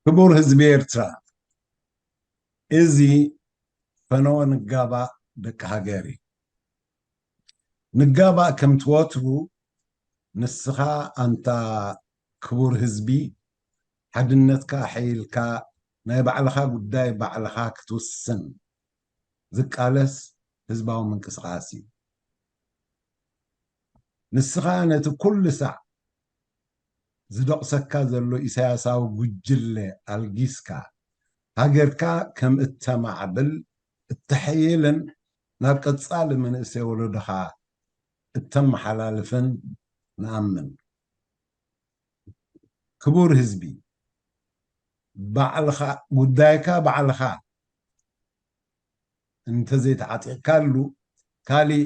ክቡር ህዝቢ ኤርትራ፣ እዚ ፈነወ ንጋባእ ደቂ ሃገር እዩ። ንጋባእ ከምቲ ወትሩ ንስኻ ኣንታ ክቡር ህዝቢ ሓድነትካ ኣሐይልካ ናይ ባዕልኻ ጉዳይ ባዕልኻ ክትውስን ዝቃለስ ህዝባዊ ምንቅስቃስ እዩ። ንስኻ ነቲ ኩሉ ሳዕ ዝደቕሰካ ዘሎ ኢሳያሳዊ ጉጅለ ኣልጊስካ ሃገርካ ከም እተማዕብል እተሐይልን ናብ ቀጻሊ መንእሰይ ወለዶኻ እተመሓላልፍን ንኣምን። ክቡር ህዝቢ፣ ባዕልኻ ጉዳይካ ባዕልኻ እንተዘይተዓጢቕካሉ ካሊእ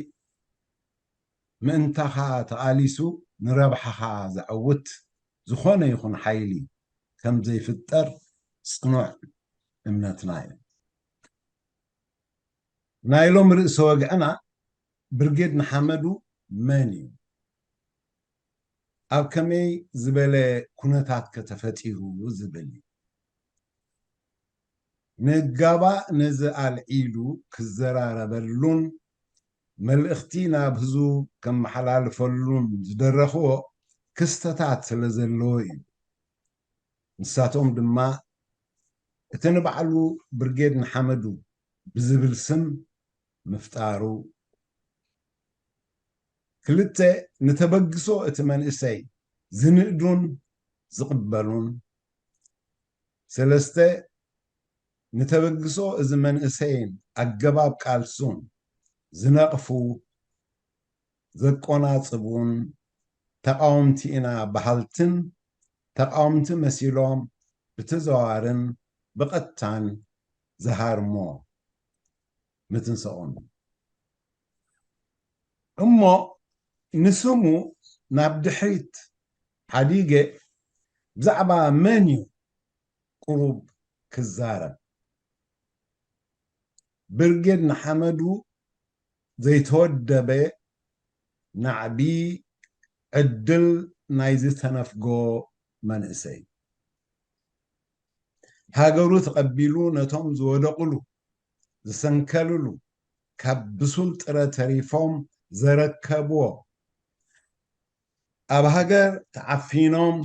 ምእንታኻ ተቓሊሱ ንረብሓኻ ዘዐውት ዝኾነ ይኹን ሓይሊ ከም ዘይፍጠር ጽኑዕ እምነትና እዩ። ናይ ሎም ርእሰ ወግዕና ብርጌድ ንሓመዱ መን እዩ? ኣብ ከመይ ዝበለ ኩነታት ከተፈጢሩ ዝብል እዩ። ንጋባእ ነዚ ኣልዒሉ ክዘራረበሉን መልእኽቲ ናብ ህዝቡ ከመሓላልፈሉን ዝደረኽዎ ክስተታት ስለ ዘለዎ እዩ። ንሳቶም ድማ እቲ ንባዕሉ ብርጌድ ንሓመዱ ብዝብል ስም ምፍጣሩ፣ ክልተ ንተበግሶ እቲ መንእሰይ ዝንእዱን ዝቕበሉን፣ ሰለስተ ንተበግሶ እዚ መንእሰይን ኣገባብ ቃልሱን ዝነቕፉ ዘቆናጽቡን ተቓወምቲ ኢና በሃልትን ተቓወምቲ መሲሎም ብተዘዋዋርን ብቐጥታን ዝሃርሞ ምትንሳኦም። እሞ ንስሙ ናብ ድሕሪት ሓዲገ ብዛዕባ መን እዩ ቁሩብ ክዛረብ። ብርጌድ ንሓመዱ ዘይተወደበ ናዕቢ ዕድል ናይ ዝተነፍጎ መንእሰይ፣ ሃገሩ ተቐቢሉ ነቶም ዝወደቑሉ ዝሰንከልሉ ካብ ብሱል ጥረ ተሪፎም ዘረከብዎ፣ ኣብ ሃገር ተዓፊኖም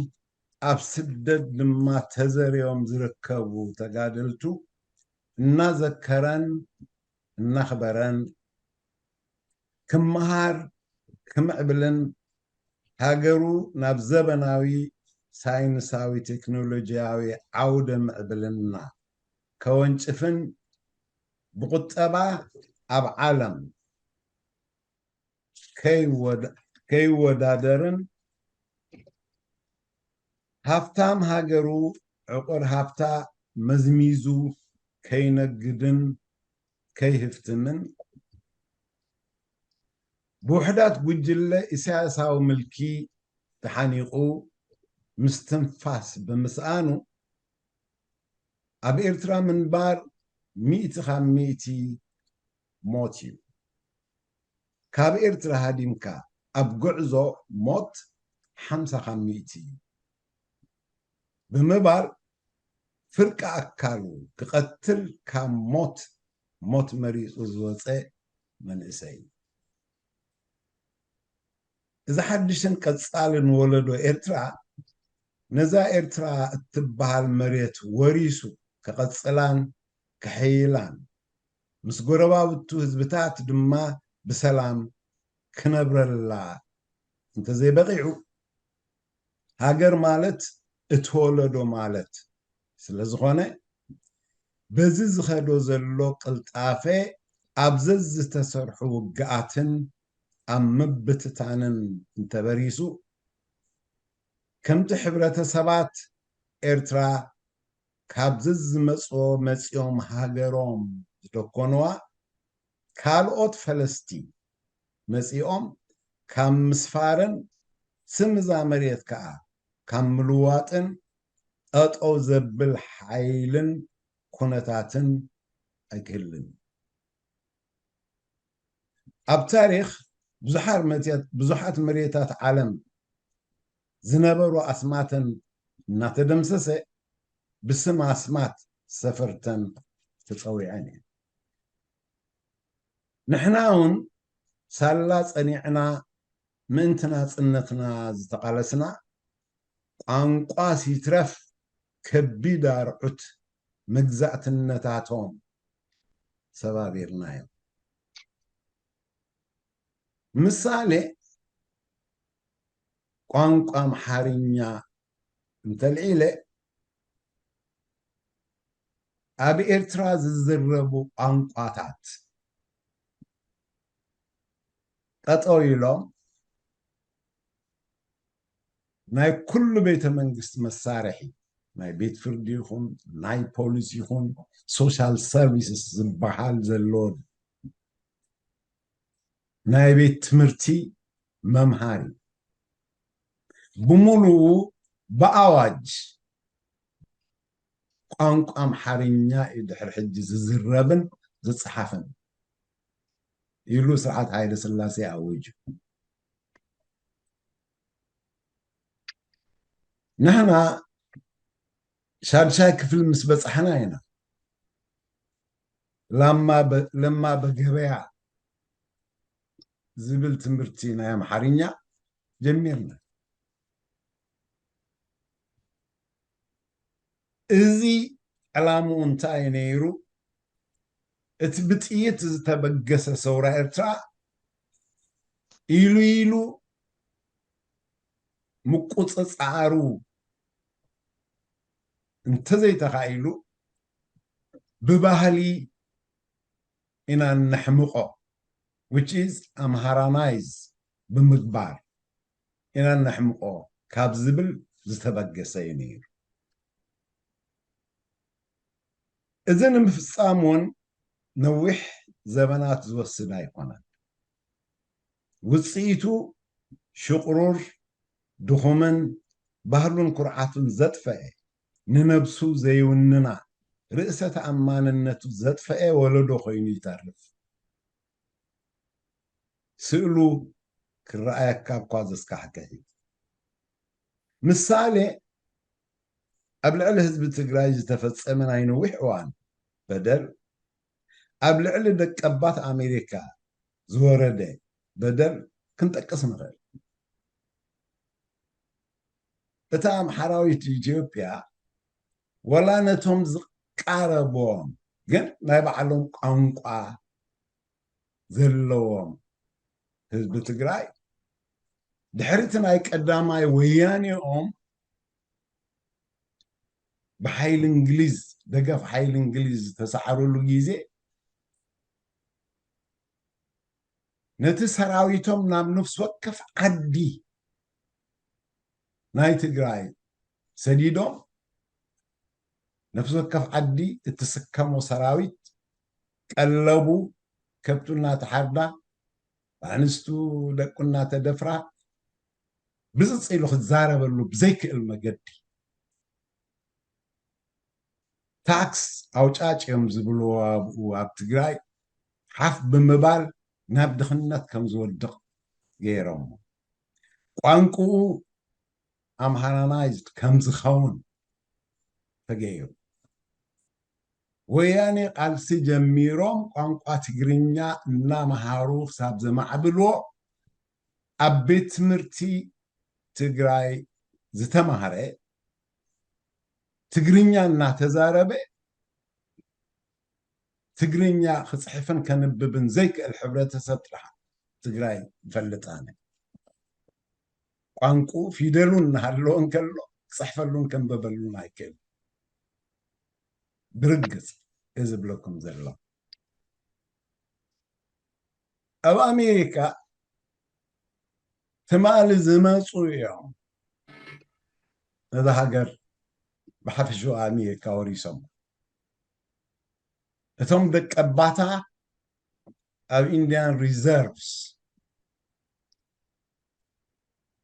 ኣብ ስደት ድማ ተዘርዮም ዝርከቡ ተጋደልቱ እናዘከረን እናኽበረን ክመሃር ክምዕብልን ሃገሩ ናብ ዘበናዊ ሳይንሳዊ ቴክኖሎጂያዊ ዓውደ ምዕብልና ከወንጭፍን ብቁጠባ ኣብ ዓለም ከይወዳደርን ሃፍታም ሃገሩ ዕቑር ሃፍታ መዝሚዙ ከይነግድን ከይህፍትምን ብውሕዳት ጉጅለ ኢሳያሳዊ ምልኪ ተሓኒቑ ምስትንፋስ ብምስኣኑ ኣብ ኤርትራ ምንባር ሚእቲ ካብ ሚእቲ ሞት እዩ። ካብ ኤርትራ ሃዲምካ ኣብ ጉዕዞ ሞት ሓምሳ ካብ ሚእቲ እዩ ብምባል ፍርቂ ኣካሉ ክቐትል ካብ ሞት ሞት መሪጹ ዝወጸ መንእሰይ። እዚ ሓድሽን ቀጻልን ወለዶ ኤርትራ ነዛ ኤርትራ እትበሃል መሬት ወሪሱ ክቐጽላን ክሕይላን ምስ ጎረባብቱ ህዝብታት ድማ ብሰላም ክነብረላ እንተዘይበቒዑ ሃገር ማለት እቲ ወለዶ ማለት ስለ ዝኾነ በዚ ዝኸዶ ዘሎ ቅልጣፈ ኣብ ዘዝተሰርሑ ውግኣትን ኣብ ምብትታንን እንተበሪሱ ከምቲ ሕብረተሰባት ኤርትራ ካብ ዘዝመጽኦ መጺኦም ሃገሮም ዝደኮንዋ ካልኦት ፈለስቲ መጺኦም ካብ ምስፋርን ስም እዛ መሬት ከኣ ካብ ምልዋጥን ጠጠው ዘብል ሓይልን ኩነታትን ኣይክህልን። ኣብ ታሪኽ ብዙሓት መሬታት ዓለም ዝነበሩ ኣስማተን እናተደምሰሰ ብስም ኣስማት ሰፈርተን ተጸዊዐን እየን። ንሕና እውን ሳላ ጸኒዕና ምእንቲ ናጽነትና ዝተቓለስና፣ ቋንቋ ሲትረፍ ከቢድ ኣርዑት መግዛእትነታቶም ሰባቢርናዮም። ምሳሌ፣ ቋንቋ ኣምሓርኛ እንተልዒለ፣ ኣብ ኤርትራ ዝዝረቡ ቋንቋታት ጠጠው ኢሎም፣ ናይ ኩሉ ቤተ መንግስቲ መሳርሒ፣ ናይ ቤት ፍርዲ ይኹን፣ ናይ ፖሊስ ይኹን፣ ሶሻል ሰርቪስስ ዝበሃል ዘሎ፣ ናይ ቤት ትምህርቲ መምሃሪ፣ ብምሉኡ ብኣዋጅ ቋንቋ ኣምሓርኛ እዩ ድሕሪ ሕጂ ዝዝረብን ዝጸሓፍን ኢሉ ስርዓት ሃይለ ስላሴ ኣዊጁ። ንሕና ሻድሻይ ክፍሊ ምስ በጻሕና ኢና ላማ በ-፣ ለማ በገበያ ዝብል ትምህርቲ ናይ ኣምሓርኛ ጀሚርና። እዚ ዕላምኡ እንታይ ነይሩ? እቲ ብጥይት ዝተበገሰ ሰውራ ኤርትራ ኢሉ ኢሉ ምቁጽጻሩ እንተዘይተኻኢሉ፣ ብባህሊ ኢና ነሕምቖ፣ which is ኣምሃራናይዝ ብምግባር ኢና ነሕምቖ ካብ ዝብል ዝተበገሰ እዩ ነይሩ። እዚ ንምፍጻም እውን ነዊሕ ዘበናት ዝወስድ ኣይኮነን። ውጽኢቱ ሽቕሩር፣ ድኹምን ባህሉን ኩርዓቱን ዘጥፈኤ፣ ንነብሱ ዘይውንና፣ ርእሰ ተኣማንነቱ ዘጥፈኤ ወለዶ ኮይኑ ይተርፍ። ስእሉ ክረኣየካ እኳ ዘስካሕክሕ እዩ። ምሳሌ፣ ኣብ ልዕሊ ህዝቢ ትግራይ ዝተፈጸመ ናይ ነዊሕ እዋን በደል፣ ኣብ ልዕሊ ደቀባት ኣሜሪካ ዝወረደ በደል ክንጠቅስ ንኽእል። እታ ኣምሓራዊት ኢትዮጵያ፣ ወላ ነቶም ዝቃረቦም ግን ናይ ባዕሎም ቋንቋ ዘለዎም ህዝቢ ትግራይ፣ ድሕሪ እቲ ናይ ቀዳማይ ወያኔኦም ብሓይሊ እንግሊዝ፣ ደገፍ ሓይሊ እንግሊዝ ዝተሳዕርሉ ግዜ፣ ነቲ ሰራዊቶም ናብ ነፍሲ ወከፍ ዓዲ ናይ ትግራይ ሰዲዶም፣ ነፍሲ ወከፍ ዓዲ እትስከሞ ሰራዊት፣ ቀለቡ፣ ከብቱ እናተሓርዳ፣ ኣንስቱ ደቁ እናተደፍራ፣ ብፅፅ ኢሉ ክዛረበሉ ብዘይክእል መገዲ፣ ታክስ ኣውጫጭ እዮም ዝብልዎ ኣብኡ ኣብ ትግራይ፣ ሓፍ ብምባል ናብ ድኽነት ከም ዝወድቕ ገይሮሞ። ቋንቋኡ ኣምሃራናይዝድ ከም ዝኸውን ተገይሩ። ወያኔ ቃልሲ ጀሚሮም ቋንቋ ትግርኛ እናመሃሩ ክሳብ ዘማዕብልዎ፣ ኣብ ቤት ትምህርቲ ትግራይ ዝተማህረ፣ ትግርኛ እናተዛረበ፣ ትግርኛ ክፅሕፍን ከንብብን ዘይክእል ሕብረተሰብ ጥራሕ ትግራይ ይፈልጥ ኣነ። ቋንቁ ፊደሉ እናሃለወ እንከሎ ክፅሕፈሉን ከንበበሉን ኣይክእል። ብርግፅ እዚ ዝብለኩም ዘሎ። ኣብ ኣሜሪካ ትማሊ ዝመፁ እዮም ነዛ ሃገር ብሓፈሽኡ ኣሜሪካ ወሪሶም። እቶም ደቀባታ ኣብ ኢንድያን ሪዘርቭስ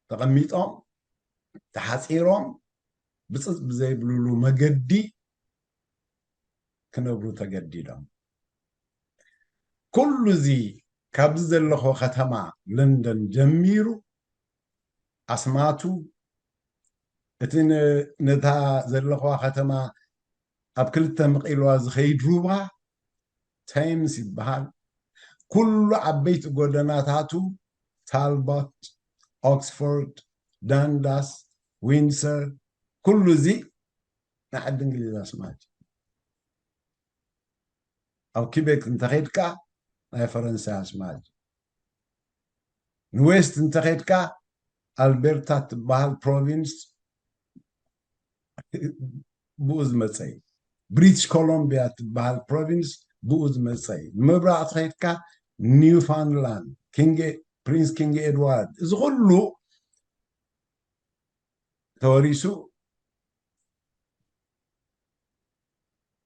ተቐሚጦም፣ ተሓፂሮም፣ ብፅፅ ብዘይብልሉ መገዲ ክነብሩ ተገዲዶም። ኩሉ እዚ ካብዚ ዘለኹ ከተማ ለንደን ጀሚሩ ኣስማቱ፣ እቲ ን-፣ ነታ ዘለኹዋ ከተማ ኣብ ክልተ መቒልዋ ዝኸይድ ሩባ ቴምስ ይበሃል። ኩሉ ዓበይቲ ጎደናታቱ፣ ታልቦት፣ ኦክስፎርድ፣ ዳንዳስ፣ ዊንድሰር፣ ኩሉ እዚ ናይ ዓዲ እንግሊዝ ኣስማት እዩ። ኣብ ኪቤክ እንተኸይድካ ናይ ፈረንሳይ ኣስማት እዩ። ንዌስት እንተኸይድካ ኣልቤርታ ትበሃል ፕሮቪንስ ብኡ ዝመፀ እዩ። ብሪትሽ ኮሎምቢያ ትበሃል ፕሮቪንስ ብኡ ዝመፀ እዩ። ንምብራቕ ተኸይድካ ኒውፋንድላንድ፣ ኪንግ፣ ፕሪንስ ኪንግ ኤድዋርድ፣ እዚ ኩሉ ተወሪሱ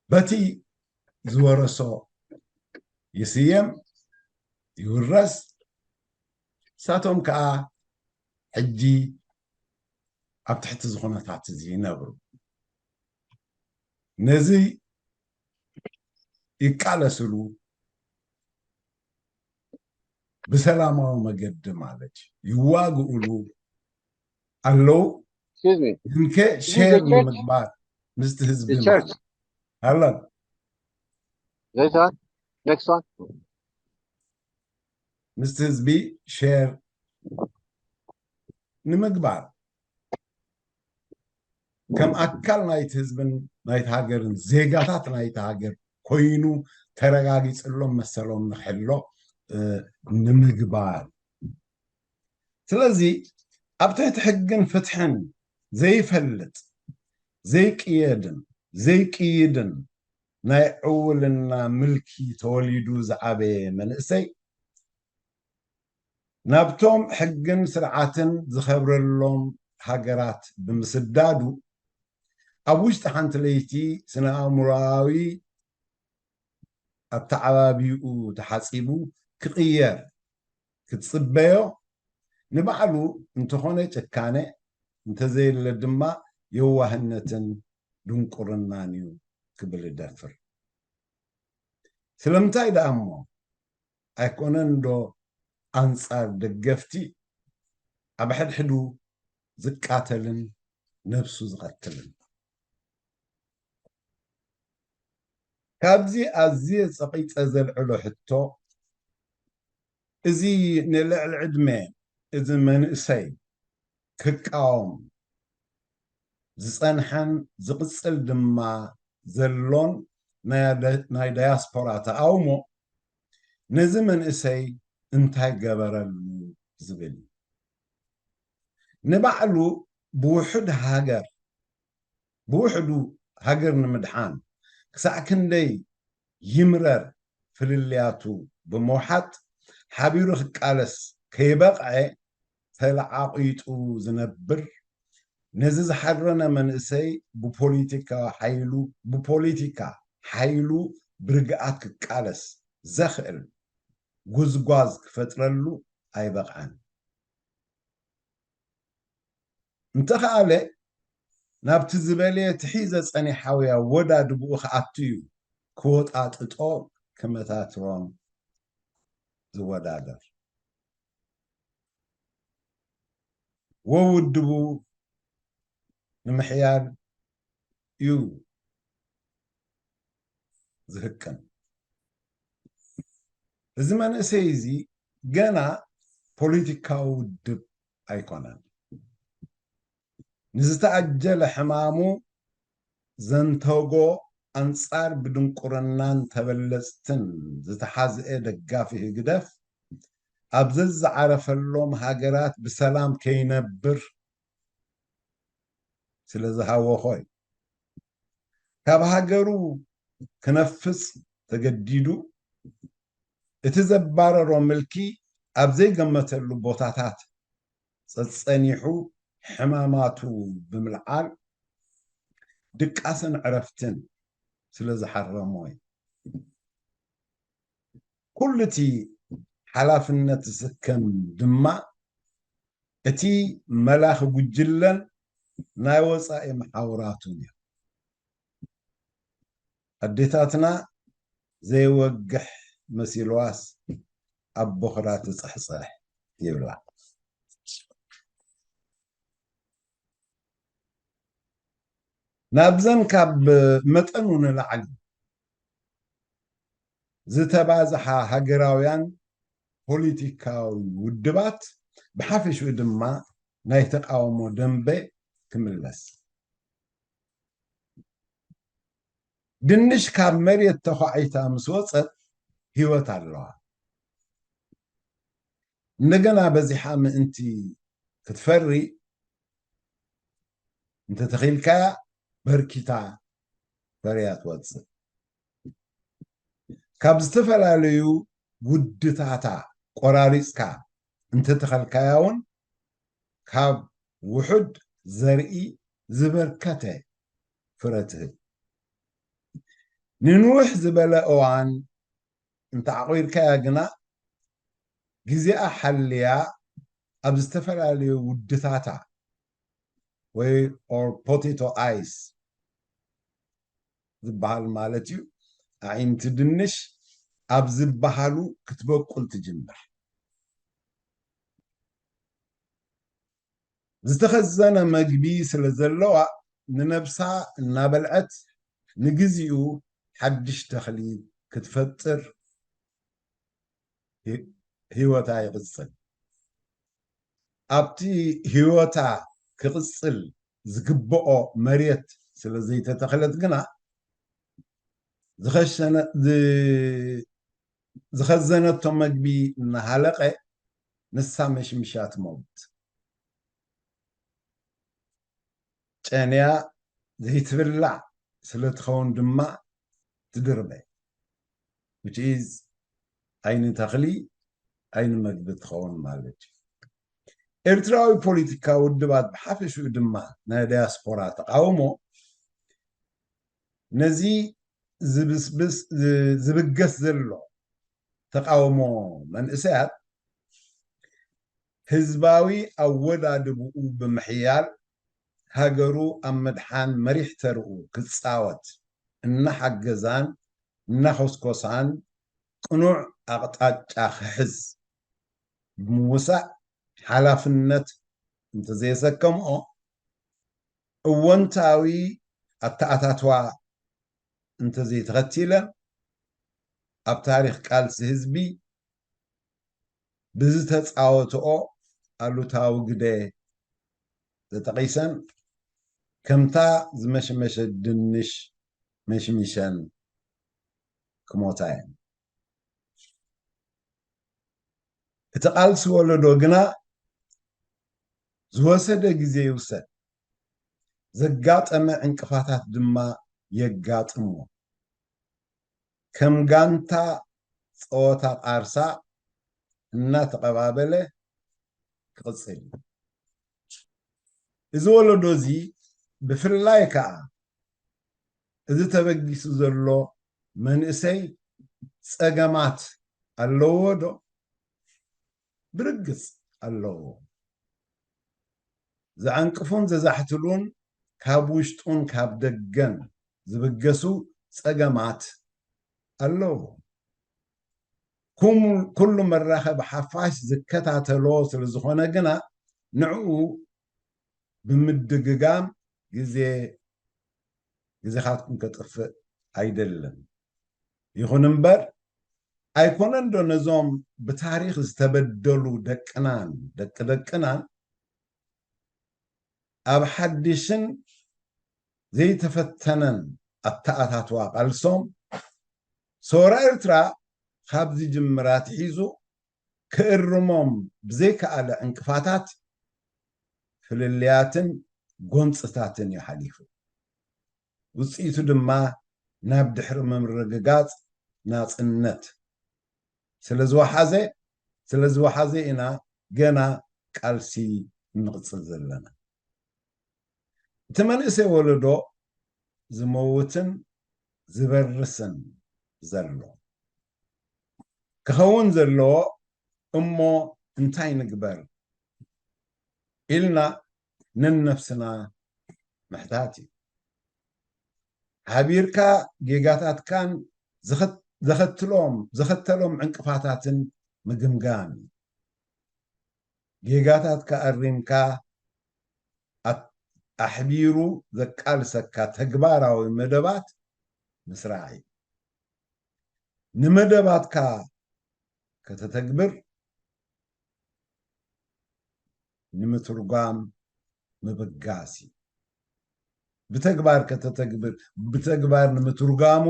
በቲ ዝወረሶ ይስየም፣ ይውረስ። ንሳቶም ከዓ ሕጂ ኣብ ትሕቲ እዚ ኩነታት እዚ ይነብሩ። ነዚ ይቃለስሉ፣ ብሰላማዊ መገዲ ማለት እዩ፣ ይዋግኡሉ ኣለዉ። Excuse me. እንከ ሼር ንምግባር ምስቲ ህዝቢ ማለት ኣለን This one. Next one. ምስቲ ህዝቢ ሼር ንምግባር ከም ኣካል ናይቲ ህዝብን ናይቲ ሃገርን ዜጋታት ናይቲ ሃገር ኮይኑ ተረጋጊፅሎም መሰሎም ንክሕሎ ንምግባር። ስለዚ ኣብ ትሕቲ ሕግን ፍትሕን ዘይፈልጥ ዘይቅየድን ዘይቅይድን ናይ ዕውልና ምልኪ ተወሊዱ ዝዓበየ መንእሰይ ናብቶም ሕግን ስርዓትን ዝኸብረሎም ሃገራት ብምስዳዱ ኣብ ውሽጢ ሓንቲ ለይቲ ስነ ኣእምሮኣዊ ኣተዓባቢኡ ተሓፂቡ ክቕየር ክትፅበዮ ንባዕሉ እንተኾነ ጭካነ እንተዘየለ ድማ የዋህነትን ድንቁርናን እዩ ክብል እደፍር። ስለምንታይ ደኣ እሞ ኣይኮነን ዶ ኣንጻር ደገፍቲ ኣብ ሕድሕዱ ዝቃተልን ነብሱ ዝቐትልን? ካብዚ ኣዝየ ጸቒጸ ዘልዕሎ ሕቶ፣ እዚ ንልዕሊ ዕድመ እዚ መንእሰይ ክቃወም ዝጸንሐን ዝቕጽል ድማ ዘሎን ናይ ዳያስፖራ ተቓውሞ ነዚ መንእሰይ እንታይ ገበረሉ ዝብል ንባዕሉ ብውሕድ ሃገር ብውሕዱ ሃገር ንምድሓን ክሳዕ ክንደይ ይምረር ፍልልያቱ ብምውሓጥ ሓቢሩ ክቃለስ ከይበቕዐ ተለዓቒጡ ዝነብር ነዚ ዝሓረነ መንእሰይ ብፖሊቲካ ሓይሉ ብፖሊቲካ ሓይሉ ብርግኣት ክቃለስ ዘኽእል ጉዝጓዝ ክፈጥረሉ ኣይበቕዐን። እንተኸኣለ ናብቲ ዝበለየ ትሒዘ ጸኒሓዊ ኣወዳድብኡ ክኣቱ እዩ ክወጣጥጦ ክመታትሮን ዝወዳደር። ወውድቡ ንምሕያል እዩ ዝህቅን። እዚ መንእሰይ እዚ ገና ፖለቲካዊ ውድብ ኣይኮነን። ንዝተኣጀለ ሕማሙ ዘንተጎ ኣንጻር ብድንቁርናን ተበለጽትን ዝተሓዝአ ደጋፊ ህግደፍ ኣብ ዘዝዓረፈሎም ሃገራት ብሰላም ከይነብር ስለ ዝሃወኾ እዩ። ካብ ሃገሩ ክነፍጽ ተገዲዱ እቲ ዘባረሮ ምልኪ ኣብ ዘይገመተሉ ቦታታት ጸጸኒሑ ሕማማቱ ብምልዓል ድቃስን ዕረፍትን ስለ ዝሓረሞ እዩ። ኩሉ እቲ ሓላፍነት ዝስከም ድማ እቲ መላኺ ጉጅለን ናይ ወጻኢ መሓውራቱን እዩ። ኣዴታትና ዘይወግሕ መሲልዋስ ኣብ ቦኽራ ትጽሕጽሕ ይብላ። ናብዘን ካብ መጠኑ ንላዕሊ ዝተባዝሓ ሃገራውያን ፖለቲካዊ ውድባት፣ ብሓፈሽኡ ድማ ናይ ተቃውሞ ደንበ ክምለስ። ድንሽ ካብ መሬት ተዃዒታ ምስ ወጸት ህይወት ኣለዋ። እንደገና በዚሓ ምእንቲ ክትፈሪ እንተተኺልካያ በርኪታ ፈርያ ትወጽእ። ካብ ዝተፈላለዩ ውድታታ ቆራሪጽካ እንተተኸልካያ እውን ካብ ውሑድ ዘርኢ ዝበርከተ ፍረ ትህብ። ንንውሕ ዝበለ እዋን እንተዓቑርካያ ግና፣ ግዜኣ ሓልያ ኣብ ዝተፈላለዩ ውድታታ ወይ or potato eyes ዝበሃል ማለት እዩ፣ ኣዒንቲ ድንሽ ኣብ ዝበሃሉ ክትበቁል ትጅምር። ዝተኸዘነ መግቢ ስለ ዘለዋ፣ ንነብሳ እናበልዐት ንግዚኡ ሓድሽ ተኽሊ ክትፈጥር ህይወታ ይቕጽል። ኣብቲ ህይወታ ክቕጽል ዝግብኦ መሬት ስለ ዘይተተኽለት ግና፣ ዝኸሸነ-፣ ዝ-፣ ዝኸዘነቶ መግቢ እናሃለቐ ንሳ መሽሚሻ ትመውት። ጨንያ ዘይትብላዕ ስለ ትኸውን ድማ ትድርበ። Which is ኣይኒ ተኽሊ ኣይኒ መግቢ ትኸውን ማለት እዩ። ኤርትራዊ ፖለቲካዊ ውድባት ብሓፈሽኡ ድማ ናይ ዳያስፖራ ተቃውሞ ነዚ ዝብስብስ፣ ዝ-፣ ዝብገስ ዘሎ ተቃውሞ መንእሰያት ህዝባዊ ኣወዳድብኡ ብምሕያል ሃገሩ ኣብ ምድሓን መሪሕ ተርኡ ክጻወት እናሓገዛን እናኾስኮሳን ቅኑዕ ኣቕጣጫ ክሕዝ ብምውሳእ ሓላፍነት እንተዘየሰከምኦ፣ እወንታዊ ኣተኣታትዋ እንተዘይተኸቲለ፣ ኣብ ታሪኽ ቃልሲ ህዝቢ ብዝተጻወትኦ ኣሉታዊ ግደ ተጠቒሰን፣ ከምታ ዝመሽመሸት ድንሽ መሽሚሸን ክሞታ እየን። እቲ ቃልሲ ወለዶ ግና ዝወሰደ ግዜ ይውሰድ፣ ዘጋጠመ ዕንቅፋታት ድማ የጋጥሞ፣ ከም ጋንታ ጸወታ ቃርሳ እናተቐባበለ ክቕጽል እዩ። እዚ ወለዶ እዚ፣ ብፍላይ ከኣ እዚ ተበጊሱ ዘሎ መንእሰይ፣ ጸገማት ኣለዎ ዶ? ብርግጽ ኣለዎ። ዘዐንቅፉን ዘዛሕትሉን፣ ካብ ውሽጡን ካብ ደገን ዝብገሱ ጸገማት ኣለዎ። ኩሙ-፣ ኩሉ መራኸቢ ሓፋሽ ዝከታተሎ ስለ ዝኾነ ግና፣ ንዕኡ ብምድግጋም ግዜ፣ ግዜኻትኩም ከጥፍእ ኣይደልን። ይኹን እምበር፣ ኣይኮነን ዶ ነዞም ብታሪኽ ዝተበደሉ ደቅናን ደቂ ደቅናን ኣብ ሓድሽን ዘይተፈተነን ኣተኣታትዋ ቃልሶም፣ ሰውራ ኤርትራ ካብ ዝጅምር ኣትሒዙ ክእርሞም ብዘይከኣለ ዕንቅፋታት፣ ፍልልያትን ጎንጽታትን እዩ ሓሊፉ። ውጽኢቱ ድማ ናብ ድሕሪ ምርግጋጽ ናጽነት ስለ ዝወሓዘ፣ ስለ ዝወሓዘ ኢና ገና ቃልሲ እንቕጽል ዘለና። እቲ መንእሰይ ወለዶ ዝመውትን ዝበርስን ዘሎ ክኸውን ዘለዎ፣ እሞ እንታይ ንግበር ኢልና ነንነብስና ምሕታት እዩ። ሓቢርካ ጌጋታትካን ዘኸት-፣ ዘኸትሎም፣ ዘኸተሎም ዕንቅፋታትን ምግምጋም እዩ። ጌጋታትካ ኣሪምካ ኣት-፣ ኣሕቢሩ ዘቃልሰካ ተግባራዊ መደባት ምስራዕ እዩ። ንመደባትካ ከተተግብር ንምትርጓም ምብጋስ እዩ። ብተግባር ከተተግብር፣ ብተግባር ንምትርጓሙ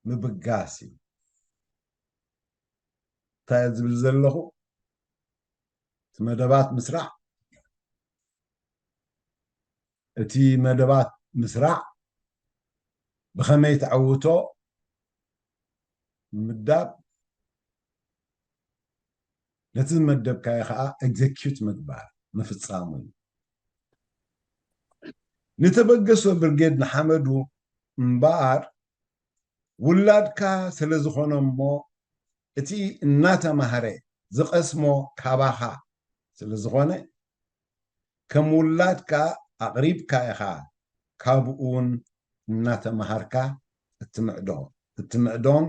ምብጋስ እዩ። እንታይ እየ ዝብል ዘለኹ? እቲ መደባት ምስራዕ፣ እቲ መደባት ምስራዕ ብኸመይ ተዕውቶ ምዳብ፣ ነቲ ዝመደብካዮ ከዓ ኤግዜኪዩት ምግባር፣ ምፍፃሙ እዩ። ንተበገሶ ብርጌድ ንሓመዱ እምበኣር ውላድካ ስለ ዝኾነ እሞ፣ እቲ እናተማህረ ዝቐስሞ ካባኻ ስለ ዝኾነ፣ ከም ውላድካ ኣቕሪብካ ኢኻ ካብኡ እውን እናተማሃርካ እትምዕዶ፣ እትምዕዶን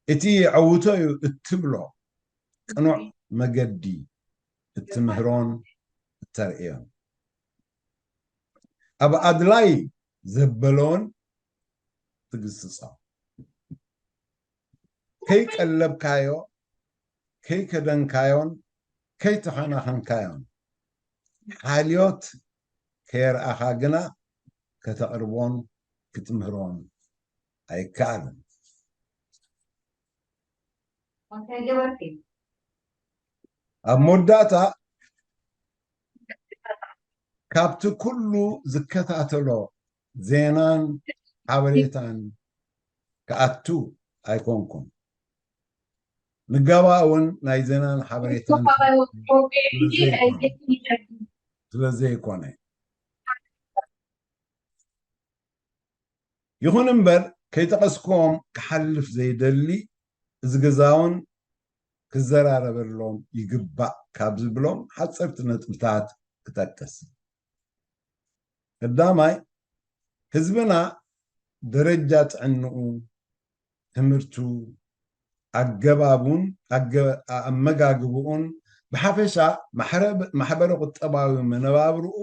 እቲ የዕውቶ እዩ እትብሎ ቅኑዕ መገዲ እትምህሮን እተርእዮን። ኣብ ኣድላይ ዘበሎን ትግስጾ። ከይቀለብካዮ፣ ከይከደንካዮን ከይተኸናኸንካዮን፣ ሓልዮት ከየርኣኻ ግና ከተቕርቦን ክትምህሮን ኣይከኣልን። ኣብ መወዳእታ፣ ካብቲ ኩሉ ዝከታተሎ ዜናን ሓበሬታን ክኣቱ ኣይኮንኩን። ንጋባ እውን ናይ ዜናን ሓበሬታን ስለ ዘይኮነ፣ ስለ ዘይኮነ። ይኹን እምበር፣ ከይጠቐስክዎም ክሓልፍ ዘይደሊ፣ እዚ ገዛውን ክዘራረበሎም ይግባእ ካብ ዝብሎም ሓፀርቲ ነጥብታት ክጠቅስ። ቀዳማይ፣ ህዝብና ደረጃ ጥዕንኡ፣ ትምህርቱ፣ ኣገባቡን ኣገ-፣ ኣመጋግብኡን፣ ብሓፈሻ ማሕረ-፣ ማሕበረ ቁጠባዊ መነባብርኡ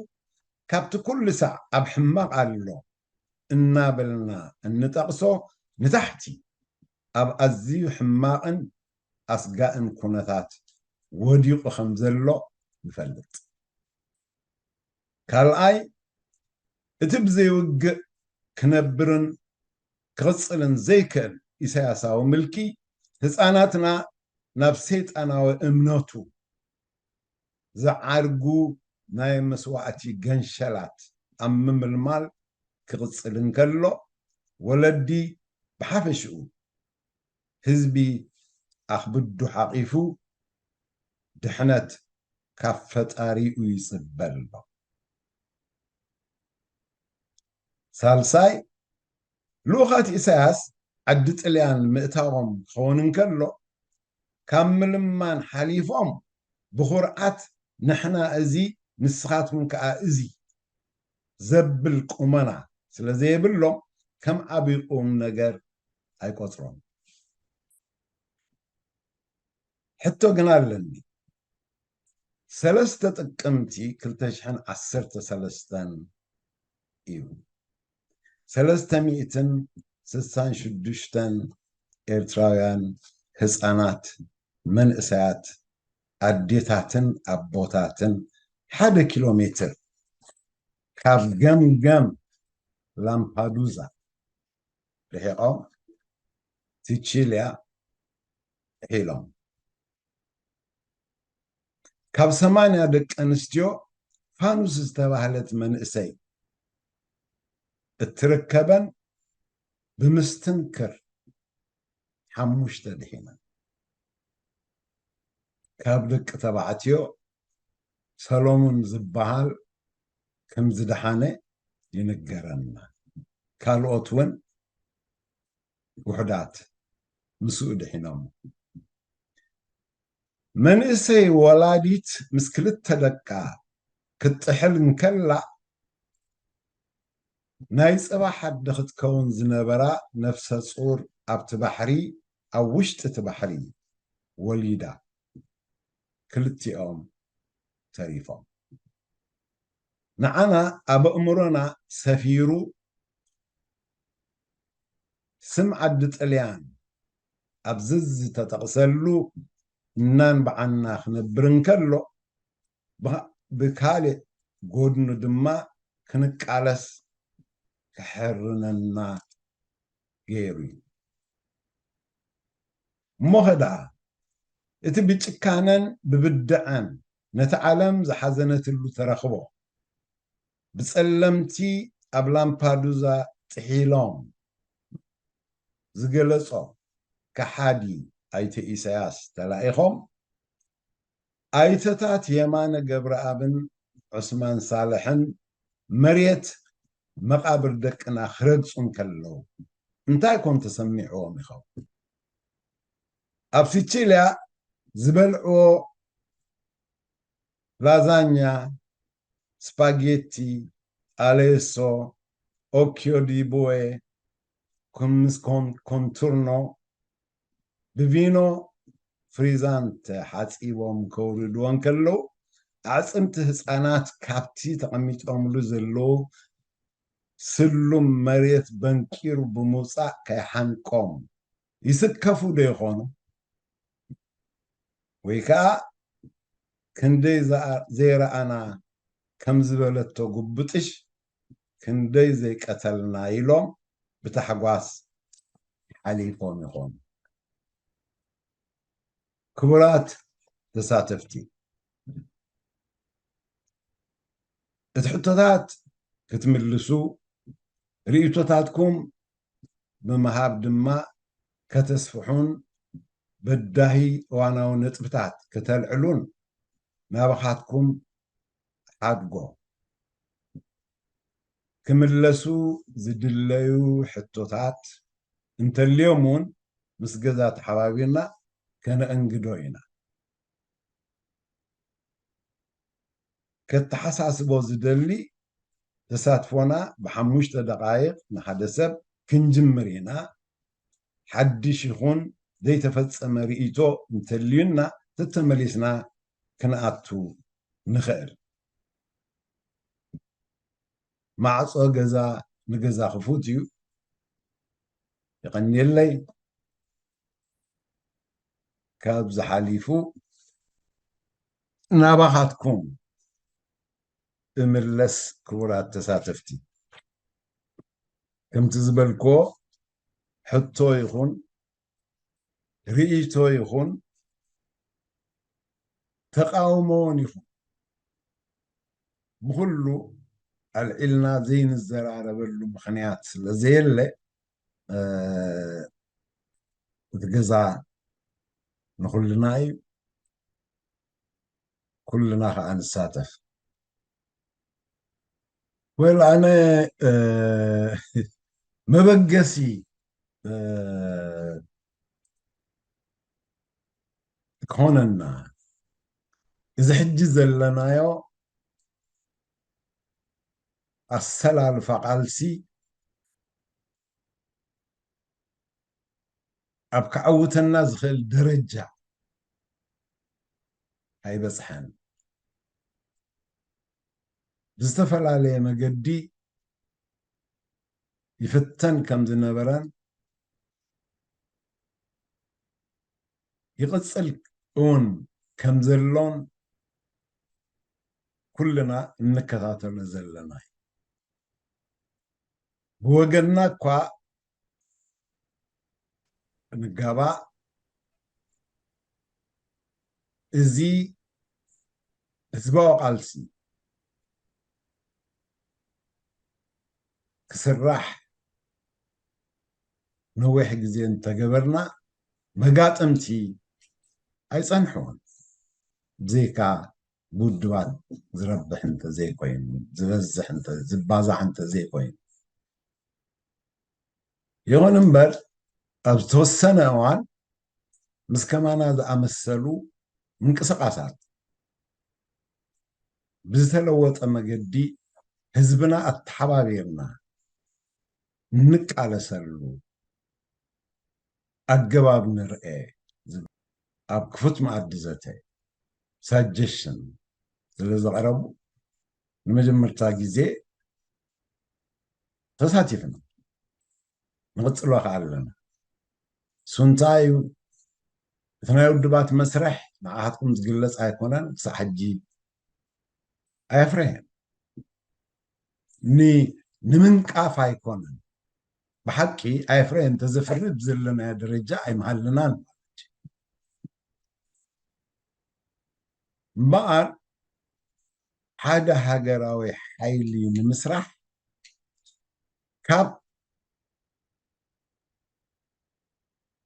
ካብቲ ኩሉ ሳዕ ኣብ ሕማቕ ኣሎ እናበልና እንጠቕሶ ንታሕቲ ኣብ ኣዝዩ ሕማቕን ኣስጋእን ኩነታት ወዲቑ ከም ዘሎ ንፈልጥ። ካልኣይ፣ እቲ ብዘይውግእ ክነብርን ክቕጽልን ዘይክእል ኢሳያሳዊ ምልኪ፣ ህጻናትና ናብ ሰይጣናዊ እምነቱ ዝዓርጉ ናይ መስዋእቲ ገንሸላት ኣብ ምምልማል ክቕጽል እንከሎ፣ ወለዲ ብሓፈሽኡ ህዝቢ ኣኽብዱ ሓቒፉ ድሕነት ካብ ፈጣሪኡ ይጽበ ኣሎ። ሳልሳይ፣ ልኡኻት ኢሳያስ ዓዲ ጥልያን ምእታዎም ክኸውን እንከሎ፣ ካብ ምልማን ሓሊፎም ብኹርዓት ንሕና እዚ ንስኻትኩም ከኣ እዚ ዘብል ቁመና ስለ ዘየብሎም ከም ዓቢ ቁም ነገር ኣይቆጽሮም። ሕቶ ግን ኣለኒ። ሰለስተ ጥቅምቲ ክልተ ሽሕን ዓሰርተ ሰለስተን እዩ። ሰለስተ ሚእትን ስሳን ሽዱሽተን ኤርትራውያን ህጻናት፣ መንእሰያት፣ ኣዴታትን ኣቦታትን ሓደ ኪሎ ሜትር ካብ ገምገም ላምፓዱዛ ርሒቖም ሲቺልያ ጥሒሎም። ካብ ሰማንያ ደቂ ኣንስትዮ ፋኑስ ዝተባህለት መንእሰይ እትርከበን ብምስትንክር ሓሙሽተ ድሒነን። ካብ ደቂ ተባዕትዮ ሰሎሙን ዝበሃል ከም ዝደሓነ ይንገረና። ካልኦት እውን ውሑዳት ምስኡ ድሒኖም። መንእሰይ ወላዲት ምስ ክልተ ደቃ ክትጥሕል እንከላ፣ ናይ ጽባሕ ኣደ ክትከውን ዝነበራ ነፍሰ ጹር ኣብቲ ባሕሪ፣ ኣብ ውሽጢ እቲ ባሕሪ ወሊዳ። ክልቲኦም ተሪፎም። ንዓና ኣብ ኣእምሮና ሰፊሩ ስም ዓዲ ጥልያን ኣብ ዝዝተጠቕሰሉ እናንበዓና ክነብር እንከሎ፣ ብኻ-፣ ብካልእ ጎድኑ ድማ ክንቃለስ ክሕርነና ገይሩ እዩ። እሞኸ ደኣ፣ እቲ ብጭካነን ብብድዐን ነቲ ዓለም ዝሓዘነትሉ ተረኽቦ፣ ብጸለምቲ ኣብ ላምፓዱዛ ጥሒሎም ዝገለጾ ከሓዲ ኣይተ ኢሳያስ ተላኢኾም፣ ኣይተታት የማነ ገብረኣብን ዑስማን ሳልሕን መሬት መቓብር ደቅና ክረግጹ እንከለዉ፣ እንታይ ኮን ተሰሚዕዎም ይኸውን? ኣብ ሲቺልያ ዝበልዕዎ ላዛኛ፣ ስፓጌቲ፣ ኣሌሶ፣ ኦኪዮ ዲ ቡዌ፣ ምስ ኮን-፣ ኮንቱርኖ፣ ብቪኖ ፍሪዛንተ ሓጺቦም ከውርድዎ እንከለዉ፣ ኣዕጽምቲ ህጻናት ካብቲ ተቐሚጦምሉ ዘለዉ ስሉም መሬት በንቂሩ ብምውጻእ ከይሓንቆም ይስከፉ ዶ ይኾኑ? ወይ ከኣ ክንደይ ዝኣ-፣ ዘይረኣና ከም ዝበለቶ ጉብጥሽ፣ ክንደይ ዘይቀተልና ኢሎም ብታሕጓስ ሓሊፎም ይኾኑ። ክቡራት ተሳተፍቲ፣ እቲ ሕቶታት ክትምልሱ፣ ርእይቶታትኩም ብምሃብ ድማ ከተስፍሑን በዳሂ እዋናዊ ነጥብታት ከተልዕሉን ናባኻትኩም ሓድጎ። ክምለሱ ዝድለዩ ሕቶታት እንተልዮም እውን ምስ ገዛ ተሓባቢርና ከነእንግዶ ኢና። ከተሓሳስቦ ዝደሊ፣ ተሳትፎና ብሓሙሽተ ደቓይቕ ንሓደ ሰብ ክንጅምር ኢና። ሓድሽ ይኹን ዘይተፈጸመ ርእይቶ እንተልዩና ተተመሊስና ክንኣቱ ንኽእል። ማዕጾ ገዛ ንገዛ ክፉት እዩ። የቐንየለይ። ካብ ዝሓሊፉ ናባኻትኩም እምለስ፣ ክቡራት ተሳተፍቲ። ከምቲ ዝበልክዎ፣ ሕቶ ይኹን ርእይቶ ይኹን ተቃውሞ እውን ይኹን፣ ብኹሉ ኣልዒልና ዘይንዘራረበሉ ምኽንያት ስለ ዘየለ፣ እ፣ እቲ ገዛ ንኹልና እዩ። ኩልና ከዓ ንሳተፍ። ወል፣ ኣነ፣ እ፣ መበገሲ፣ እ፣ ክኾነና፣ እዚ ሕጂ ዘለናዮ ኣሰላልፋ ቃልሲ ኣብ ከዐውተና ዝኽእል ደረጃ ኣይበጽሐን። ብዝተፈላለየ መገዲ ይፍተን ከም ዝነበረን ይቕጽል እውን ከም ዘሎን ኩልና እንከታተሎ ዘለና እዩ። ብወገንና እኳ ንጋባእ፣ እዚ ህዝባዊ ቃልሲ ክስራሕ ነዊሕ ግዜ እንተገበርና፣ መጋጥምቲ ኣይጸንሑን። ብዘይካ ብውድባት ዝረብሕ እንተዘይኮይኑ፣ ዝበዝሕ እንተ-፣ ዝባዛሕ እንተዘይኮይኑ። ይኹን እምበር፣ ኣብ ዝተወሰነ እዋን ምስ ከማና ዝኣመሰሉ ምንቅስቓሳት ብዝተለወጠ መገዲ ህዝብና ኣተሓባቢርና እንቃለሰሉ ኣገባብ ንርኤ ዝብል ኣብ ክፉት መኣዲ ዘተ ሳጀሽን ስለ ዘቕረቡ፣ ንመጀመርታ ግዜ ተሳቲፍና፣ ንቕጽሎ ከኣ ኣለና። እሱ እንታይ እዩ? እቲ ናይ ውድባት መስርሕ ንዓኻትኩም ዝግለጽ ኣይኮነን፣ ክሳዕ ሕጂ ኣየፍረየን። ን-፣ ንምንቃፍ ኣይኮነን። ብሓቂ ኣየፍረየን፣ እንተዘፍሪ ብዘለናዮ ደረጃ ኣይምሃልናን ማለት እዩ። እምበኣር ሓደ ሃገራዊ ሓይሊ ንምስራሕ ካብ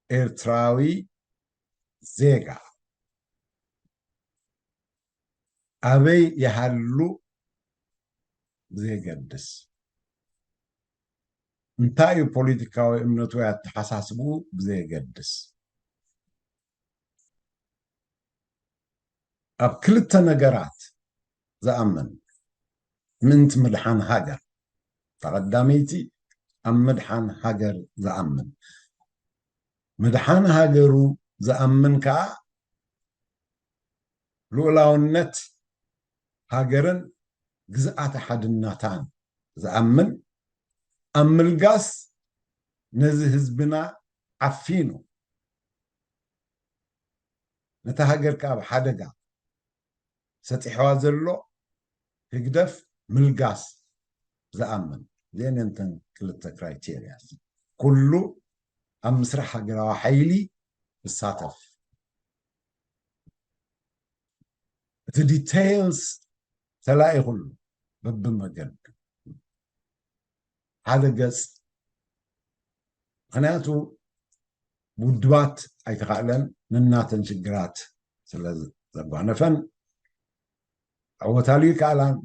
ኤርትራዊ ዜጋ ኣበይ ይሃሉ ብዘየገድስ፣ እንታይ እዩ ፖለቲካዊ እምነቱ ወይ ኣተሓሳስብኡ ብዘየገድስ፣ ኣብ ክልተ ነገራት ዝኣምን፣ ምእንቲ ምድሓን ሃገር። እታ ቀዳመይቲ፣ ኣብ ምድሓን ሃገር ዝኣምን። ምድሓን ሃገሩ ዝኣምን ከኣ ልኡላውነት ሃገርን ግዝኣተ ሓድነታን ዝኣምን፣ ኣብ ምልጋስ ነዚ ህዝብና ዓፊኑ፣ ነታ ሃገር ከኣ ኣብ ሓደጋ ሰጢሕዋ ዘሎ ህግደፍ ምልጋስ ዝኣምን። እዚአን እተን ክልተ ክራይቴርያስ። ኩሉ ኣብ ምስራሕ ሃገራዊ ሓይሊ ይሳተፍ። እቲ ዲቴይልስ ተላኢኹሉ በብመገዱ ሓደ ገጽ። ምኽንያቱ ውድባት ኣይተኻእለን፣ ነናተን ሽግራት ስለ ዘጓነፈን፣ ዕወታሉ ይከኣላን።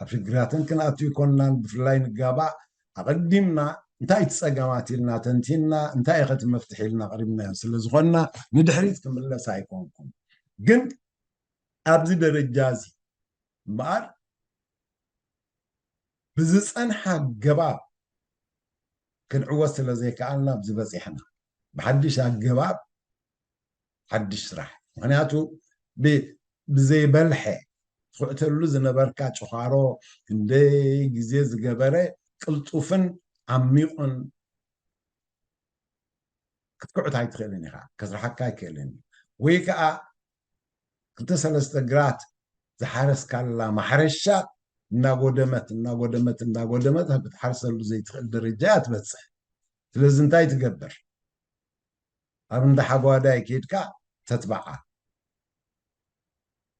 ኣብ ሽግራተን ክንኣቱ ይኮንናን፣ ብፍላይ ንጋባእ ኣቐዲምና እንታይ እቲ ጸገማት ኢልና ተንቲንና፣ እንታይ ኢኸ እቲ መፍትሒ ኢልና ኣቕሪብናዮ ስለ ዝኾንና፣ ንድሕሪት ክምለስ ኣይኮንኩን። ግን ኣብዚ ደረጃ እዚ እምበኣር፣ ብዝጸንሐ ኣገባብ ክንዕወት ስለ ዘይከኣልና ኣብዚ በጺሕና። ብሓድሽ ኣገባብ ሓድሽ ስራሕ። ምኽንያቱ ብ-፣ ብዘይበልሐ ትኹዕተሉ ዝነበርካ ጭዃሮ ክንደይ ግዜ ዝገበረ ቅልጡፍን ዓሚቑን ክትኩዕት ኣይትኽእልን ኢኻ፣ ከስርሓካ ኣይክእልን እዩ። ወይ ከኣ ክልተ ሰለስተ ግራት ዝሓረስካላ ማሕረሻ እናጎደመት፣ እናጎደመት፣ እናጎደመት ኣብ ክትሓርሰሉ ዘይትኽእል ደረጃ እያ ትበጽሕ። ስለዚ እንታይ ትገብር? ኣብ እንዳ ሓጓዳይ ኬድካ ተትብዓ።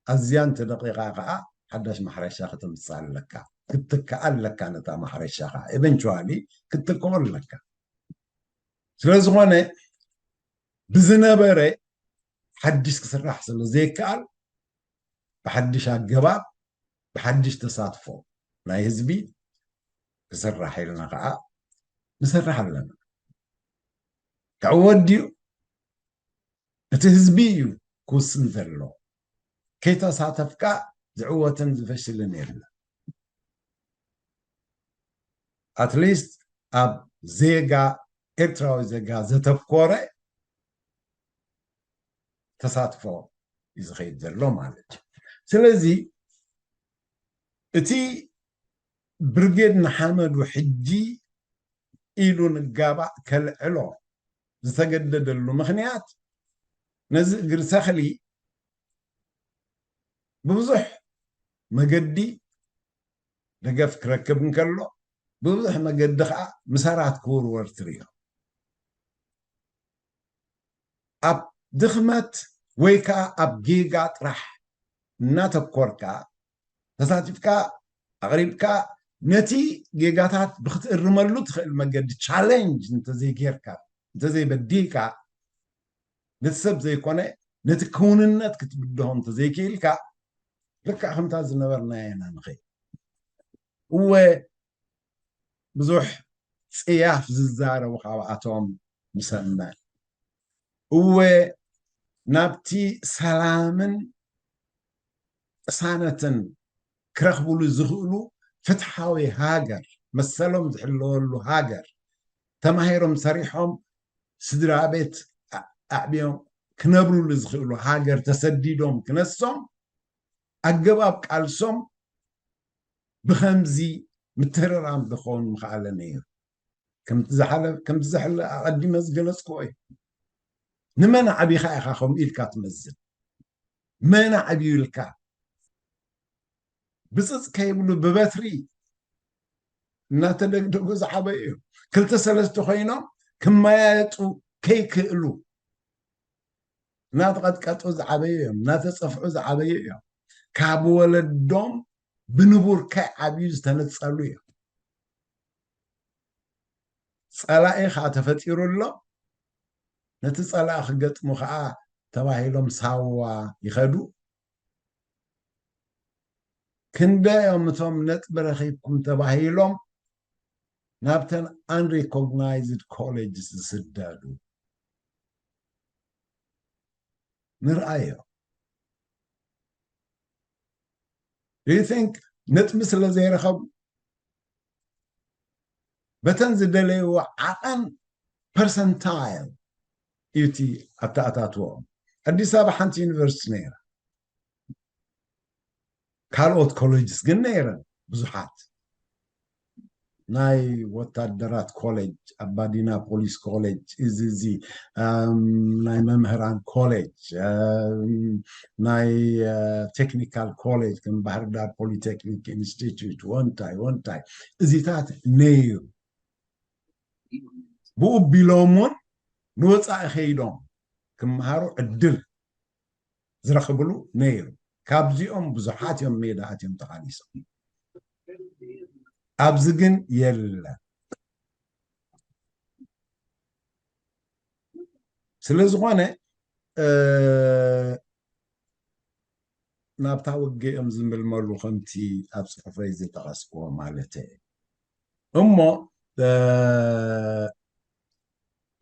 ኣዝያ እንተደቂቓ ከኣ ሓዳሽ ማሕረሻ ከተምጽእ ኣለካ። ክትትክኣ ኣለካ ነታ ማሕረሻኻ። ኤቨንቹዋሊ ክትትክኦ ኣለካ። ስለ ዝኾነ ብዝነበረ ሓድሽ ክስራሕ ስለ ዘይከኣል፣ ብሓድሽ ኣገባብ፣ ብሓድሽ ተሳትፎ ናይ ህዝቢ ክስራሕ ኢልና ከኣ ንሰርሕ ኣለና። ክዕወት ድዩ? እቲ ህዝቢ እዩ ክውስን ዘሎ። ከይተሳተፍካ ዝዕወትን ዝፈሽልን የለን። ኣትሊስት ኣብ ዜጋ፣ ኤርትራዊ ዜጋ ዘተኮረ ተሳትፎ እዩ ዝኸይድ ዘሎ ማለት እዩ። ስለዚ እቲ ብርጌድ ንሓመዱ ሕጂ ኢሉ ንጋባእ ከልዕሎ ዝተገደደሉ ምኽንያት፣ ነዚ እግሪ ተኽሊ ብብዙሕ መገዲ ደገፍ ክረክብ እንከሎ፣ ብብዙሕ መገዲ ኸዓ ምሳራት ክውርወር ትርእዮ። ኣብ ድኽመት ወይ ከኣ ኣብ ጌጋ ጥራሕ እናተኮርካ፣ ተሳቲፍካ፣ ኣቕሪብካ፣ ነቲ ጌጋታት ብክትእርመሉ ትኽእል መገዲ ቻሌንጅ እንተዘይጌርካ፣ እንተዘይበዲህካ፣ ነቲ ሰብ ዘይኮነ፣ ነቲ ክውንነት ክትብድሆ እንተዘይክኢልካ፣ ልክዕ ከምታ ዝነበርናዮ ኢና ንኸይድ። እወ፣ ብዙሕ ጽያፍ ዝዛረቡ ካብኣቶም ንሰምዕ። እወ፣ ናብቲ ሰላምን ቅሳነትን ክረኽብሉ ዝኽእሉ ፍትሓዊ ሃገር፣ መሰሎም ዝሕለወሉ ሃገር፣ ተማሂሮም ሰሪሖም ስድራ ቤት ኣ-፣ ኣዕብዮም ክነብሩሉ ዝኽእሉ ሃገር ተሰዲዶም ክነሶም፣ ኣገባብ ቃልሶም ብኸምዚ ምትህርራም ዝኸውን ምኽኣለ ነይሩ። ከምቲ ዝሓለ- ከምቲ ዝሕለ ኣቐዲመ ዝገለጽክዎ እዩ። ንመን ዓቢኻ ኢኻ ከምኡ ኢልካ ትመዝን? መን ዓብዩ ኢልካ? ብፅፅ ከይብሉ ብበትሪ እናተደግደጉ ዝዓበዩ እዮም። ክልተ ሰለስተ ኮይኖም ክመያየጡ ከይክእሉ እናተቐጥቀጡ ዝዓበዩ እዮም፣ እናተፀፍዑ ዝዓበዩ እዮም። ካብ ወለዶም ብንቡር ከይዓብዩ ዝተነፀሉ እዮም። ፀላኢ ከዓ ተፈጢሩ ኣሎ። ነቲ ፀላኢ ክገጥሙ ከዓ ተባሂሎም ሳዋ ይኸዱ። ክንደዮም እቶም ነጥቢ ረኺብኩም ተባሂሎም ናብተን unrecognized colleges ዝስደዱ? ንርኣዮ። Do you think ነጥቢ ስለ ዘይረኸቡ በተን ዝደለይዎ ዓቐን percentile እዩ እቲ ኣተኣታትወኦም። ኣዲስ ኣበባ ሓንቲ ዩኒቨርሲቲ ነይራ፣ ካልኦት ኮሌጅስ ግን ነይረን ብዙሓት። ናይ ወታደራት ኮሌጅ፣ ኣባዲና ፖሊስ ኮሌጅ፣ እዚ እዚ፣ እም፣ ናይ መምህራን ኮሌጅ፣ እም፣ ናይ ቴክኒካል ኮሌጅ ከም ባህር ዳር ፖሊቴክኒክ ኢንስቲትዩት፣ ወንታይ ወንታይ፣ እዚታት ነይሩ። ብኡ ቢሎም እውን ንወፃኢ ከይዶም ክመሃሩ ዕድል ዝረኽብሉ ነይሩ። ካብዚኦም ብዙሓት እዮም ሜዳ ኣትዮም ተቓሊሶም። ኣብዚ ግን የለን። ስለ ዝኾነ ናብታ ውግእ እዮም ዝምልመሉ፣ ከምቲ ኣብ ፅሑፈይ ዝጠቐስክዎ ማለት እየ። እሞ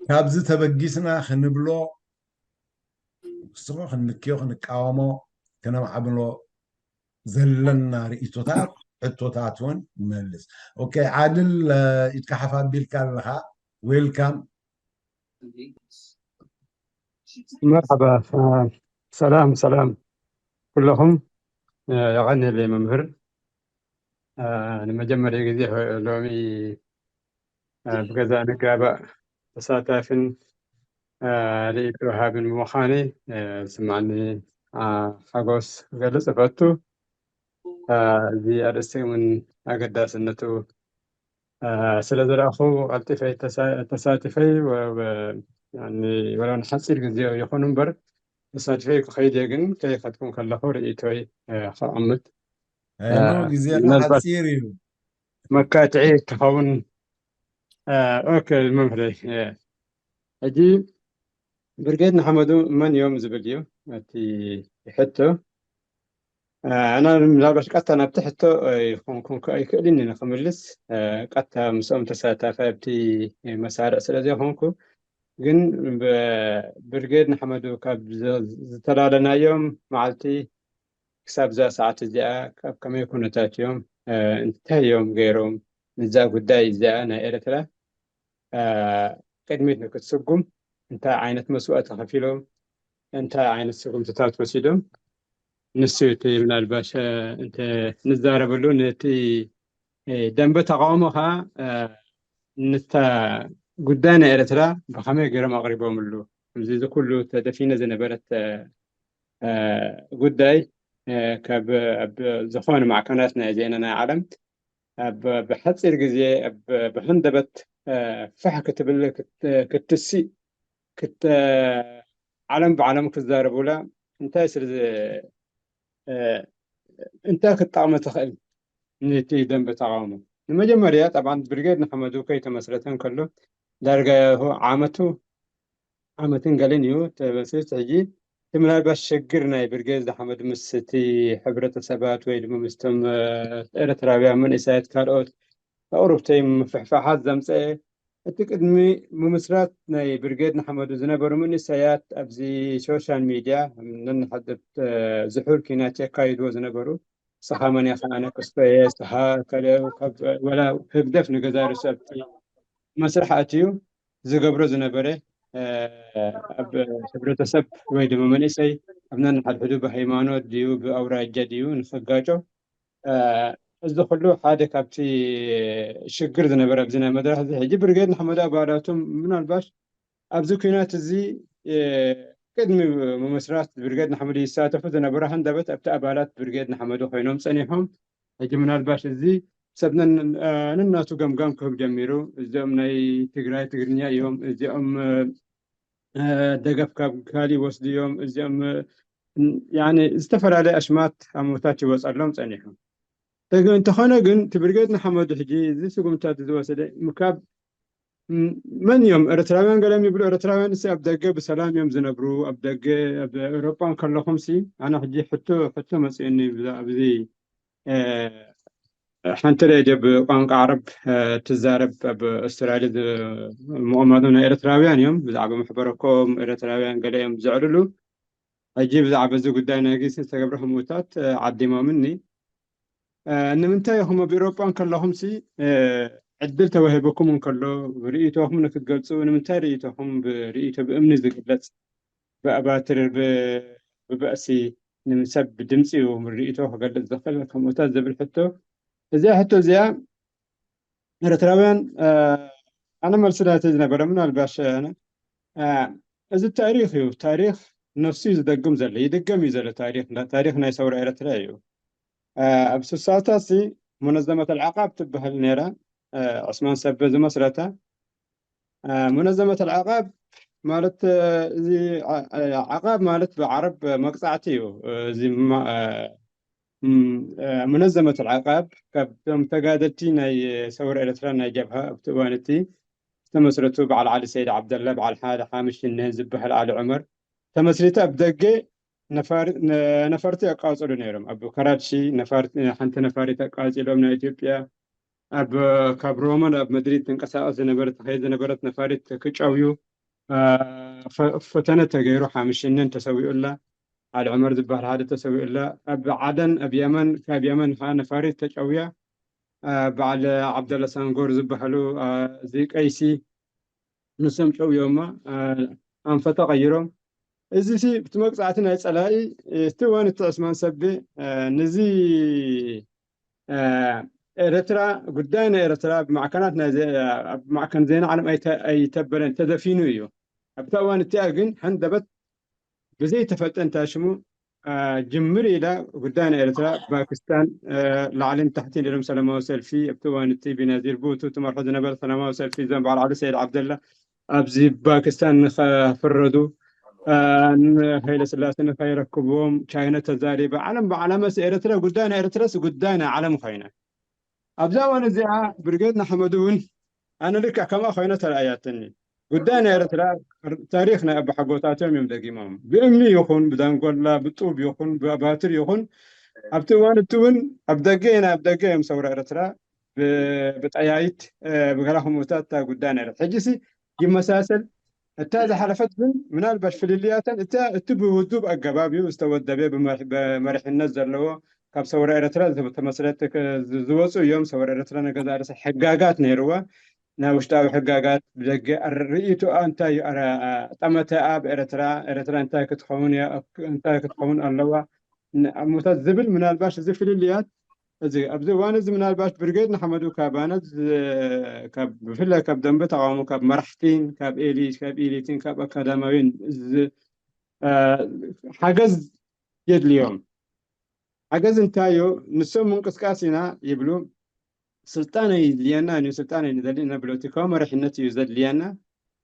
ካብዚ ተበጊስና ክንብሎ ንስኹ ክንንክዮ ክንቃወሞ ክነማዕብሎ ዘለና ርእይቶታት ሕቶታት እውን ንመልስ። ኦኬ፣ ዓድል፣ ኢድካ ሓፍ ኣቢልካ ኣለኻ። ዌልካም። መርሓባ። ሰላም ሰላም ኩለኹም። የቐንየለይ መምህር። ንመጀመርያ ግዜ ሎሚ ብገዛ ንጋባእ ተሳታፍን ርእይቶ ወሃብን ብምዃነይ ዝስምዓኒ ሓጎስ ክገልጽ እፈቱ። እዚ ኣርእስቲ እውን ኣገዳስነቱ ስለ ዝረኣኹ ቀልጢፈ ተሳቲፈይ ወላ ሓፂር ግዜ ይኹን እምበር ተሳቲፈይ ክኸይድ እየ። ግን ከይኸድኩም ከለኹ ርእይቶይ ከቐምጥ ግዜና ሓፂር እዩ። መካትዒ ትኸውን። ኦኬ መምህረይ፣ ሕጂ ብርጌድ ንሓመዱ መን እዮም ዝብል እዩ እቲ ሕቶ። ኣነ ምናልባሽ ቀጥታ ናብቲ ሕቶ ኣይኮንኩን ኣይክእልን ንክምልስ ቀጥታ ምስኦም ተሳታፊ ኣብቲ መሳርዕ ስለ ዘይኮንኩ፣ ግን ብርጌድ ንሓመዱ ካብ ዝተላለናዮም መዓልቲ ክሳብ እዛ ሰዓት እዚኣ ኣብ ከመይ ኩነታት እዮም፣ እንታይ እዮም ገይሮም ንዛ ጉዳይ እዚኣ ናይ ኤርትራ ቅድሚት ንክትስጉም እንታይ ዓይነት መስዋእቲ ከፊሎም እንታይ ዓይነት ስጉምትታት ወሲዶም ንሱ እቲ ምናልባሽ እንተ ንዛረበሉ ነቲ ደንበ ተቃውሞ ከዓ ንታ ጉዳይ ናይ ኤርትራ ብከመይ ገይሮም ኣቅሪቦምሉ እዚ እዚ ኩሉ ተደፊነ ዝነበረት ጉዳይ ካብ ዝኾነ ማዕከናት ናይ ዜና ናይ ዓለም ብሓፂር ግዜ ብሃንደበት ፋሕ ክትብል ክትስእ ዓለም ብዓለም ክዛረቡላ እንታይ ስለ እንታይ ክትጠቕመ ትኽእል ነቲ ደንበ ተቃውሞ? ንመጀመርያ ጠብዓን ብርጌድ ንሓመዱ ከይተመስረተ እንከሎ ዳርጋ ዓመቱ ዓመትን ገለን እዩ ተመስሪቱ። ሕጂ እቲ ምናልባት ሽግር ናይ ብርጌድ ንሓመዱ ምስ እቲ ሕብረተሰባት ወይ ድማ ምስቶም ኤርትራውያን መንእሰያት ካልኦት ኣቑርብተይ ምፍሕፋሓት ዘምፀአ እቲ ቅድሚ ምምስራት ናይ ብርጌድ ንሓመዱ ዝነበሩ መንእሰያት ኣብዚ ሶሻል ሚድያ ነንሓድር ዝሑል ኪናት የካይድዎ ዝነበሩ ስኻ መን ኢኻ ኣነ ክስቶ እየ ስኻ ከለ ወላ ህግደፍ ንገዛ ርእሱ ኣብቲ መስርሕ ኣትዩ ዝገብሮ ዝነበረ ኣብ ሕብረተሰብ ወይ ድማ መንእሰይ ኣብ ነንሓድሕዱ ብሃይማኖት ድዩ ብኣውራጃ ድዩ ንክጋጮ እዚ ኩሉ ሓደ ካብቲ ሽግር ዝነበረ ኣብዚ ናይ መድረኽ እዚ። ሕጂ ብርጌድ ንሓመዱ ኣባላቱ ምናልባሽ ኣብዚ ኲናት እዚ ቅድሚ ምምስራት ብርጌድ ንሓመዱ ይሳተፉ ዝነበሩ ሃንደበት ኣብቲ ኣባላት ብርጌድ ንሓመዱ ኮይኖም ጸኒሖም። ሕጂ ምናልባሽ እዚ ሰብ ነናቱ ገምጋም ክህብ ጀሚሩ። እዚኦም ናይ ትግራይ ትግርኛ እዮም፣ እዚኦም ደገፍ ካብ ካል ይወስዱ እዮም፣ እዚኦም ዝተፈላለየ ኣሽማት ኣሞታት ይወፀሎም ፀኒሑ። እንተኾነ ግን እቲ ብርጌድ ንሓመዱ ሕጂ እዚ ስጉምታት ዝወሰደ ካብ መን እዮም? ኤርትራውያን ገለም ይብሉ። ኤርትራውያን ሲ ኣብ ደገ ብሰላም እዮም ዝነብሩ፣ ኣብ ደገ ኣብ ኤውሮጳ ከለኹም ሲ ኣነ ሕጂ ሕቶ ሕቶ መፅእኒ ኣብዚ ሓንቲ ሬድዮ ብቋንቋ ዓረብ ትዛረብ ኣብ ኣውስትራልያ መቐመጦም ናይ ኤርትራውያን እዮም። ብዛዕባ መሕበረኮም ኤርትራውያን ገለ እዮም ዘዕልሉ። ሕጂ ብዛዕባ እዚ ጉዳይ ናይ ግሲ ዝተገብረ ህሙታት ዓዲሞምኒ። ንምንታይ ኢኹም ኣብ ኤውሮጳ እንከለኹም ሲ ዕድል ተዋሂበኩም እንከሎ ርእይቶኹም ንክትገልጹ፣ ንምንታይ ርእይቶኹም ብርእይቶ ብእምኒ ዝግለጽ ብኣባትር ብበእሲ ንምሰብ ብድምፂ እዩ ርእይቶ ክገልፅ ዝኽእል ከምኡታት ዝብል ሕቶ። እዚኣ ሕቶ እዚኣ ኤርትራውያን ኣነ መልሲ ናተ ዝነበረ ምናልባሽ እዚ ታሪክ እዩ። ታሪክ ነፍሱ እዩ ዝደግም ዘሎ፣ ይድገም እዩ ዘሎ። ታሪክ ናይ ሰውራ ኤርትራ እዩ። ኣብ ስሳታት ሲ ሙነዘመት ኣልዓቃብ ትበሃል ነይራ። ዑስማን ሰበ ዝመስረታ ሙነዘመት ኣልዓቃብ ማለት እዚ ዓቃብ ማለት ብዓረብ መቅፃዕቲ እዩ። እዚ ሙነዘመት ኣልዓቃብ ካብቶም ተጋደልቲ ናይ ሰውራ ኤርትራ ናይ ጀብሃ ኣብቲ እዋን እቲ ዝተመስረቱ በዓል ዓሊ ሰይድ ዓብደላ፣ በዓል ሓደ ሓምሽ ሽነን ዝበሃል ዓሊ ዑመር ተመስሪቱ ኣብ ደገ ነፈርቲ ኣቃፅሉ ነይሮም። ኣብ ከራድሺ ሓንቲ ነፋሪት ኣቃፂሎም ናይ ኢትዮጵያ ኣብ ካብ ሮማ ናብ መድሪድ ትንቀሳቀስ ዝነበረት ትኸይድ ዝነበረት ነፋሪት ክጨውዩ ፈተነ ተገይሩ ሓምሽንን ተሰዊኡላ። ዓሊ ዑመር ዝበሃል ሓደ ተሰዊኡላ። ኣብ ዓደን ኣብ የመን ካብ የመን ከዓ ነፋሪት ተጨውያ በዓል ዓብደላ ሳንጎር ዝበሃሉ እዚ ቀይሲ ንሶም ጨውዮማ ኣንፈ ተቐይሮም። እዚ ሲ ብቲ መቅፃዕቲ ናይ ፀላኢ እቲ እዋን እቲ ዕስማን ሰቤ ንዚ ኤርትራ ጉዳይ ናይ ኤርትራ ብማዕከናት ማዕከን ዜና ዓለም ኣይተበለን ተደፊኑ እዩ። ኣብታ እዋን እቲኣ ግን ሃንደበት ብዘይተፈልጠ እንታይ ሽሙ ጅምር ኢላ ጉዳይ ናይ ኤርትራ ፓኪስታን ላዕልን ታሕትን ኢሎም ሰላማዊ ሰልፊ ኣብቲ እዋን እቲ ቢናዚር ቡቱ ትመርሖ ዝነበረ ሰላማዊ ሰልፊ እዞም በዓል ዓሊ ሰይድ ዓብደላ ኣብዚ ፓኪስታን ንኸፍረዱ ንሃይለ ስላሴ ንኸይረክብዎም ቻይና ተዛሪባ። ዓለም ብዓለመ ኤርትራ ጉዳይ ናይ ኤርትራስ ጉዳይ ናይ ዓለም ኮይነ ኣብዛ እዋን እዚኣ ብርጌድ ንሓመዱ እውን ኣነ ልክዕ ከምኣ ኮይነ ተረኣያትኒ። ጉዳይ ናይ ኤርትራ ታሪክ ናይ ኣባሓጎታቶም እዮም ደጊሞም። ብእምኒ ይኹን ብዳንጎላ ብጡብ ይኹን ብባትር ይኹን ኣብቲ እዋን እቲ እውን ኣብ ደገ ኢና ኣብ ደገ እዮም ሰውራ ኤርትራ ብጠያይት ብገላ ከምኡታት እታ ጉዳይ ናይ ሕጂ ሲ ይመሳሰል። እታ ዝሓለፈት ግን ምናልባሽ ፍልልያተን እታ እቲ ብውዱብ ኣገባብ እዩ ዝተወደበ ብመሪሕነት ዘለዎ ካብ ሰውራ ኤርትራ ዝተመስረተ ዝወፁ እዮም። ሰውራ ኤርትራ ንገዛ ርእሳ ሕጋጋት ነይርዋ ናይ ውሽጣዊ ሕጋጋት ብደገ ርእይቶኣ እንታይ እዩ ጠመተኣ ብኤርትራ ኤርትራ እንታይ ክትኸውን እንታይ ክትኸውን ኣለዋ ኣሞታት ዝብል ምናልባሽ እዚ ፍልልያት እዚ ኣብዚ እዋን እዚ ምናልባሽ ብርጌድ ንሓመዱ ካባነት ብፍላይ ካብ ደንበ ተቃውሞ ካብ መራሕቲን ካብ ኤሊት ካብ ኢሊትን ካብ ኣካዳማዊን ሓገዝ የድልዮም። ሓገዝ እንታይ እዩ? ንሶም ምንቅስቃስ ኢና ይብሉ። ስልጣን የድልየና እዩ፣ ስልጣን እዩ ንደሊ ኢና ብሎቲካዊ መሪሕነት እዩ ዘድልየና።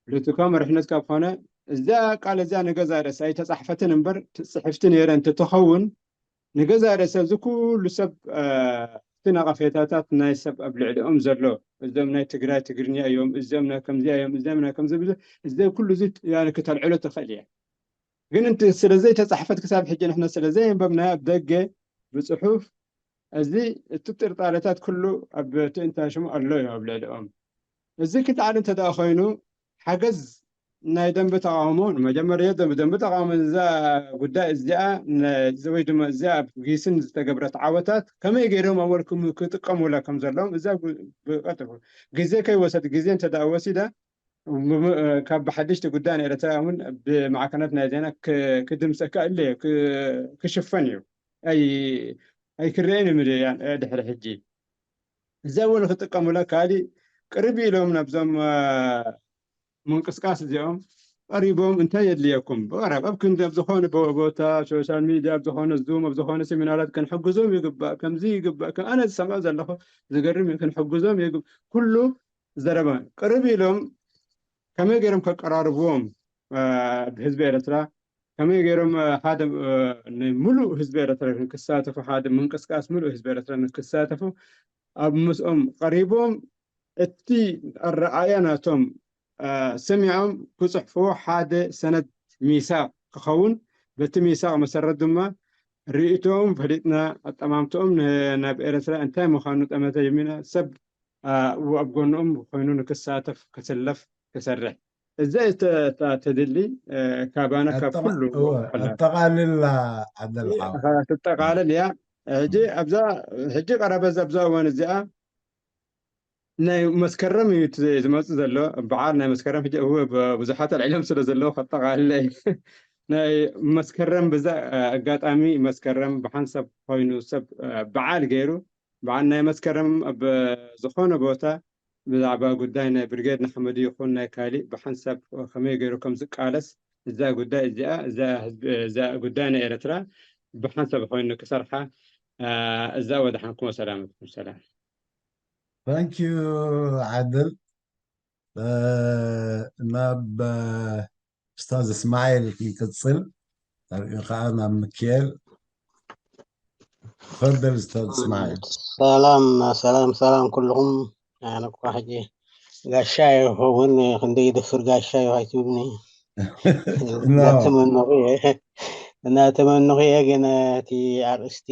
ብሎቲካዊ መሪሕነት ካብ ኮነ እዛ ቃል እዚኣ ንገዛ ርእሳ ኣይተጻሕፈትን እምበር ጽሕፍቲ ነይረ እንተትኸውን ንገዛ ርእሳ እዚ ኩሉ ሰብ እቲ ነቐፌታታት ናይ ሰብ ኣብ ልዕሊኦም ዘሎ እዞም ናይ ትግራይ ትግርኛ እዮም፣ እዚኦም ናይ ከምዚኣ እዮም፣ እዚኦም ናይ ከምዚ እዚ ኩሉ እዚ ክተልዕሎ ትኽእል እያ። ግን እንቲ ስለ ዘይተጻሕፈት ክሳብ ሕጂ ንሕና ስለ ዘየንበብናያ ኣብ ደገ ብጽሑፍ እዚ እቲ ጥርጣረታት ኩሉ ኣብ ትእንታ ሽሙ ኣሎ እዩ ኣብ ልዕሊኦም። እዚ ክተዓል እንተ ደኣ ኮይኑ ሓገዝ ናይ ደንበ ተቃውሞ ንመጀመርያ ደንበ ደንበ ተቃውሞ እዛ ጉዳይ እዚኣ ነ- እዚ ወይ ድማ እዚኣ ኣብ ጊስን ዝተገብረት ዓወታት ከመይ ገይሮም ኣወልኩም ክጥቀሙላ ከም ዘለዎም እዛ ጉ- ብቀጥታ ግዜ ከይወሰድ ግዜ እንተ ደኣ ወሲዳ ካብ ብሓድሽቲ ጉዳይ ንኤርትራ እውን ብማዕከናት ናይ ዜና ክድምሰ ክእለ ክሽፈን እዩ ኣይክረአን ምድያን ድሕሪ ሕጂ እዚ እውን ክጥቀሙላ ካሊእ ቅርብ ኢሎም ናብዞም ምንቅስቃስ እዚኦም ቀሪቦም እንታይ የድልየኩም ብቐረብ ኣብ ክንዲ ኣብ ዝኾነ ቦታ ሶሻል ሚድያ ኣብ ዝኾነ ዙም ኣብ ዝኾነ ሴሚናራት ክንሕግዞም ይግባእ። ከምዚ ይግባእ። ከም ኣነ ዝሰምዖ ዘለኹ ዝገርም እዩ። ክንሕግዞም ይግባእ። ኩሉ ዘረባ ቅርብ ኢሎም ከመይ ገይሮም ከቀራርብዎም ብህዝቢ ኤርትራ ከመይ ገይሮም ሓደ ምሉእ ህዝቢ ኤርትራ ክሳተፉ ሓደ ምንቅስቃስ ምሉእ ህዝቢ ኤርትራ ክሳተፉ ኣብ ምስኦም ቀሪቦም እቲ ኣረኣእያ ናቶም ሰሚዖም ክፅሕፍዎ ሓደ ሰነድ ሚሳቕ ክኸውን በቲ ሚሳቕ መሰረት ድማ ርእይቶኦም ፈሊጥና ኣጠማምትኦም ናብ ኤርትራ እንታይ ምዃኑ ጠመተ ጀሚርና ሰብ ኣብ ጎንኦም ኮይኑ ንክሳተፍ ክስለፍ ክሰርሕ እዛ ተድሊ ካባና ካብ ኩሉ ኣጠቃልላ ዓደል ትጠቃለል እያ። ሕጂ ኣብዛ ሕጂ ቀረበ ኣብዛ እዋን እዚኣ ናይ መስከረም እዩ ዝመፁ ዘሎ በዓል ናይ መስከረም ሕጂ ብዙሓት ኣልዒሎም ስለ ዘለዉ ከጠቃልለ ናይ መስከረም ብዛ ኣጋጣሚ መስከረም ብሓንሳብ ኮይኑ ሰብ በዓል ገይሩ በዓል ናይ መስከረም ኣብ ዝኾነ ቦታ ብዛዕባ ጉዳይ ናይ ብርጌድ ንሓመዱ ይኹን ናይ ካሊእ ብሓንሳብ ከመይ ገይሩ ከም ዝቃለስ እዛ ጉዳይ እዚኣ እዛ ጉዳይ ናይ ኤርትራ ብሓንሳብ ኮይኑ ክሰርሓ እዛ ወድሓንኩም ወሰላመትኩም ሰላም። Thank you ዓድል ናብ ኡስታዝ እስማዒል ይቅፅል። ካብኡ ከዓ ናብ ምክኤል። ተፈደል ኡስታዝ እስማዒል። ሰላም ሰላም ሰላም ኩልኩም። ኣነ እኳ ሕጂ ጋሻ ይኸውን ክንደይ ይደፍር ጋሻ እዩ ኣይትብልኒ። እናተመነኹ እየ እናተመነኹ እየ ግን እቲ ኣርእስቲ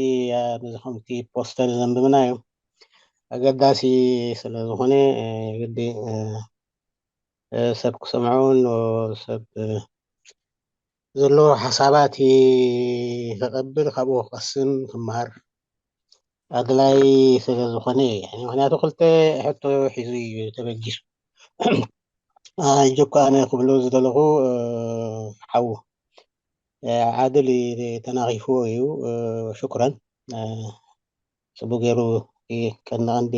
ምስኹም እቲ ፖስተር ዘንብብና እዩ ኣገዳሲ ስለ ዝኾነ ግዲ ሰብ ክሰምዖ ኣለዎ። ሰብ ዘለዎ ሓሳባት ክቐብል ካብኡ ክቐስም ክመሃር ኣድላይ ስለ ዝኾነ እዩ። ምክንያቱ ክልተ ሕቶ ሒዙ እዩ ተበጊሱ። ሕጂ እኮ ኣነ ክብሎ ዝደለኹ ሓዉ ዓድል ተናኺፍዎ እዩ። ሽኩረን። ጽቡቅ ገይሩ ቀንዲ ቀንዲ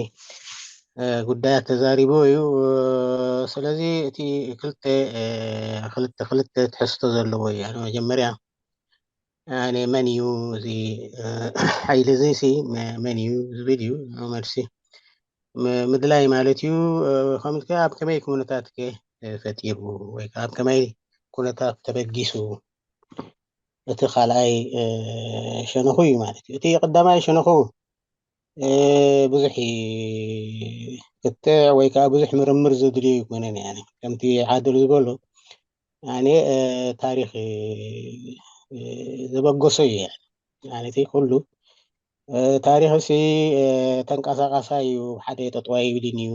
ጉዳያት ተዛሪቡ እዩ። ስለዚ እቲ ክልተ ክልተ ክልተ ትሕዝቶ ዘለዎ እዩ። መጀመርያ መን እዩ እዚ ሓይሊ እዚ ሲ መን እዩ ዝብል እዩ መልሲ። ምድላይ ማለት እዩ። ከምዚ ኣብ ከመይ ኩነታት ከ ፈጢሩ ወይ ከዓ ኣብ ከመይ ኩነታት ተበጊሱ እቲ ካልኣይ ሸነኹ እዩ ማለት እዩ። እቲ ቀዳማይ ሸነኹ ብዙሕ ክትዕ ወይ ከዓ ብዙሕ ምርምር ዘድልዮ ኣይኮነን። ከምቲ ዓድል ዝበሎ ታሪኽ ዘበገሶ እዩ። እቲ ኩሉ ታሪኽ ሲ ተንቀሳቃሳይ እዩ፣ ሓደ ጠጠው ኣይብልን እዩ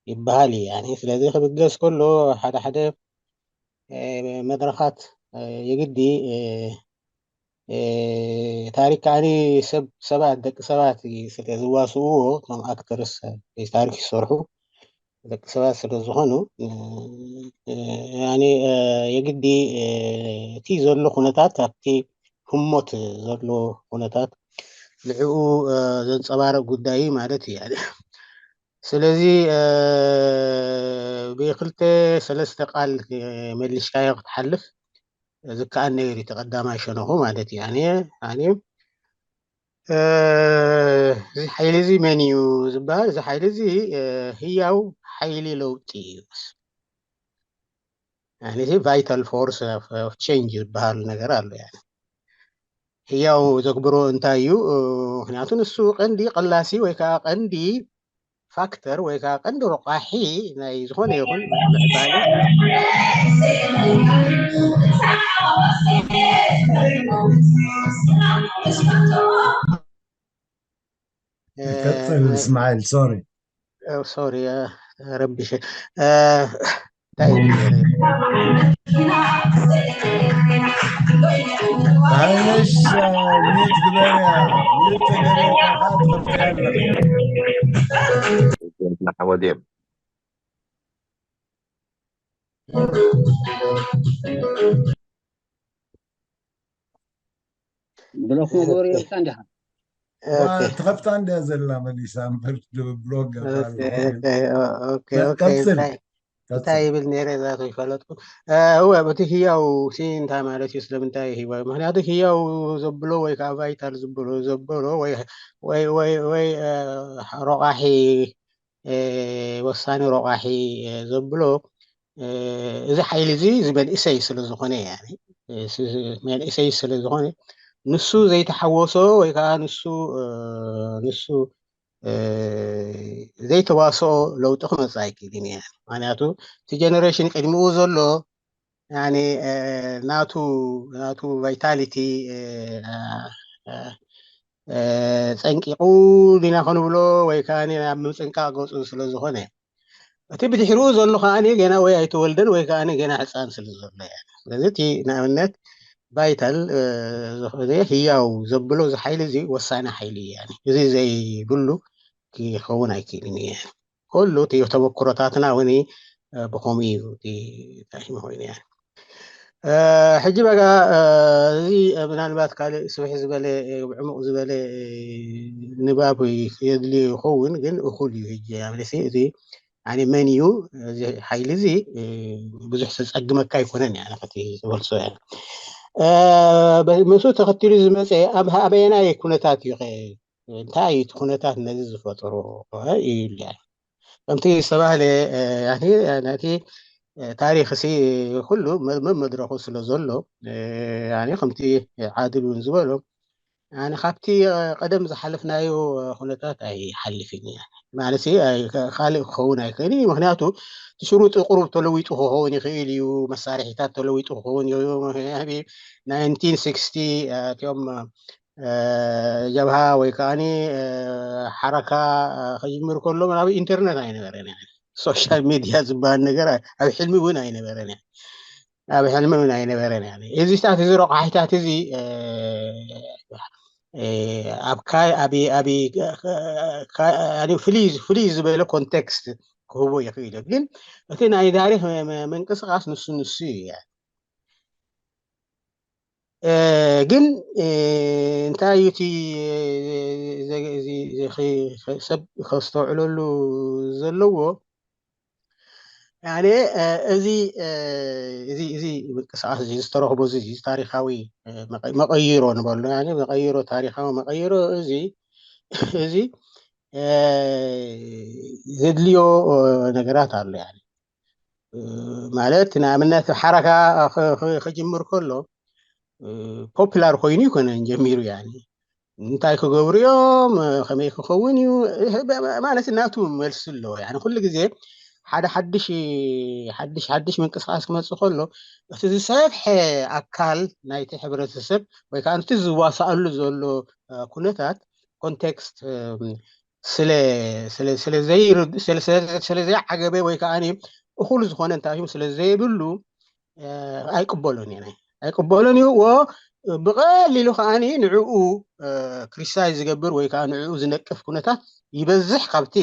ይበሃል እዩ። ስለዚ ክብገስ ከሎ ሓደ ሓደ መድረኻት የግዲ ታሪክ ከዓኒ ሰብ ሰባት ደቂ ሰባት ስለ ዝዋስእዎ እቶም ኣክተርስ ታሪክ ዝሰርሑ ደቂ ሰባት ስለ ዝኾኑ የግዲ እቲ ዘሎ ኩነታት ኣብቲ ህሞት ዘሎ ኩነታት ንዕኡ ዘንፀባርቕ ጉዳይ እዩ ማለት እዩ። ስለዚ ብክልተ ሰለስተ ቃል መሊስካዮ ክትሓልፍ ዝከኣል ነገር እዩ። ተቐዳማይ ሸነኹ ማለት እዩ። ኣነ ኣነ እዚ ሓይሊ እዚ መን እዩ ዝበሃል? እዚ ሓይሊ እዚ ህያው ሓይሊ ለውጢ እዩ። እዚ vital force of change ዝበሃል ነገር ኣሎ። ህያው ዘግብሮ እንታይ እዩ? ምክንያቱ ንሱ ቀንዲ ቀላሲ ወይ ከዓ ቀንዲ ፋክተር ወይ ከዓ ቀንዲ ረቋሒ ናይ ዝኾነ ይኹን ምዕባለ ቀፅል እስማዒል። ሶሪ ሶሪ ረቢሽ معلش ميوت ግበርያ ሚዩት ተገበርካ ትኸፍትያ ኣለኻ ወዲም ብሎክ መግበሪ የብልካ እንዲኻ እዋ፣ ትኸፍታ እንድያ ዘላ መሊሳ እምበር፣ ብሎክ ገይራ ኣለኹ። ኦኬ ኦኬ። ቀጽል፣ እንታይ እንታይ ይብል ነይረ እዛ ከይፈለጥኩ። እወ፣ እቲ ህያው ሲ እንታይ ማለት እዩ? ስለምንታይ ህያው? ምክንያቱ ህያው ዘብሎ ወይ ከዓ ቫይታል ዝብሎ ዘብሎ ወይ ወይ ወይ ወይ ሮቃሒ፣ ወሳኒ ሮቃሒ ዘብሎ እዚ ሓይሊ እዚ እዚ መንእሰይ ስለ ዝኾነ፣ መንእሰይ ስለ ዝኾነ፣ ንሱ ዘይተሓወሶ ወይ ከዓ ንሱ ንሱ ዘይተዋስኦ ለውጢ ክመፅእ ኣይክእልን እየ። ምክንያቱ እቲ ጀነሬሽን ቅድሚኡ ዘሎ ናቱ ናቱ ቫይታሊቲ ጸንቂቑ ዲና ክንብሎ ወይ ከዓ ናብ ምፅንቃቕ ገፁ ስለ ዝኾነ፣ እቲ ብድሕሪኡ ዘሎ ከዓ ገና ወይ ኣይተወልደን ወይ ከዓ ገና ሕፃን ስለ ዘሎ እያ። ስለዚ እቲ ንኣብነት ቫይታል ዝኾነ ህያው ዘብሎ እዚ ሓይሊ እዚ ወሳኒ ሓይሊ እያ። እዚ ዘይብሉ ክኸውን ኣይክእልን እየ። ኩሉ እቲ ተመክሮታትና እውን ብኸምኡ እዩ ተሂሙ ኮይኑ እያ። ሕጂ በጋ እዚ ምናልባት ካልእ ስብሒ ዝበለ ዕሙቕ ዝበለ ንባብ የድልዮ ይኸውን፣ ግን እኹል እዩ። ሕጂ ኣብለሲ እዚ ኣነ መን እዩ እዚ ሓይሊ እዚ ብዙሕ ተጸግመካ ኣይኮነን እያ ከቲ ዝበልሶ እያ። ምስኡ ተኸቲሉ ዝመፀ ኣብ ኣበየናይ ኩነታት እዩ እንታይ እቲ ኩነታት ነዚ ዝፈጠሮ እዩ ኢሉ ከምቲ ዝተባህለ ናቲ ታሪክ ሲ ኩሉ መመድረኹ ስለ ዘሎ ከምቲ ዓድል እውን ዝበሎ ካብቲ ቀደም ዝሓለፍናዮ ኩነታት ኣይሓልፍን እያ ማለት ካልእ ክኸውን ኣይክእል እዩ። ምክንያቱ ሽሩጥ ቁሩብ ተለዊጡ ክኸውን ይኽእል እዩ። መሳርሒታት ተለዊጡ ክኸውን እዩ። ናይንቲን ሲክስቲ እቲኦም ጀብሃ ወይ ከዓ ሓረካ ክጅምር ከሎ ኣብ ኢንተርነት ኣይነበረን። ሶሻል ሚድያ ዝበሃል ነገር ኣብ ሕልሚ እውን ኣይነበረን። ኣብ ሕልሚ እውን ኣይነበረን። እዚ ስታት እዚ ረቋሒታት እዚ ኣብ ፍልይ ዝበለ ኮንቴክስት ክህቦ ይኽእል እዩ። ግን እቲ ናይ ታሪክ ምንቅስቃስ ንሱ ንሱ እዩ። ግን እንታይ እዩ እቲ ሰብ ከስተውዕለሉ ዘለዎ? ያኔ እዚ እዚ እዚ ምንቅስቃስ እዚ ዝተረኽቦ እዚ ታሪካዊ መቐይሮ ንበሎ፣ መቐይሮ፣ ታሪካዊ መቐይሮ እዚ እዚ ዘድልዮ ነገራት ኣሎ። ማለት ንኣብነት ሓረካ ክጅምር ከሎ ፖፕላር ኮይኑ ይኮነን ጀሚሩ። ያ እንታይ ክገብሩ እዮም፣ ከመይ ክኸውን እዩ ማለት ናቱ መልሲ ኣለዎ። ኩሉ ግዜ ሓደ ሓድሽ ሓድሽ ሓድሽ ምንቅስቃስ ክመፅእ ከሎ እቲ ዝሰፍሐ ኣካል ናይቲ ሕብረተሰብ ወይ ከዓ እቲ ዝዋሳኣሉ ዘሎ ኩነታት ኮንቴክስት ስለ ዘይዓገበ ወይ ከዓ እኹል ዝኾነ እንታይ ስለ ዘይብሉ ኣይቅበሎን እየ። ኣይቅበሎን እዩ። ብቐሊሉ ከዓ ንዕኡ ክሪቲሳይዝ ዝገብር ወይ ከዓ ንዕኡ ዝነቅፍ ኩነታት ይበዝሕ ካብቲ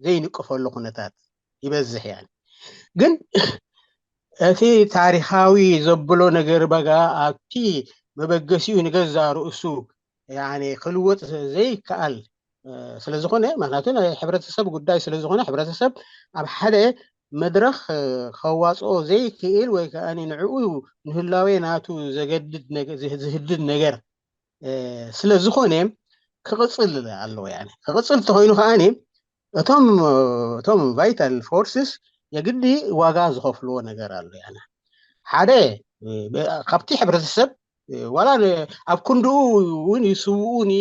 ዘይንቅፈሉ ኩነታት ይበዝሕ። ያ ግን እቲ ታሪካዊ ዘብሎ ነገር በጋ ኣብቲ መበገሲኡ ንገዛ ርእሱ ክልወጥ ዘይከኣል ስለዝኾነ፣ ምክንያቱ ናይ ሕብረተሰብ ጉዳይ ስለዝኾነ፣ ሕብረተሰብ ኣብ ሓደ መድረኽ ከዋፅኦ ዘይክእል ወይ ከዓ ንዕኡ ንህላዌ ናቱ ዘገድድ ዝህድድ ነገር ስለዝኾነ ክቕፅል ኣለዎ። ክቕፅል እንተኮይኑ ከዓ እቶም እቶም ቫይታል ፎርስስ የግዲ ዋጋ ዝኸፍልዎ ነገር ኣሎ። ሓደ ካብቲ ሕብረተሰብ ዋላ ኣብ ክንድኡ እውን ይስውኡኒ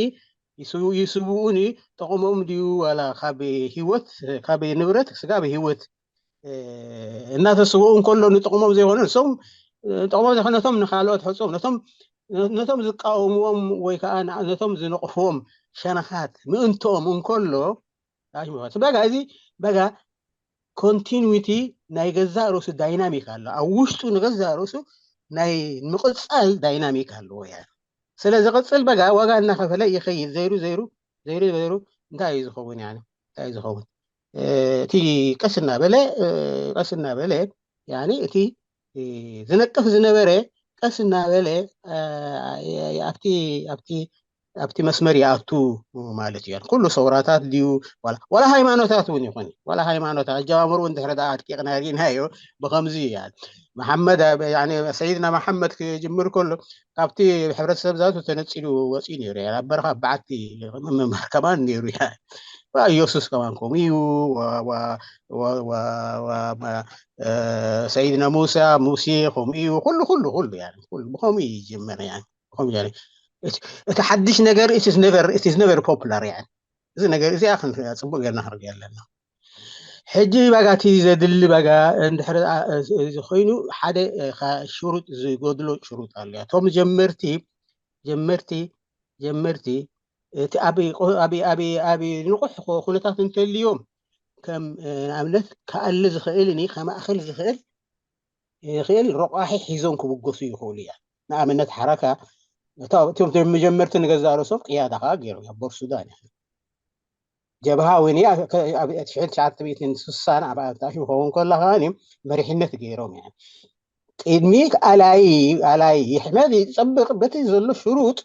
ይስውኡኒ ጠቕሞም ድዩ ዋላ ካብ ህይወት ካብ ንብረት ስጋብ ህይወት እናተስውኡ እንከሎ ንጥቕሞም ዘይኮነ ንሶም ጥቕሞም ዘይኮነ ነቶም ንካልኦት ሕፁም ነቶም ነቶም ዝቃወምዎም ወይ ከዓ ነቶም ዝነቕፍዎም ሸነኻት ምእንትኦም እንከሎ በጋ እዚ በጋ ኮንቲኒቲ ናይ ገዛእ ርእሱ ዳይናሚክ ኣሎ። ኣብ ውሽጡ ንገዛእ ርእሱ ናይ ምቕፃል ዳይናሚክ ኣለዎ። ያ ስለ ዝቕፅል በጋ ዋጋ እናኸፈለ ይኸይድ። ዘይሩ ዘይሩ ዘይሩ ዘይሩ እንታይ እዩ ዝኸውን? ያ እንታይ እዩ ዝኸውን? እቲ ቀስ እናበለ ቀስ እናበለ ያ እቲ ዝነቅፍ ዝነበረ ቀስ እናበለ ኣብቲ ኣብቲ ኣብቲ መስመር ይኣቱ ማለት እዩ። ኩሉ ሰውራታት ድዩ ዋላ ዋላ ሃይማኖታት እውን ይኹን ዋላ ሃይማኖታት ኣጀማምርኡ እንድሕር ደኣ ኣድቂቕና ርኢናዮ ብኸምዚ እዩ። መሓመድ ኣብ- ያኒ ሰይድና መሓመድ ክጅምር ከሎ ካብቲ ሕብረተሰብ ዛቱ ተነፂሉ ወፂኡ ነይሩ እዩ። ኣብ በረኻ በዓቲ ምምሃር ከማን ነይሩ እዩ። ዋ ኢየሱስ ከማን ከምኡ እዩ። ዋ- ዋ- ዋ- ዋ- ዋ- ማ- እ፣ ሰይድና ሙሳ ሙሴ ከምኡ እዩ። ኩሉ ኩሉ ኩሉ ያኒ ኩሉ ብኸምኡ እዩ ይጅምር ያኒ ብኸምኡ ያኒ እቲ እቲ ሓድሽ ነገር it is never it is never popular ያኒ እዚ ነገር እዚኣ ክንሪኣ ፅቡቅ ጌርና ክንሪኣ ኣለና። ሕጂ ባጋ እቲ ዘድሊ ባጋ እንድሕር እዚ ኮይኑ ሓደ ሽሩጥ ዝጎድሎ ሽሩጥ ኣሎ እቶም ጀመርቲ ጀመርቲ ጀመርቲ እቲ ኣብ ንቑሕ ኩነታት እንተልዮም ከም ንኣብነት ክኣሊ ዝኽእል ኒ ከማእኽል ዝኽእል ይኽእል ረቋሒ ሒዞም ክብገሱ ይኽእሉ እያ። ንኣብነት ሓረካ እቶም መጀመርቲ ንገዛ ርእሶም ቅያዳ ከዓ ገይሮም እዮም ቦር ሱዳን እዮም ጀብሃ እውን ኣብ ትሽዓተ ሚእትን ስሳን ኣብ ኣንታሽ ክኸውን ከሎ ከዓ መሪሕነት ገይሮም እዮም ቅድሚ ኣላይ ኣላይ ይሕመድ ይፀብቅ በቲ ዘሎ ሽሩጥ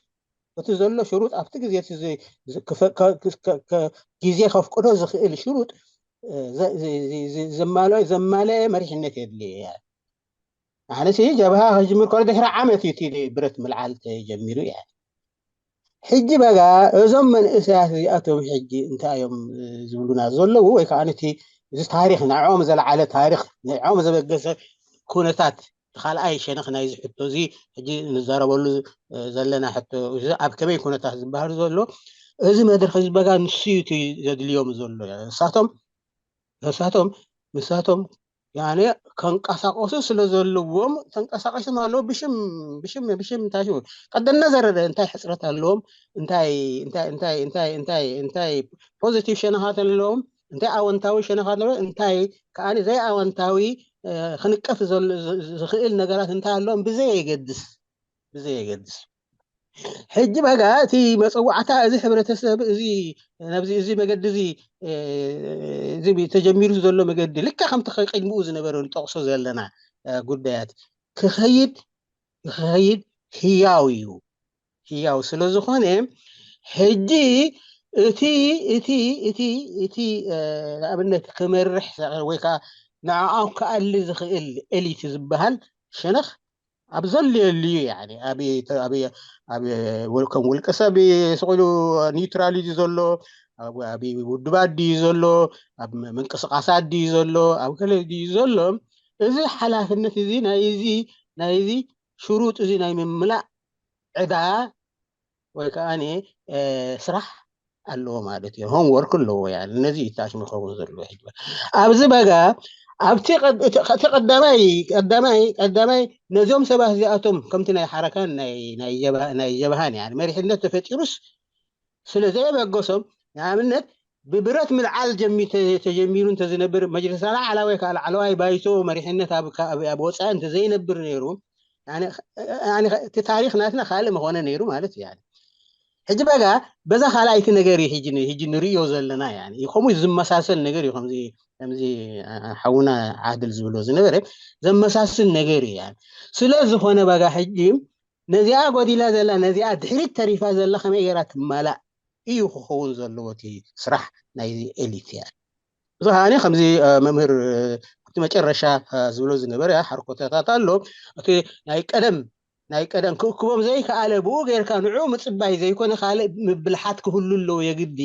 በቲ ዘሎ ሽሩጥ ኣብቲ ግዜ ግዜ ከፍቅዶ ዝኽእል ሽሩጥ ዘማልአ መሪሕነት የድልየ እያ። ኣነሲ ጀብሃ ከጅምር ከሎ ድሕሪ ዓመት እዩ እቲ ብረት ምልዓል ተጀሚሩ እያ። ሕጂ በጋ እዞም መንእሰያት እዚኣቶም ሕጂ እንታይ እዮም ዝብሉና ዘለዉ ወይ ከዓ ነቲ እዚ ታሪክ ንዕኦም ዘለዓለ ታሪክ ንዕኦም ዘበገሰ ኩነታት ካልኣይ ሸነኽ ናይዚ ሕቶ እዚ ሕጂ ንዛረበሉ ዘለና ሕቶ ኣብ ከመይ ኩነታት ዝበሃል ዘሎ እዚ መድረክ ዝበጋ ንሱ እዩ ዘድልዮም ዘሎ እሳቶም እሳቶም ንሳቶም ያኔ ከንቀሳቀሱ ስለ ዘለዎም ተንቀሳቀሶም ኣለዉ ብሽም ብሽም ብሽም እንታይ ሽሙ ቀደና ዘረደ እንታይ ሕፅረት ኣለዎም እንታይ እንታይ እንታይ እንታይ እንታይ እንታይ ፖዚቲቭ ሸነኻት ኣለዎም እንታይ ኣወንታዊ ሸነኻት ኣለዎም እንታይ ከዓኒ ዘይ ኣወንታዊ ክንቀፍ ዝኽእል ነገራት እንታይ ኣለዎም ብዘይ የገድስ ብዘይ የገድስ ሕጂ በጋ እቲ መፀዋዕታ እዚ ሕብረተሰብ እዚ ነዚ እዚ መገዲ እዚ እዚ ተጀሚሩ ዘሎ መገዲ ልካ ከምቲ ቅድሚኡ ዝነበረ ንጠቕሶ ዘለና ጉዳያት ክኸይድ ንክኸይድ ህያው እዩ ህያው ስለ ዝኾነ ሕጂ እቲ እቲ እቲ እቲ ንኣብነት ክመርሕ ወይ ከዓ ንዕኦም ክኣሊ ዝኽእል ኤሊት ዝበሃል ሸነኽ ኣብ ዘልየሉ እዩ ያኒ ኣብ ኣብ ኣብ ወል- ከም ውልቀ ሰብ ስቕ ኢሉ ኒውትራል እዩ ዘሎ ኣብ ኣብ ውድባት ድዩ ዘሎ ኣብ ምንቅስቃሳት ድዩ ዘሎ ኣብ ገለ ድዩ ዘሎ እዚ ሓላፍነት እዚ ናይ እዚ ናይ እዚ ሽሩጥ እዚ ናይ ምምላእ ዕዳ ወይ ከዓ ስራሕ ኣለዎ ማለት እዩ ሆምወርክ ኣለዎ ያ ነዚ ይታሽም ይኸውን ዘለዎ ሕጂ ኣብዚ በጋ ኣብቲ እቲ ቀዳማይ ቀዳማይ ቀዳማይ ነዚኦም ሰባት እዚኣቶም ከምቲ ናይ ሓረካን ናይ ጀብሃን ያ መሪሕነት ተፈጢሩስ ስለ ዘየበገሶም ንኣብነት ብብረት ምልዓል ተጀሚሩ እንተዝነብር መጅልስ ላዕላ ወይ ከዓ ላዕለዋይ ባይቶ መሪሕነት ኣብ ወፃኢ እንተዘይነብር ነይሩ እቲ ታሪክ ናትና ካልእ መኾነ ነይሩ ማለት እዩ ሕጂ በጋ በዛ ካልኣይቲ ነገር እዩ ሕጂ ንርእዮ ዘለና ከምኡ ዝመሳሰል ነገር እዩ ከምዚ ከምዚ ሓውና ዓድል ዝብሎ ዝነበረ ዘመሳስል ነገር እዩ ስለ ዝኾነ በጋ ሕጂ ነዚኣ ጎዲላ ዘላ ነዚኣ ድሕሪት ተሪፋ ዘላ ከመይ ገይራ ትማላእ እዩ ክኸውን ዘለዎ እቲ ስራሕ ናይዚ ኤሊት እያ እዚ ከዓኒ ከምዚ መምህር ኣብቲ መጨረሻ ዝብሎ ዝነበረ ሓርኮታታት ኣሎ እቲ ናይ ቀደም ናይ ቀደም ክእክቦም ዘይከኣለ ብኡ ጌርካ ንዑ ምፅባይ ዘይኮነ ካልእ ምብልሓት ክህሉ ኣለዎ የግዲ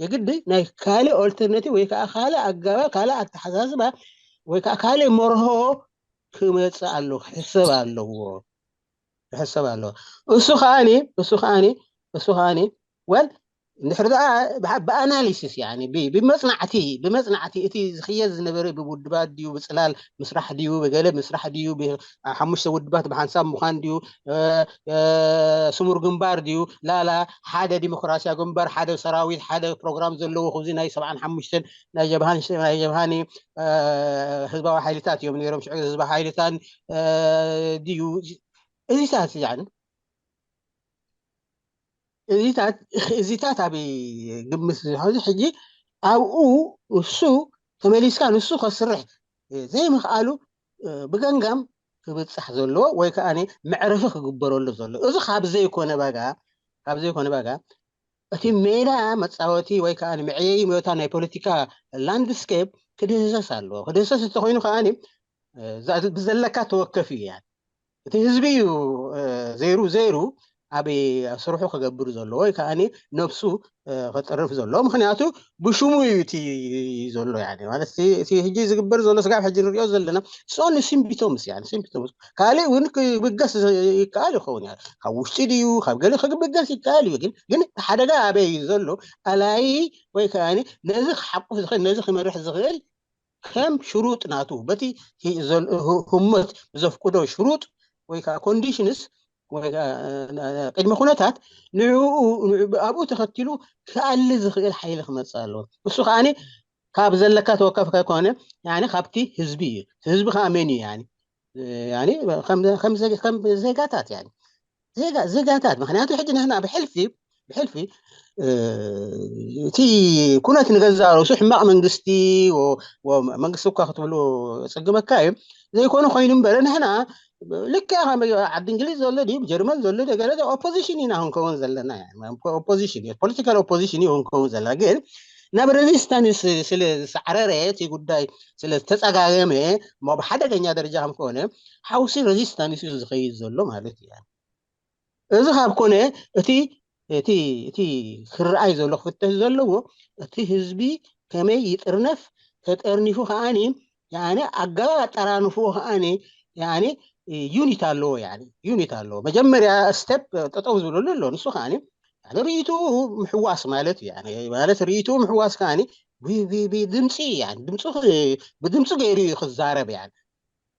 የግዲ ናይ ካልእ ኦልተርነቲቭ ወይ ከዓ ካልእ ኣጋባ ካልእ ኣተሓሳስባ ወይ ከዓ ካልእ መርሆ ክመፅእ ኣለዎ ክሕሰብ ኣለዎ ክሕሰብ ኣለዎ እሱ ከዓኒ እሱ ከዓኒ እሱ ከዓኒ ወል እንድሕር ደኣ ብኣናሊሲስ ብመፅናዕቲ ብመፅናዕቲ እቲ ዝኽየድ ዝነበረ ብውድባት ድዩ ብፅላል ምስራሕ ድዩ ብገለ ምስራሕ ድዩ ሓሙሽተ ውድባት ብሓንሳብ ምዃን ድዩ ስሙር ግንባር ድዩ ላላ ሓደ ዲሞክራሲያ ግንባር ሓደ ሰራዊት ሓደ ፕሮግራም ዘለዎ ክዚ ናይ ሰብዓን ሓሙሽተን ናይ ጀብሃን ናይ ጀብሃኒ ህዝባዊ ሓይልታት እዮም ነይሮም ሽዑ ህዝባዊ ሓይልታን ድዩ እዚታት እዚታት ኣብ ግምት ዝሕዚ ሕጂ ኣብኡ እሱ ተመሊስካ ንሱ ከስርሕ ዘይምኽኣሉ ብገንጋም ክብፃሕ ዘለዎ ወይ ከዓ መዕረፊ ክግበረሉ ዘሎ እዚ ካብ ዘይኮነ ባጋ ካብ ዘይኮነ ባጋ እቲ ሜዳ መፃወቲ ወይ ከዓ መዕየይ ሞታ ናይ ፖለቲካ ላንድስኬፕ ክድህሰስ ኣለዎ። ክድህሰስ እንተኮይኑ ከዓ ብዘለካ ተወከፍ እዩ። እቲ ህዝቢ እዩ ዘይሩ ዘይሩ ኣብ ስርሑ ክገብር ዘለዎ ወይ ከዓ ነብሱ ክጥርፍ ዘለዎ። ምክንያቱ ብሽሙ እዩ እቲ ዘሎ ማለት እቲ ህጂ ዝግበር ዘሎ ስጋብ ሕጂ ንሪኦ ዘለና ሶን ሲምቢቶምስ ያ ሲምቢቶምስ ካልእ እውን ክብገስ ይከኣል ይኸውን። ካብ ውሽጢ ድዩ ካብ ገለ ክብገስ ይከኣል እዩ። ግን ግን ሓደጋ ኣበይ እዩ ዘሎ? ኣላይ ወይ ከዓ ነዚ ክሓቁፍ ዝኽእል ነዚ ክመርሕ ዝኽእል ከም ሽሩጥ ናቱ በቲ ህሞት ብዘፍቅዶ ሽሩጥ ወይ ከዓ ኮንዲሽንስ ወይ ቅድሚ ኩነታት ንኡ ኣብኡ ተኸቲሉ ክኣሊ ዝኽእል ሓይሊ ክመፅእ ኣለዎ። እሱ ከዓ ካብ ዘለካ ተወከፍ ከይኮነ ካብቲ ህዝቢ እዩ። ህዝቢ ከዓ መን እዩ? ከም ዜጋታት ዜጋታት ምክንያቱ ሕጂ ንሕና ብሕልፊ ብሕልፊ እቲ ኩነት ንገዛ ርእሱ ሕማቕ መንግስቲ መንግስቲ እኳ ክትብሉ ፅግመካ እዩ ዘይኮነ ኮይኑ እምበረ ንሕና ልክዕ ዓዲ እንግሊዝ ዘሎ ድዩ ጀርመን ዘሎ ገለ ኦፖዚሽን ኢና ክንከውን ዘለና። ኦፖዚሽን ፖለቲካል ኦፖዚሽን እዩ ክንከውን ዘለና። ግን ናብ ሬዚስታንስ ስለ ዝሰዕረረ እቲ ጉዳይ ስለ ዝተፀጋገመ ብሓደገኛ ደረጃ ከም ከሆነ ሓውሲ ሬዚስታንስ እዩ ዝኸይድ ዘሎ ማለት እዩ። እዚ ካብ ኮነ እቲ እቲ እቲ ክረኣይ ዘሎ ክፍተሽ ዘለዎ እቲ ህዝቢ ከመይ ይጥርነፍ ተጠርኒፉ ከዓኒ ኣገባብ ኣጠራንፍኡ ከዓኒ ዩኒት ኣለዎ። ዩኒት ኣለዎ። መጀመርያ ስቴፕ ጠጠው ዝብለሉ ኣሎ። ንሱ ከዓኒ ርእይትኡ ምሕዋስ ማለት እዩ። ማለት ርእይትኡ ምሕዋስ ከዓኒ ብድምፂ ድምፂ ብድምፂ ገይሩ እዩ ክዛረብ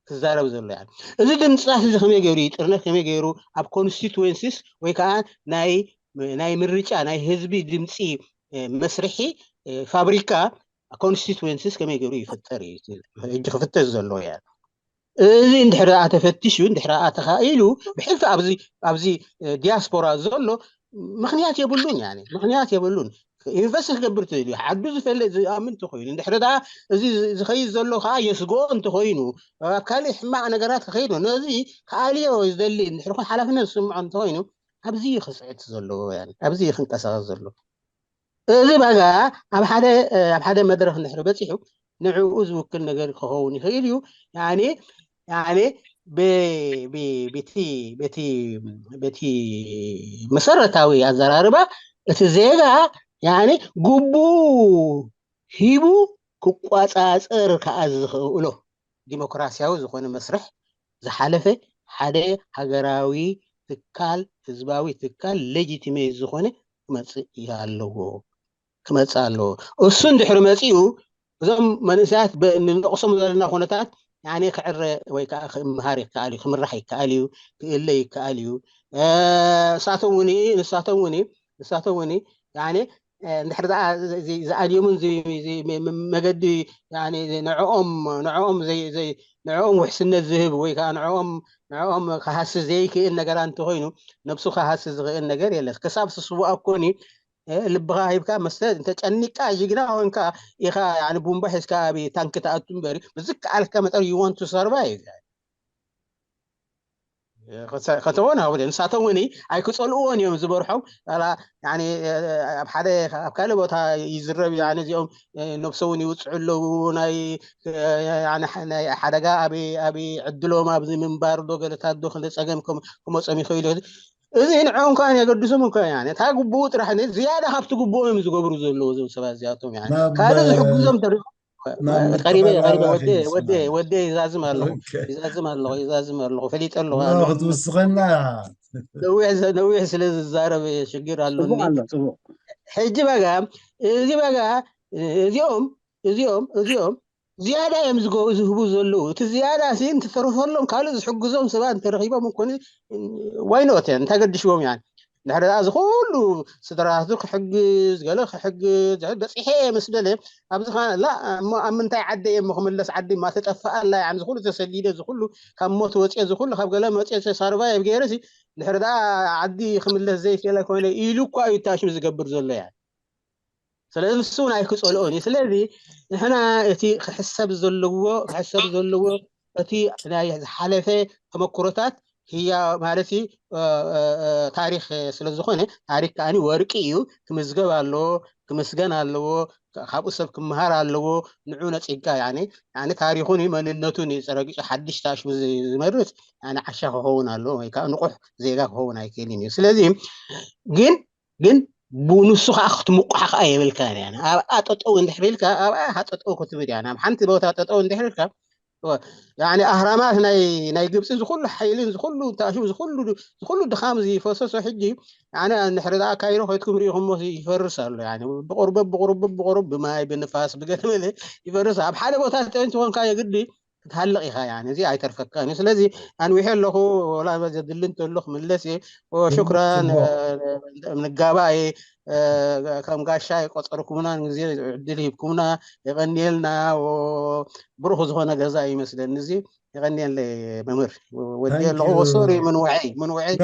ክዛረብ ዘሎ። እዚ ድምፅታት እዚ ከመይ ገይሩ ይጥርነፍ ከመይ ገይሩ ኣብ ኮንስቲትዌንሲስ ወይ ከዓ ናይ ምርጫ ናይ ህዝቢ ድምፂ መስርሒ ፋብሪካ ኮንስቲትዌንሲስ ከመይ ገይሩ ይፍጠር እዩ ክፍተሽ ዘለዎ። እዚ እንድሕር ተፈቲሹ እንድሕር ተኻኢሉ ብሕልፊ ኣብዚ ዲያስፖራ ዘሎ ምክንያት የብሉን። ምክንያት የብሉን። ኢንቨስት ክገብር ትእል እዩ። ዓዱ ዝፈልጥ ዝኣምን እንተኮይኑ እንድሕር እዚ ዝኸይድ ዘሎ ከዓ የስግኦ እንተኮይኑ ኣብ ካልእ ሕማቕ ነገራት ክኸይድ ነዚ ክኣልዮ ዝደሊ እንድሕር ሓላፍነት ዝስምዖ እንተኮይኑ ኣብዚ ክፅዕት ዘለዎ ኣብዚ ክንቀሳቀስ ዘሎ እዚ ባጋ ኣብ ሓደ ኣብ ሓደ መድረክ እንድሕር በፂሑ ንዕኡ ዝውክል ነገር ክኸውን ይኽእል እዩ። በቲ መሰረታዊ ኣዘራርባ እቲ ዜጋ ግቡኡ ሂቡ ክቋፃፀር ከዓ ዝኽእሎ ዲሞክራሲያዊ ዝኾነ መስርሕ ዝሓለፈ ሓደ ሃገራዊ ትካል ህዝባዊ ትካል ሌጂቲሜት ዝኾነ ክመፅእ ኣለዎ ክመፅእ ኣለዎ። እሱ እንድሕሪ መፂኡ እዞም መንእሰያት ንነቕሶም ዘለና ኩነታት ክዕረ ወይ ከዓ ክመሃር ይከኣል እዩ፣ ክምራሕ ይከኣል እዩ፣ ክእለ ይከኣል እዩ። ንሳቶም እውን ንሳቶም እውን ንሳቶም እውን እንድሕር ዝኣልዮምን መገዲ ንዕኦም ንዕኦም ንዕኦም ውሕስነት ዝህብ ወይ ከዓ ንዕኦም ንዕኦም ክሃሲ ዘይክእል ነገራት እንተኮይኑ ነብሱ ክሃሲ ዝኽእል ነገር የለን። ክሳብ ስስዋ እኮኒ ልብኻ ሂብካ መስተ እንተጨኒቃ ጅግና ኮንካ ኢኻ ቡምባ ሒዝካ ኣብ ታንክ ትኣቱ እምበሪ ብዝከኣልካ መጠን you want to survive። ከተኾን ኣውደ ንሳቶም እውን ኣይክፀልእዎን እዮም ዝበርሖም ኣብ ሓደ ኣብ ካልእ ቦታ ይዝረብ እዚኦም ነብሶም እውን ይውፅዑ ኣለዉ ናይ ሓደጋ ኣብ ዕድሎም ኣብዚ ምንባር ዶ ገለታት ዶ ክንደ ፀገም ክመፆም ይኽእል እዚ ንዕኦም ከኣ የገድሶም እኮ እያ እታ ግቡኡ ጥራሕ ዝያዳ ካብቲ ግቡኦም እዮም ዝገብሩ ዘለዉ እዞም ሰባት እዚኣቶም ካልእ ዝሕግዞም ተሪኦም ቀሪበ ቀሪበ ወደ ወደ ወደ ይዛዝም ኣለኹ ይዛዝም ኣለኹ ይዛዝም ኣለኹ ፈሊጠ ኣለኹ ክትውስኸና ነዊሕ ነዊሕ ስለ ዝዛረብ ሽግር ኣሎ ሕጂ በጋ እዚ በጋ እዚኦም እዚኦም እዚኦም ዝያዳ እዮም ዝህቡ ዘለዉ እቲ ዝያዳ ሲ እንትተርፈሎም ካልእ ዝሕግዞም ሰባት እንተረኪቦም እኮ ዋይኖት እንታይ ገድሽዎም ያን ድሕሪ ደኣ እዚ ኩሉ ስድራቱ ክሕግዝ ገለ ክሕግዝ በፂሐ እየ ምስ በለ ኣብዚ ኸዓ ላ እሞ ኣብ ምንታይ ዓዲ እየ እሞ ክምለስ ዓዲ ማ ተጠፍኣላ እያ እዚ ኩሉ ተሰዲደ እዚ ኩሉ ካብ ሞት ወፅየ እዚ ኩሉ ካብ ገለ መፅየ ተሳርባይ ኣብ ገይረ ሲ ድሕሪ ደኣ ዓዲ ክምለስ ዘይክእለ ኮይነ ኢሉ እኳ እዩ ታሽም ዝገብር ዘሎ እያ ስለዚ ንሱ እውን ኣይክፀልኦን እዩ ስለዚ ንሕና እቲ ክሕሰብ ዘለዎ ክሕሰብ ዘለዎ እቲ ናይ ዝሓለፈ ተመክሮታት ህያ ማለት እ፣ እ፣ እ፣ ታሪክ ስለ ዝኾነ፣ ታሪክ ከዓኒ ወርቂ እዩ፣ ክምዝገብ ኣለዎ፣ ክምስገን ኣለዎ፣ ካ- ካብኡ ሰብ ክመሃር ኣለዎ። ንዑ ነፂጋ ያኒ ያኒ ታሪኹን እዩ መንነቱን እዩ ረጊፁ ሓድሽ ታሽሙ ዝ- ዝመርት ያኒ ዓሻ ክኸውን ኣለዎ ወይ ከዓ ንቑሕ ዜጋ ክኸውን ኣይክእልን እዩ። ስለዚ ግን ግን ብንሱ ከዓ ክትምቋሕ ከዓ የብልካ። ያኒ ኣብኣ ጠጠው እንድሕር ኢልካ ኣብኣ ኢኻ ጠጠው ክትብል። ያኒ ኣብ ሓንቲ ቦታ ጠጠው እንድሕር ኢልካ ያኒ ኣህራማት ናይ ናይ ግብፂ ዝኩሉ ሓይልን ዝኩሉ ታሽሙ ዝኩሉ ዝኩሉ ድኻም ዝፈሰሶ ሕጂ ያኒ እንድሕር ደኣ ካይሮ ከይድኩም ርኢኹሞ ይፈርስ ኣሎ። ያኒ ብቁርበብ ብቁርበብ ብቁርብ ብማይ ብንፋስ ብገለ መለ ይፈርስ። ኣብ ሓደ ቦታ ተንትኾንካ የግዲ ክትሃልቕ ኢኻ። ያኒ እዚ ኣይተርፈካን እዩ። ስለዚ ኣንዊሐ ኣለኹ። ወላ ዘድሊ እንተሎ ክምለስ እየ። ሽኩራን። ንጋባእ። ከም ጋሻ የቆፀርኩምና፣ ግዜ ዕድል ሂብኩምና የቐንየልና። ብሩኽ ዝኾነ ገዛ ይመስለኒ እዚ። የቐንየለ መምህር። ወዲ ኣለኹ። ሶሪ ምንውዐይ ምንውዐይ።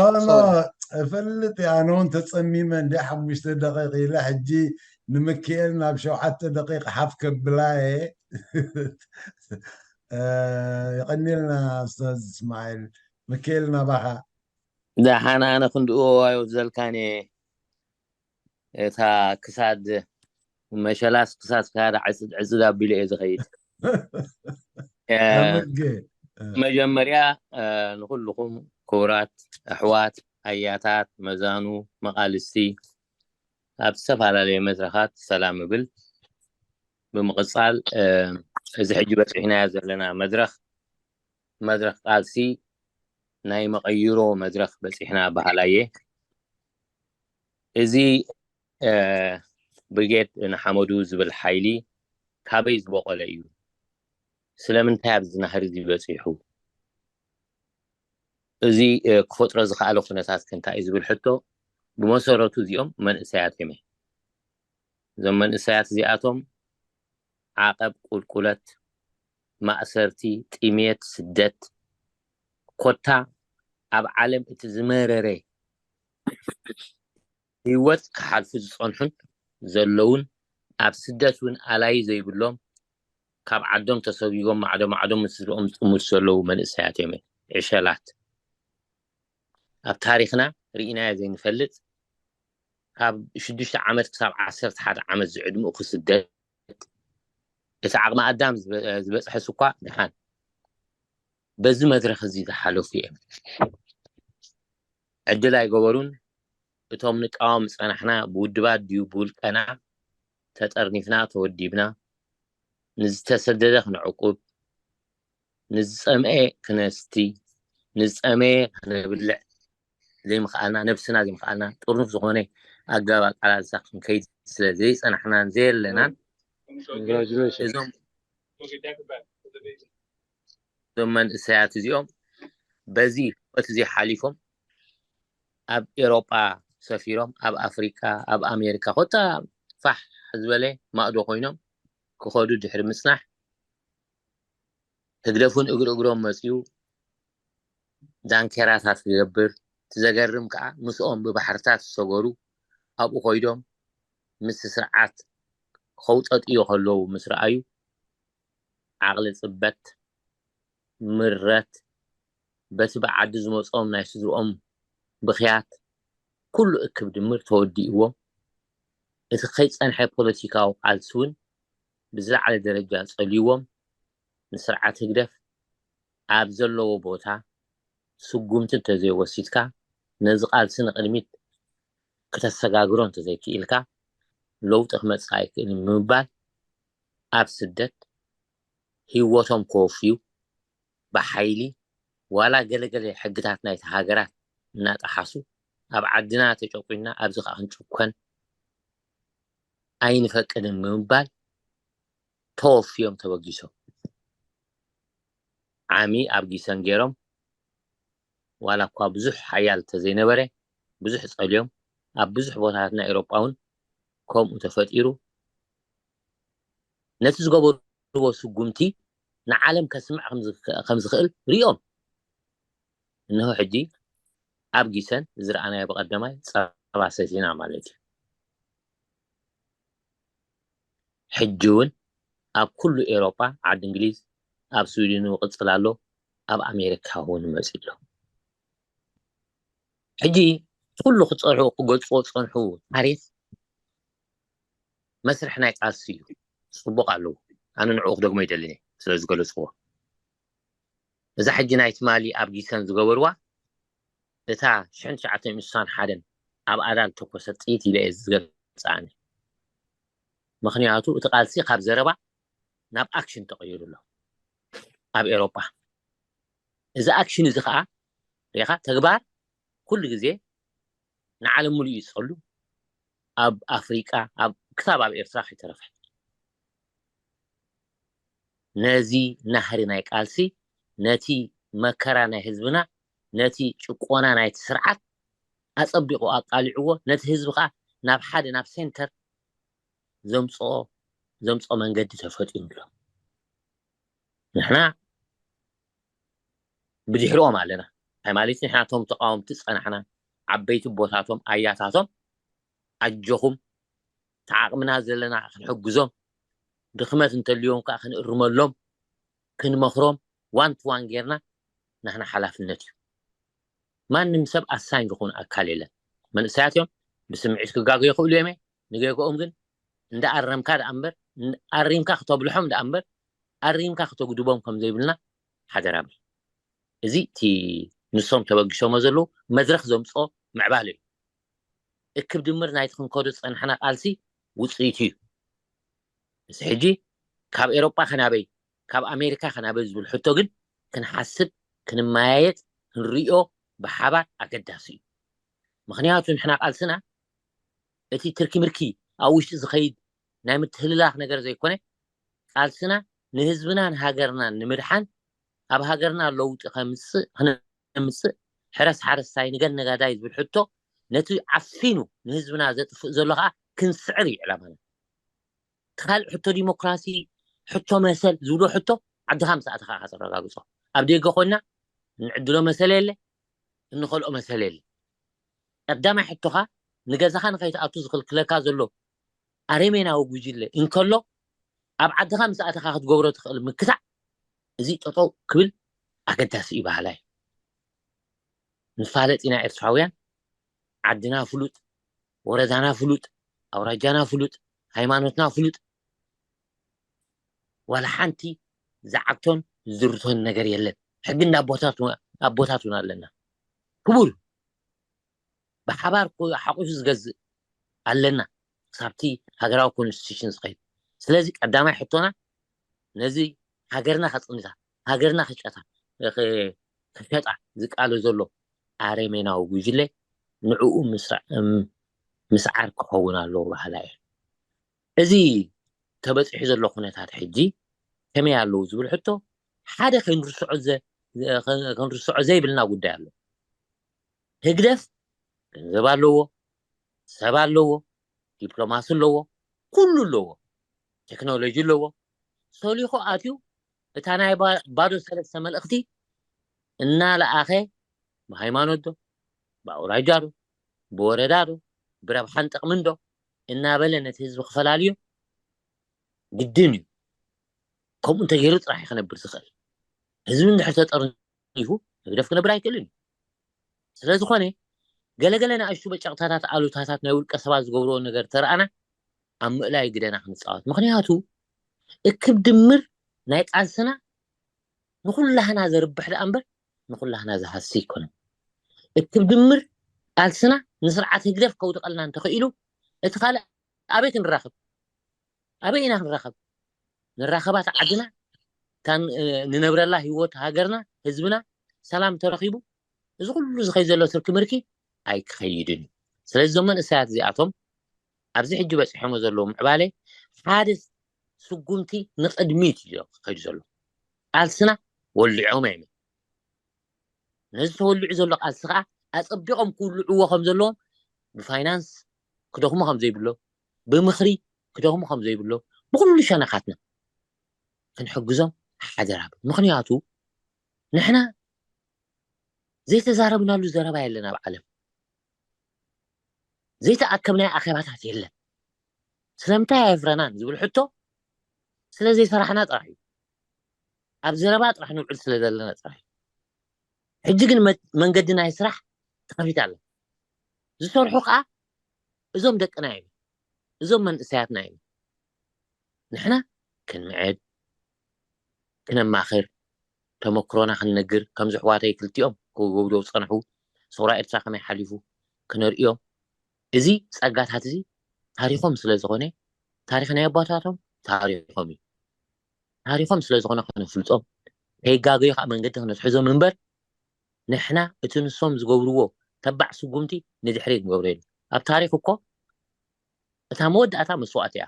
እፈልጥ እየ። ኣነ እውን ተፀሚመ እንደ ሓሙሽተ ደቂቕ ኢለ ሕጂ ንምክኤል ናብ ሸውዓተ ደቂቕ ሓፍ ከብላ እየ። የቐንየልና ኡስታዝ እስማዒል። ምክኤል ናባኻ። ደሓን ኣነ ክንድኡ ዋዮ ዘልካን እየ። እታ ክሳድ መሸላስ ክሳድ ክሳድ ዕፅድ ዕፅድ ኣቢሉ እየ ዝኸይድ። እ፣ ኣመጌ። መጀመርያ እ፣ ንኩልኹም ክቡራት ኣሕዋት ኣያታት መዛኑ መቓልስቲ ኣብ ዝተፈላለዩ መድረኻት ሰላም እብል። ብምቕፃል እ፣ እዚ ሕጂ በፂሕናዮ ዘለና መድረኽ መድረኽ ቃልሲ ናይ መቐይሮ መድረኽ በፂሕና በሃላየ። እዚ እ፣ ብርጌድ ንሓመዱ ዝብል ሓይሊ ካበይ ዝበቆለ እዩ? ስለምንታይ ኣብዚ ናህሪ እዚ በፂሑ? እዚ እ፣ ክፈጥሮ ዝኸኣለ ኩነታት ከ እንታይ እዩ ዝብል ሕቶ ብመሰረቱ እዚኦም መንእሰያት እዮም። እዞም መንእሰያት እዚኣቶም ዓቐብ ቁልቁለት፣ ማእሰርቲ፣ ጥሜት፣ ስደት፣ ኮታ ኣብ ዓለም እቲ ዝመረረ ህይወት ክሓልፉ ዝጸንሑን ዘለውን ኣብ ስደት እውን ኣላይ ዘይብሎም ካብ ዓዶም ተሰጒጎም ማዕዶ ማዕዶ ምስ ስድርኦም ዝጥምቱ ዘለዉ መንእሰያት እዮም። ዕሸላት ኣብ ታሪኽና ርኢናዮ ዘይንፈልጥ ካብ ሽዱሽተ ዓመት ክሳብ ዓሰርተ ሓደ ዓመት ዝዕድምኡ ክስደት እቲ ዓቕሚ ኣዳም ዝበ- ዝበፅሐስ እኳ ድሓን በዚ መድረኽ እዚ ዝሓለፉ እዮም። ዕድል ኣይገበሩን። እቶም ንቃወም ዝፀናሕና ብውድባት ድዩ ብውልቀና ተጠርኒፍና ተወዲብና ንዝተሰደደ ክነዕቁብ ንዝፀምኤ ክነስቲ ንዝፀመየ ክነብልዕ ዘይምኽኣልና ነብስና ዘይምኽኣልና ጥርኑፍ ዝኾነ ኣገባብ ኣቃላልሳ ክንከይድ ስለ ዘይፀናሕናን ዘየለናን እዞም እዞም መንእሰያት እዚኦም በዚ ህይወት እዚ ሓሊፎም ኣብ ኤሮጳ ሰፊሮም ኣብ ኣፍሪቃ ኣብ ኣሜሪካ ኮታ ፋሕ ዝበለ ማእዶ ኮይኖም ክኸዱ ድሕሪ ምፅናሕ ህግደፍን እግሪ እግሮም መፅዩ ዳንኬራታት ክገብር እቲ ዘገርም ከዓ ምስኦም ብባሕርታት ዝሰገሩ ኣብኡ ኮይዶም ምስ ስርዓት ከውጠጥዮ ከለዉ ምስ ረኣዩ ዓቕሊ ፅበት ምረት በቲ ብዓዲ ዝመፅኦም ናይ ስድርኦም ብኽያት ኩሉ እክብ ድምር ተወዲእዎም እቲ ከይፀንሐ ፖለቲካዊ ቃልሲ እውን ብዝለዓለ ደረጃ ፀልይዎም ንስርዓት ህግደፍ ኣብ ዘለዎ ቦታ ስጉምቲ እንተዘይወሲድካ ነዚ ቃልሲ ንቕድሚት ክተሰጋግሮ እንተዘይክኢልካ ለውጢ ክመፅእ ኣይክእልን ብምባል ኣብ ስደት ህይወቶም ከወፍዩ ብሓይሊ ዋላ ገለገለ ሕግታት ናይቲ ሃገራት እናጠሓሱ ኣብ ዓድና ተጨቁንና ኣብዚ ከዓ ክንጭኮን ኣይንፈቅድን ብምባል ተወፍዮም ተበጊሶም ዓሚ ኣብ ጊሰን ገይሮም ዋላ እኳ ብዙሕ ሓያል ተዘይነበረ ብዙሕ ፀልዮም ኣብ ብዙሕ ቦታታት ናይ ኤሮጳ እውን ከምኡ ተፈጢሩ ነቲ ዝገበርዎ ስጉምቲ ንዓለም ከስምዕ ከም ዝኽእል ሪኦም እንሆ ሕጂ ኣብ ጊሰን ዝረኣናዮ ብቐደማይ ፀባ ሰቲና ማለት እዩ ሕጂ እውን ኣብ ኩሉ ኤሮጳ ዓዲ እንግሊዝ ኣብ ስዊድን ይቕፅል ኣሎ ኣብ ኣሜሪካ እውን መፂ ኣሎ ሕጂ ኩሉ ክፀንሑ ክገልፅዎ ዝፀንሑ ታሪክ መስርሕ ናይ ቃልሲ እዩ። ፅቡቅ ኣለዉ። ኣነ ንዕኡ ክደግሞ ይደልን እየ ስለ ዝገለፅዎ። እዛ ሕጂ ናይ ትማሊ ኣብ ጊሰን ዝገበርዋ እታ ሽሕን ትሽዓተ ሚእትን ሓደን ኣብ ኣዳል ተኮሰ ጥይት ኢለ እየ ዝገልፃ ኣነ። ምክንያቱ እቲ ቃልሲ ካብ ዘረባ ናብ ኣክሽን ተቐይሩ ኣሎ ኣብ ኤሮጳ። እዚ ኣክሽን እዚ ከዓ ሪኻ ተግባር ኩሉ ግዜ ንዓለም ሙሉእ እዩ ዝፀሉ። ኣብ ኣፍሪቃ ኣብ ክሳብ ኣብ ኤርትራ ከይተረፈ ነዚ ናህሪ ናይ ቃልሲ ነቲ መከራ ናይ ህዝብና ነቲ ጭቆና ናይቲ ስርዓት ኣጸቢቑ ኣቃሊዕዎ ነቲ ህዝቢ ከዓ ናብ ሓደ ናብ ሴንተር ዘምፅኦ ዘምፅኦ መንገዲ ተፈጢሩ ኣሎ። ንሕና ብድሕሪኦም ኣለና። እንታይ ማለት ንሕና እቶም ተቃወምቲ ዝፀናሕና ዓበይቲ ቦታቶም ኣያታቶም ኣጆኹም ተዓቕምና ዘለና ክንሕግዞም ድኽመት እንተልዮም ከዓ ክንእርመሎም ክንመኽሮም ዋን ቱ ዋን ጌርና ናህና ሓላፍነት እዩ። ማንም ሰብ ኣሳኝ ዝኾኑ ኣካል የለን። መንእሰያት እዮም ብስምዒት ክጋገ ይኽእሉ እዮም። ንጌግኦም ግን እንዳ ኣረምካ ደኣ እምበር ኣሪምካ ክተብልሖም ደኣ እምበር ኣሪምካ ክተጉድቦም ከም ዘይብልና ሓደራ ብል። እዚ እቲ ንሶም ተበግሾሞ ዘለዉ መድረኽ ዘምፅኦ ምዕባለ እዩ። እክብ ድምር ናይቲ ክንከዶ ዝፀናሕና ቃልሲ ውፅኢቱ እዩ። እዚ ሕጂ ካብ ኤሮጳ ከናበይ ካብ ኣሜሪካ ከናበይ ዝብል ሕቶ ግን ክንሓስብ ክንመያየጥ ክንሪኦ ብሓባር ኣገዳሲ እዩ። ምክንያቱ ንሕና ቃልስና እቲ ትርኪ ምርኪ ኣብ ውሽጢ ዝኸይድ ናይ ምትህልላኽ ነገር ዘይኮነ ቃልስና ንህዝብናን ሃገርናን ንምድሓን ኣብ ሃገርና ለውጢ ከምፅእ ክነምፅእ ሕረስ ሓረስታይ ንገን ነጋዳይ ዝብል ሕቶ ነቲ ዓፊኑ ንህዝብና ዘጥፍእ ዘሎ ከዓ ክንስዕር እዩ ዕላማና። እቲ ካልእ ሕቶ ዲሞክራሲ ሕቶ መሰል ዝብሎ ሕቶ ዓድኻ ምስ ኣተኻ ኢኻ ተረጋግፆ። ኣብ ደገ ኮይና እንዕድሎ መሰል የለ እንኸልኦ መሰል የለ። ቀዳማይ ሕቶኻ ንገዛኻ ንኸይትኣቱ ዝኽልክለካ ዘሎ ኣረሜናዊ ጉጅለ እንከሎ ኣብ ዓድኻ ምስ ኣተኻ ክትገብሮ ትኽእል ምክታዕ እዚ ጠጠው ክብል ኣገዳሲ እዩ በሃላይ። ንፋለጥ ኢና ኤርትራውያን ዓድና ፍሉጥ ወረዳና ፍሉጥ ኣውራጃና ፍሉጥ ሃይማኖትና ፍሉጥ ዋላ ሓንቲ ዝዓግቶን ዝርቶን ነገር የለን። ሕጊ እንዳ ኣቦታት እውን ኣለና ክቡር ብሓባር ሓቂፉ ዝገዝእ ኣለና ክሳብቲ ሃገራዊ ኮንስቲቱሽን ዝኸይድ። ስለዚ ቀዳማይ ሕቶና ነዚ ሃገርና ከፅንታ ሃገርና ክጨታ ክሸጣ ዝቃሎ ዘሎ ኣረሜናዊ ጉጅለ ንዕኡ ምስዓር ክኸውን ኣለዎ ባህላ እየ። እዚ ተበፂሑ ዘሎ ኩነታት ሕጂ ከመይ ኣለዉ ዝብል ሕቶ ሓደ ክንርስዖ ዘይብልና ጉዳይ ኣሎ። ህግደፍ ገንዘብ ኣለዎ፣ ሰብ ኣለዎ፣ ዲፕሎማሲ ኣለዎ፣ ኩሉ ኣለዎ፣ ቴክኖሎጂ ኣለዎ። ሰሊኹ ኣትዩ እታ ናይ ባዶ ሰለስተ መልእኽቲ እናለኣኸ ብሃይማኖት ዶ ብኣውራጃ ዶ ብወረዳ ዶ ብረብሓን ጥቕምን ዶ እናበለ ነቲ ህዝቢ ክፈላልዮ ግድን እዩ። ከምኡ እንተገይሩ ጥራሕ ክነብር ዝኽእል ህዝቢ እንድሕር ተጠርኒፉ ህግደፍ ክነብር ኣይክእልን እዩ። ስለዝኾነ ገለገለ ንኣሽቱ በጨቕታታት ኣሉታታት ናይ ውልቀ ሰባት ዝገብርዎ ነገር ተረኣና ኣብ ምእላይ ግደና ክንፃወት። ምክንያቱ እክብ ድምር ናይ ቃልስና ንኩላህና ዘርብሕ ደኣ እምበር ንኩላህና ዝሃሲ ኣይኮነን። እክብ ድምር ቃልስና ንስርዓት ህግደፍ ከውድቀልና እንተኽኢሉ እቲ ካልእ ኣበይ ክንራኸብ? ኣበይ ኢና ክንራኸብ? ንራኸባት ዓድና እታ ንነብረላ ህይወት ሃገርና ህዝብና ሰላም ተረኺቡ እዚ ኩሉ ዝኸይ ዘሎ ትርኪ ምርኪ ኣይክኸይድን እዩ። ስለዚ እዞም መንእሰያት እዚኣቶም ኣብዚ ሕጂ በፂሖሞ ዘለዉ ምዕባለ ሓደ ስጉምቲ ንቕድሚት እዩ ክኸይዱ ዘሎ። ቃልስና ወሊዖም ኣይመ ነዚ ተወሊዑ ዘሎ ቃልሲ ከዓ ኣፀቢቖም ክውልዕዎ ከም ዘለዎም ብፋይናንስ ክደኽሙ ከም ዘይብሎ ብምኽሪ ክደኽሙ ከም ዘይብሎ ብኩሉ ሸነኻትና ክንሕግዞም ሓደራ። ምክንያቱ ንሕና ዘይተዛረብናሉ ዘረባ የለን ኣብ ዓለም ዘይተኣከብናዮ ኣኼባታት የለን። ስለምንታይ ኣየፍረናን ዝብል ሕቶ ስለ ዘይሰራሕና ጥራሕ እዩ። ኣብ ዘረባ ጥራሕ ንውዕል ስለ ዘለና ጥራሕ እዩ። ሕጂ ግን መንገዲ ናይ ስራሕ ተኸፊት ኣለ። ዝሰርሑ ከዓ እዞም ደቅና እዮም፣ እዞም መንእሰያትና እዮም። ንሕና ክንምዕድ፣ ክነማኽር፣ ተመክሮና ክንነግር፣ ከምዚ ኣሕዋተይ ክልቲኦም ክገብርዎ ዝፀንሑ፣ ሰውራ ኤርትራ ከመይ ሓሊፉ ክነርእዮም። እዚ ጸጋታት እዚ ታሪኾም ስለ ዝኾነ፣ ታሪኽ ናይ ኣቦታቶም ታሪኾም እዩ። ታሪኾም ስለ ዝኾነ ከነፍልጦም፣ ከይጋገዩ ከዓ መንገዲ ክነትሕዞም እምበር፣ ንሕና እቲ ንሶም ዝገብርዎ ተባዕ ስጉምቲ ንድሕሪት ንገብሮ የለን። ኣብ ታሪኽ እኮ እታ መወዳእታ መስዋእቲ እያ።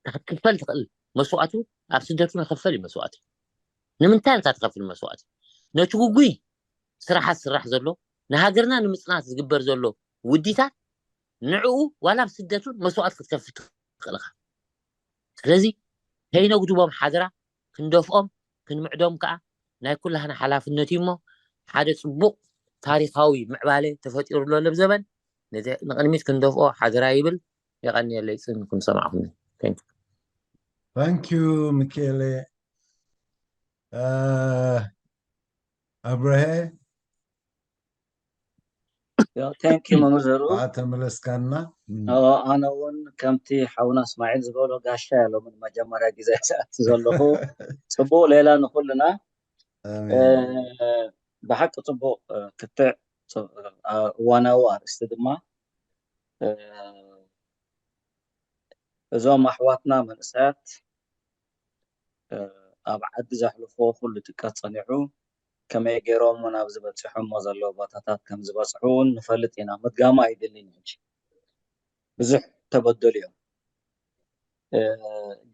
ክትክፈል ትኽእል መስዋእቲ፣ ኣብ ስደት እውን ክኽፈል እዩ መስዋእቲ። ንምንታይ ኢልካ ትኸፍል መስዋእቲ? ነቲ ግጉይ ስራሓት ዝስራሕ ዘሎ፣ ንሃገርና ንምጽናት ዝግበር ዘሎ ውዲታት፣ ንዕኡ ዋላ ኣብ ስደት እውን መስዋእቲ ክትከፍል ትኽእል ኢኻ። ስለዚ ከይነጉድቦም ሓደራ፣ ክንደፍኦም፣ ክንምዕዶም ከዓ ናይ ኩላህና ሓላፍነት እዩ እሞ፣ ሓደ ጽቡቕ ታሪኻዊ ምዕባለ ተፈጢሩ ኣሎ ለብ ዘበን፣ ነዚ ንቕድሚት ክንደፍኦ ሓደራ ይብል። የቐንየለይ ጽን ክንሰማዕኹም። Thank you። Thank you ሚካኤለ። ኣብርሀ። Thank you መምህር ዘሩ። ተመለስካና። ኣነ እውን ከምቲ ሓውና እስማዒል ዝበሎ ጋሻ ያሎምን መጀመርያ ግዜ ሰኣት ዘለኹ። ጽቡቕ ሌላ ንኹልና። ብሓቂ ጽቡቕ ክትዕ እዋናዊ ኣርእስቲ ድማ እዞም ኣሕዋትና መንእሰያት ኣብ ዓዲ ዘሕልፎ ኩሉ ጭቀት ጸኒሑ ከመይ ገይሮም እውን ኣብዚ በፂሖሞ ዘለዉ ቦታታት ከም ዝበፅሑ እውን ንፈልጥ ኢና። ምድጋሙ ኣይድልን እዩ። ሕጂ ብዙሕ ተበደሉ እዮም፣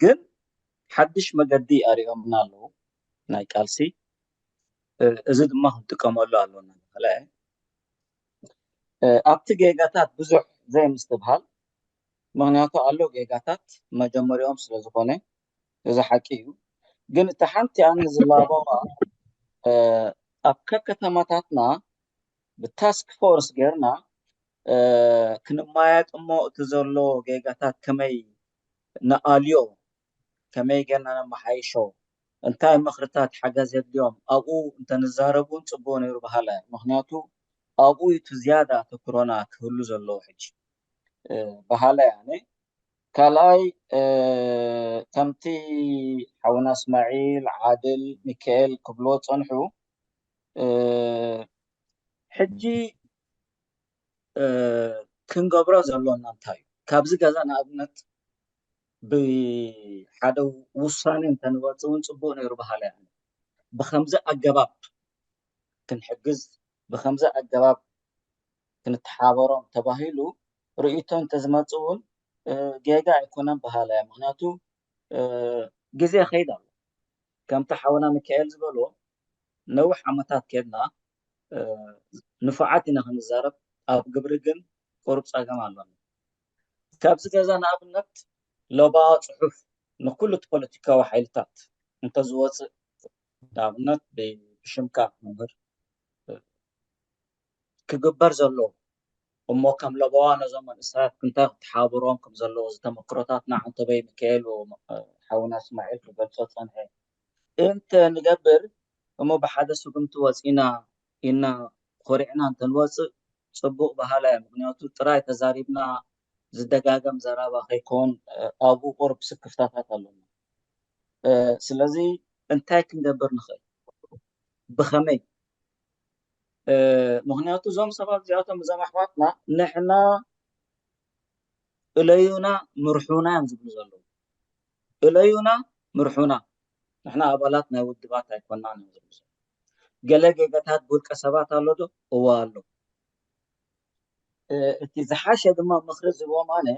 ግን ሓድሽ መገዲ ኣሪኦምና ኣለዉ ናይ ቃልሲ። እዚ ድማ ክንጥቀመሉ ኣሎና። ካልኣይ ኣብቲ ጌጋታት ብዙሕ ዘይምስትብሃል፣ ምክንያቱ ኣሎ ጌጋታት መጀመሪኦም ስለ ዝኾነ እዚ ሓቂ እዩ። ግን እቲ ሓንቲ ኣነ ዝላበዋ ኣብ ከከተማታትና ብታስክ ፎርስ ጌርና ክንማየጥ እሞ እቲ ዘሎ ጌጋታት ከመይ ንኣልዮ፣ ከመይ ጌርና ነመሓይሾ፣ እንታይ ምኽርታት ሓገዝ የድልዮም ኣብኡ እንተንዛረብ እውን ፅቡቅ ነይሩ በሃላይ። ምክንያቱ ኣብኡ እዩ እቲ ዝያዳ ኣተኩሮና ክህሉ ዘለዎ ሕጂ በሃላይ ኣነ። ካልኣይ ከምቲ ሓውና እስማዒል፣ ዓድል፣ ሚካኤል ክብልዎ ዝፀንሑ ሕጂ ክንገብሮ ዘሎና እንታይ እዩ? ካብዚ ገዛ ንኣብነት ብሓደ ውሳኔ እንተንወፅእ እውን ፅቡቅ ነይሩ በሃላይ ኣነ። ብከምዚ ኣገባብ ክንሕግዝ፣ ብከምዚ ኣገባብ ክንተሓበሮም ተባሂሉ ርእይቶ እንተዝመፅእ እውን ጌጋ ኣይኮነን በሃላይ። ምክንያቱ ግዜ ይኸይድ ኣሎ። ከምቲ ሓውና ሚካኤል ዝበሎ ነዊሕ ዓመታት ከድና ንፉዓት ኢና ክንዛረብ፣ ኣብ ግብሪ ግን ቁሩብ ፀገም ኣሎና። ካብዚ ገዛ ንኣብነት ለባዋ ፅሑፍ ንኩሉ እቲ ፖለቲካዊ ሓይልታት እንተዝወፅእ፣ ንኣብነት ብሽምካ መምህር ክግበር ዘሎ እሞ ከም ለበዋ ነዞም መንእሰያት ክንታይ ክትሓብሮም ከም ዘለዎ ዝተመክሮታት ንዓንተበይ ሚካኤል ሓውና እስማኤል ክገልጾ ጸንሐ እንተ ንገብር እሞ ብሓደ ስጉምቲ ወጺና ኢና ኮሪዕና እንተንወጽእ ጽቡቕ በሃላይ ምክንያቱ ጥራይ ተዛሪብና ዝደጋገም ዘረባ ከይኮን ኣብኡ ቁሩብ ስክፍታታት ኣለና ስለዚ እንታይ ክንገብር ንኽእል ብኸመይ ምክንያቱ እዞም ሰባት እዚኣቶም እዞም ኣሕዋትና ንሕና እለዩና ምርሑና እዮም ዝብሉ ዘለዉ እለዩና ምርሑና ንሕና ኣባላት ናይ ውድባት ኣይኮናን እዮም ዝብሉ ዘለዉ ገለ ጌጋታት ብውልቀ ሰባት ኣሎ ዶ እወ ኣሎ እቲ ዝሓሸ ድማ ምክሪ ዝብዎም ኣነ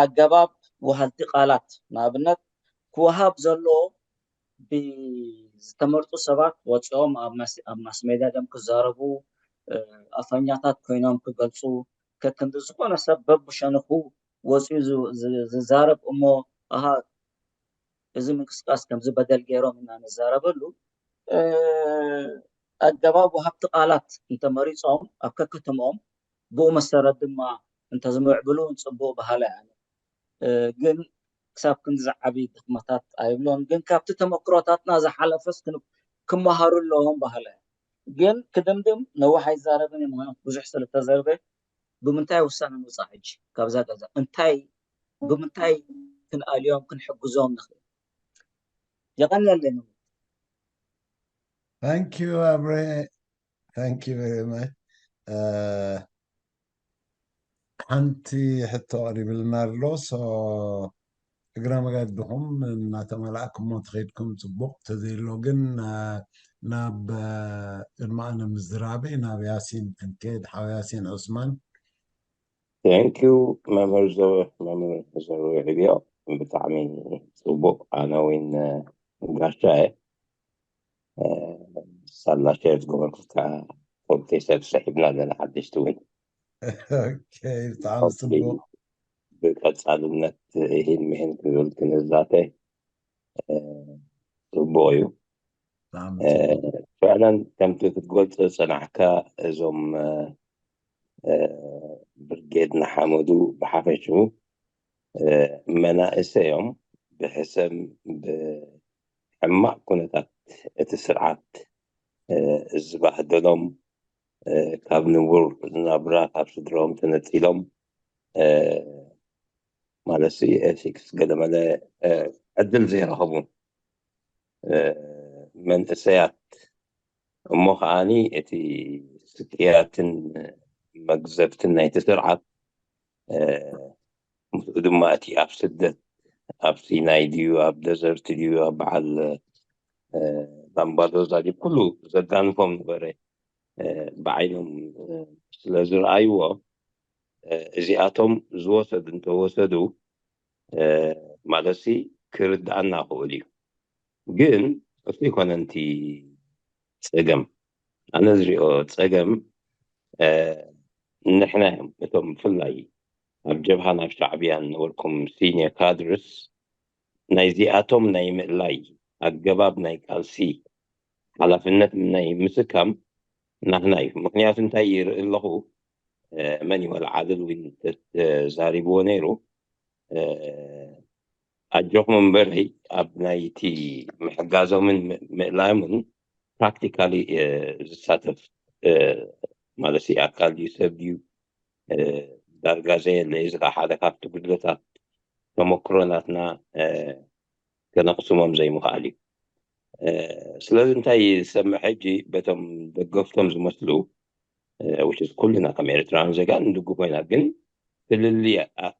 ኣገባብ ወሃልቲ ቃላት ንኣብነት ክወሃብ ዘሎ ብዝተመርጡ ሰባት ወፂኦም ኣብ ማስሜድያ ደም ክዛረቡ ኣፈኛታት ኮይኖም ክገልፁ ከክንዲ ዝኾነ ሰብ በብሸንኹ ወፂኡ ዝዛረብ እሞ ኣሃ እዚ ምንቅስቃስ ከምዚ በደል ገይሮም ኢና ንዛረበሉ ኣገባብ ወሃብቲ ቃላት እንተመሪፆም ኣብ ከከተምኦም ብኡ መሰረት ድማ እንተዝምዕብሉ እውን ፅቡቅ በሃላይ ኣነ ግን ክሳብ ክንዲ ዝዓብይ ድክመታት ኣይብሎን ግን ካብቲ ተመክሮታትና ዝሓለፈስ ክመሃሩ ኣለዎም በሃላይ ግን ክድምድም ነዋሕ ኣይዛረብን እየ፣ ምክንያቱ ብዙሕ ስለ ተዘርበ። ብምንታይ ውሳነ ንውፃእ ሕጂ ካብዛ ገዛ? እንታይ፣ ብምንታይ ክንኣልዮም ክንሕግዞም ንኽእል? የቐንየለይ። Thank you, Abre. Thank you very much. Uh, ሓንቲ ሕቶ ቀሪብልና ኣሎ። So እግረ መገድኹም እናተመላእኩሞ ተኸይድኩም ጽቡቕ፣ ተዘይሎ ግን ናብ ቅድሚ ኣነ ምዝራበይ ናብ ያሲን ክንከይድ፣ ሓው ያሲን ዑስማን። Thank you መምህር ዘ- መምህር ዘርዌ ዕብዮ፣ ብጣዕሚ ጽቡቕ። ኣነ እውን ጋሻ እየ ሳላ ሼር ዝገበርኩካ ኮምቴ ሰብ ሰሒብና ኣለና ሓደሽቲ እውን ብጣዕሚ ጽቡቕ። ብቀጻልነት ይህን ምሂን ክብል ክንዛተ ጽቡቕ እዩ። ፍዕለን ከምቲ ክትገልጾ ዝጸናሕካ እዞም ብርጌድ ንሓመዱ ብሓፈሽኡ መናእሰዮም ብሕሰም ብሕማቕ ኩነታት እቲ ስርዓት ዝበህደሎም ካብ ንቡር ናብራ ካብ ስድራኦም ተነጺሎም ማለት ኤቲክስ ገለመለ ዕድል ዘይረኸቡ መንእሰያት እሞ ከዓኒ እቲ ስቅያትን መግዘፍትን ናይቲ ስርዓት ምስኡ ድማ እቲ ኣብ ስደት ኣብ ሲናይ ድዩ ኣብ ደዘርት ድዩ ኣብ በዓል ላምባዶዛ ድዩ ኩሉ ዘጋንፎም ነበረ ብዓይኖም ስለ ዝረኣይዎ እዚኣቶም ዝወሰዱ እንተወሰዱ ማለትሲ ክርድኣና ክእል እዩ። ግን እሱ ይኮነ ንቲ ጸገም ኣነ ዝሪኦ ጸገም ንሕና እዮም እቶም ብፍላይ ኣብ ጀብሃን ኣብ ሻዕብያን ነበርኩም ሲኒየር ካድርስ ናይዚኣቶም ናይ ምእላይ ኣገባብ ናይ ቃልሲ ሓላፍነት ናይ ምስካም ናህና እዩ። ምክንያቱ እንታይ ይርኢ ኣለኹ መን ይበል ዓድል እውን ተዛሪብዎ ነይሩ ኣጆኹም እምበረይ ኣብ ናይቲ ምሕጋዞምን ምእላዮምን ፕራክቲካሊ ዝሳተፍ ማለት ኣካል ድዩ ሰብ ድዩ ዳርጋ ዘየለ እዚ ከዓ ሓደ ካብቲ ጉድለታት ተመክሮ ናትና ከነቕስሞም ዘይምኽኣል እዩ። ስለዚ እንታይ ዝሰምዕ ሕጂ በቶም ደገፍቶም ዝመስሉ which is ኩልና ከም ኤርትራውያን ዜጋ ንድግፎ ኢና፣ ግን ፍልልይ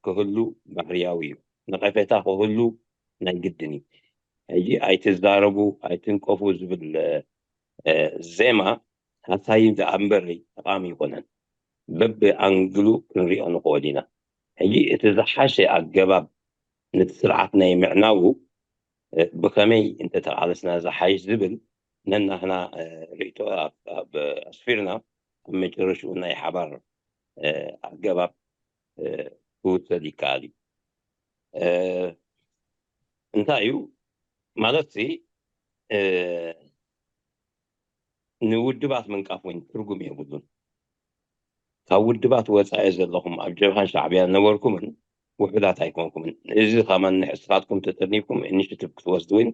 ክህሉ ባህርያዊ እዩ። ነቐፌታ ክህሉ ናይ ግድን እዩ። ሕጂ ኣይትዛረቡ ኣይትንቀፉ ዝብል ዜማ ሃሳዪ ደኣ እምበር ጠቓሚ ኣይኮነን። በብኣንግሉ ክንሪኦ ንኽእል ኢና። ሕጂ እቲ ዝሓሸ ኣገባብ ነቲ ስርዓት ናይ ምዕናዉ ብኸመይ እንተተቓለስና ዝሓይሽ ዝብል ነናህና ርእቶ ኣብ ኣስፊርና ኣብ መጨረሽኡ ናይ ሓባር ኣገባብ ክውሰድ ይከኣል እዩ። እንታይ እዩ ማለት ንውድባት ምንቃፍ እውን ትርጉም የብሉን። ካብ ውድባት ወፃኢ ዘለኹም ኣብ ጀብሃን ሻዕብያን ነበርኩምን ውሑዳት ኣይኮንኩምን። እዚ ከማን ንስኻትኩም ተጠርኒፍኩም ኢኒሽቲቭ ክትወስዱ እውን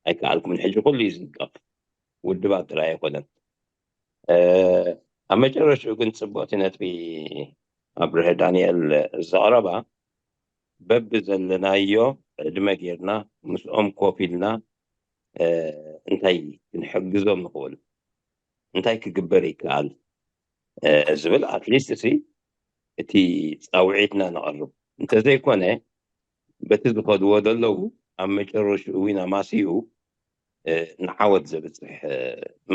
ኣይከኣልኩምን። ሕጂ ኩሉ እዩ ዝንቀፍ፣ ውድባት ጥራይ ኣይኮነን። ኣብ መጨረሽኡ ግን ፅቡቕቲ ነጥቢ ኣብርሀ ዳንኤል ዘቕረባ በቢ ዘለናዮ ዕድመ ጌርና ምስኦም ኮፍ ኢልና እንታይ ክንሕግዞም ንኽእል እንታይ ክግበር ይከኣል ዝብል ኣትሊስት ሲ እቲ ፃውዒትና ነቐርብ እንተዘይኮነ በቲ ዝኸድዎ ዘለዉ ኣብ መጨረሽኡ እውን ኣማስይኡ ንዓወት ዘብፅሕ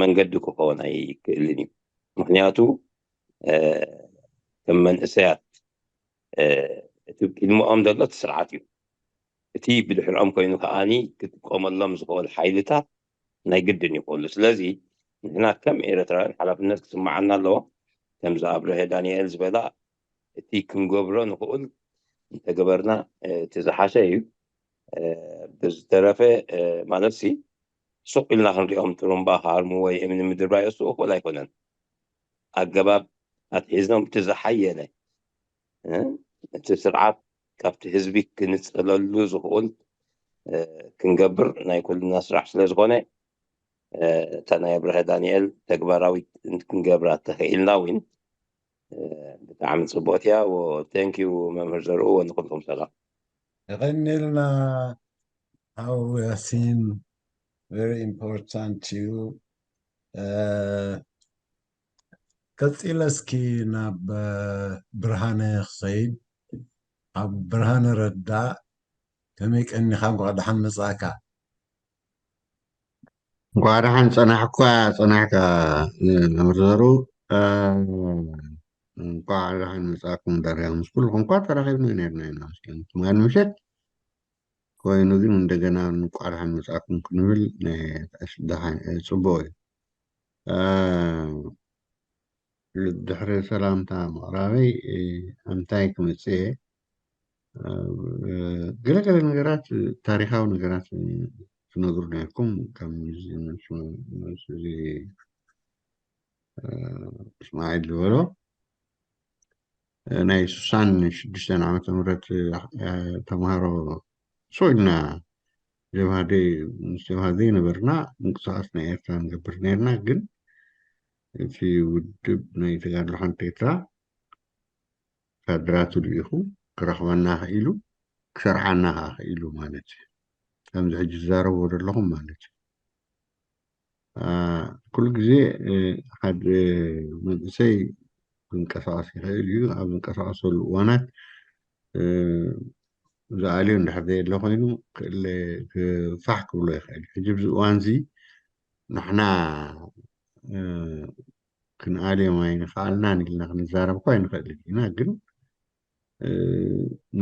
መንገዲ ክኸውን ኣይክእልን እዩ። ምክንያቱ ከም መንእሰያት እቲ ቅድሚኦም ዘሎ እቲ ስርዓት እዩ። እቲ ብድሕሪኦም ኮይኑ ከዓኒ ክጥቀመሎም ዝኽእል ሓይልታት ናይ ግድን ይኽእሉ። ስለዚ ንሕና ከም ኤርትራውያን ሓላፍነት ክስምዓና ኣለዎ። ከምዚ ኣብርሀ ዳንኤል ዝበላ እቲ ክንገብሮ ንኽእል እንተገበርና እቲ ዝሓሸ እዩ። ብዝተረፈ ማለት ሲ ሱቕ ኢልና ክንሪኦም ጥሩምባ ክሃርሙ ወይ እምኒ ምድርባይ እሱ እኹል ኣይኮነን። ኣገባብ ኣትሒዝኖም እቲ ዝሓየለ እቲ ስርዓት ካብቲ ህዝቢ ክንፅለሉ ዝኽእል ክንገብር ናይ ኩልና ስራሕ ስለ ዝኾነ እታ ናይ ኣብርሀ ዳንኤል ተግባራዊት ክንገብራ ተኽኢልና እውን ብጣዕሚ ጽቡቕት እያ። Thank you መምህር ዘርኡ፣ ንኹልኩም ሰላም። የቐንየልና ሓው ያሲን፣ very important እዩ። ቀፂለ እስኪ ናብ ብርሃነ ክኸይድ። ኣብ ብርሃነ ረዳ፣ ከመይ ቀኒኻ? እንኳዕ ደሓን መጻእካ። እንኳዕ ደሓን ጸናሕኳ ጸናሕካ። መምህር ዘሩ፣ እንኳዕ ደሓን መጻእኩም። ዳርያ ምስ ኩልኩም እኳ ተራኺብና ነርና ኢና። ትማል ምሸት ኮይኑ ግን እንደገና እንኳዕ ደሓን መጻእኩም ክንብል ጽቡቕ እዩ። ድሕሪ ሰላምታ ምቕራበይ፣ ኣምታይ ክመጽእ እየ። ገለገለ ነገራት፣ ታሪኻዊ ነገራት ትነግሩ ነርኩም። ከም እስማዒል ዝበሎ፣ ናይ ስሳን ሽዱሽተን ዓመተ ምህረት ተምሃሮ ስቕ ኢልና ጀብሃ ምስ ጀብሃ ዘይነበርና፣ ምንቅስቃስ ናይ ኤርትራ ንገብር ነርና። ግን እቲ ውድብ ናይ ተጋድሎ ሓንቲ ኤርትራ ካድራቱ ልኢኹ ክረኽበና ክኢሉ፣ ክሰርዓና ከዓ ክኢሉ ማለት እዩ። ከምዚ ሕጂ ዝዛረቦ ዘለኹም ማለት እዩ። ኩሉ ግዜ ሓደ መንእሰይ ክንቀሳቀስ ይኽእል እዩ። ኣብ ዝንቀሳቀሰሉ እዋናት ዝኣልዮ እንድሕር ዘየለ ኮይኑ ክእለ ፋሕ ክብሎ ይኽእል እዩ። ሕጂ ኣብዚ እዋን እዚ ንሕና ክንኣልዮም ኣይንኽኣልናን ኢልና ክንዛረብ እኳ ኣይንኽእልን ኢና። ግን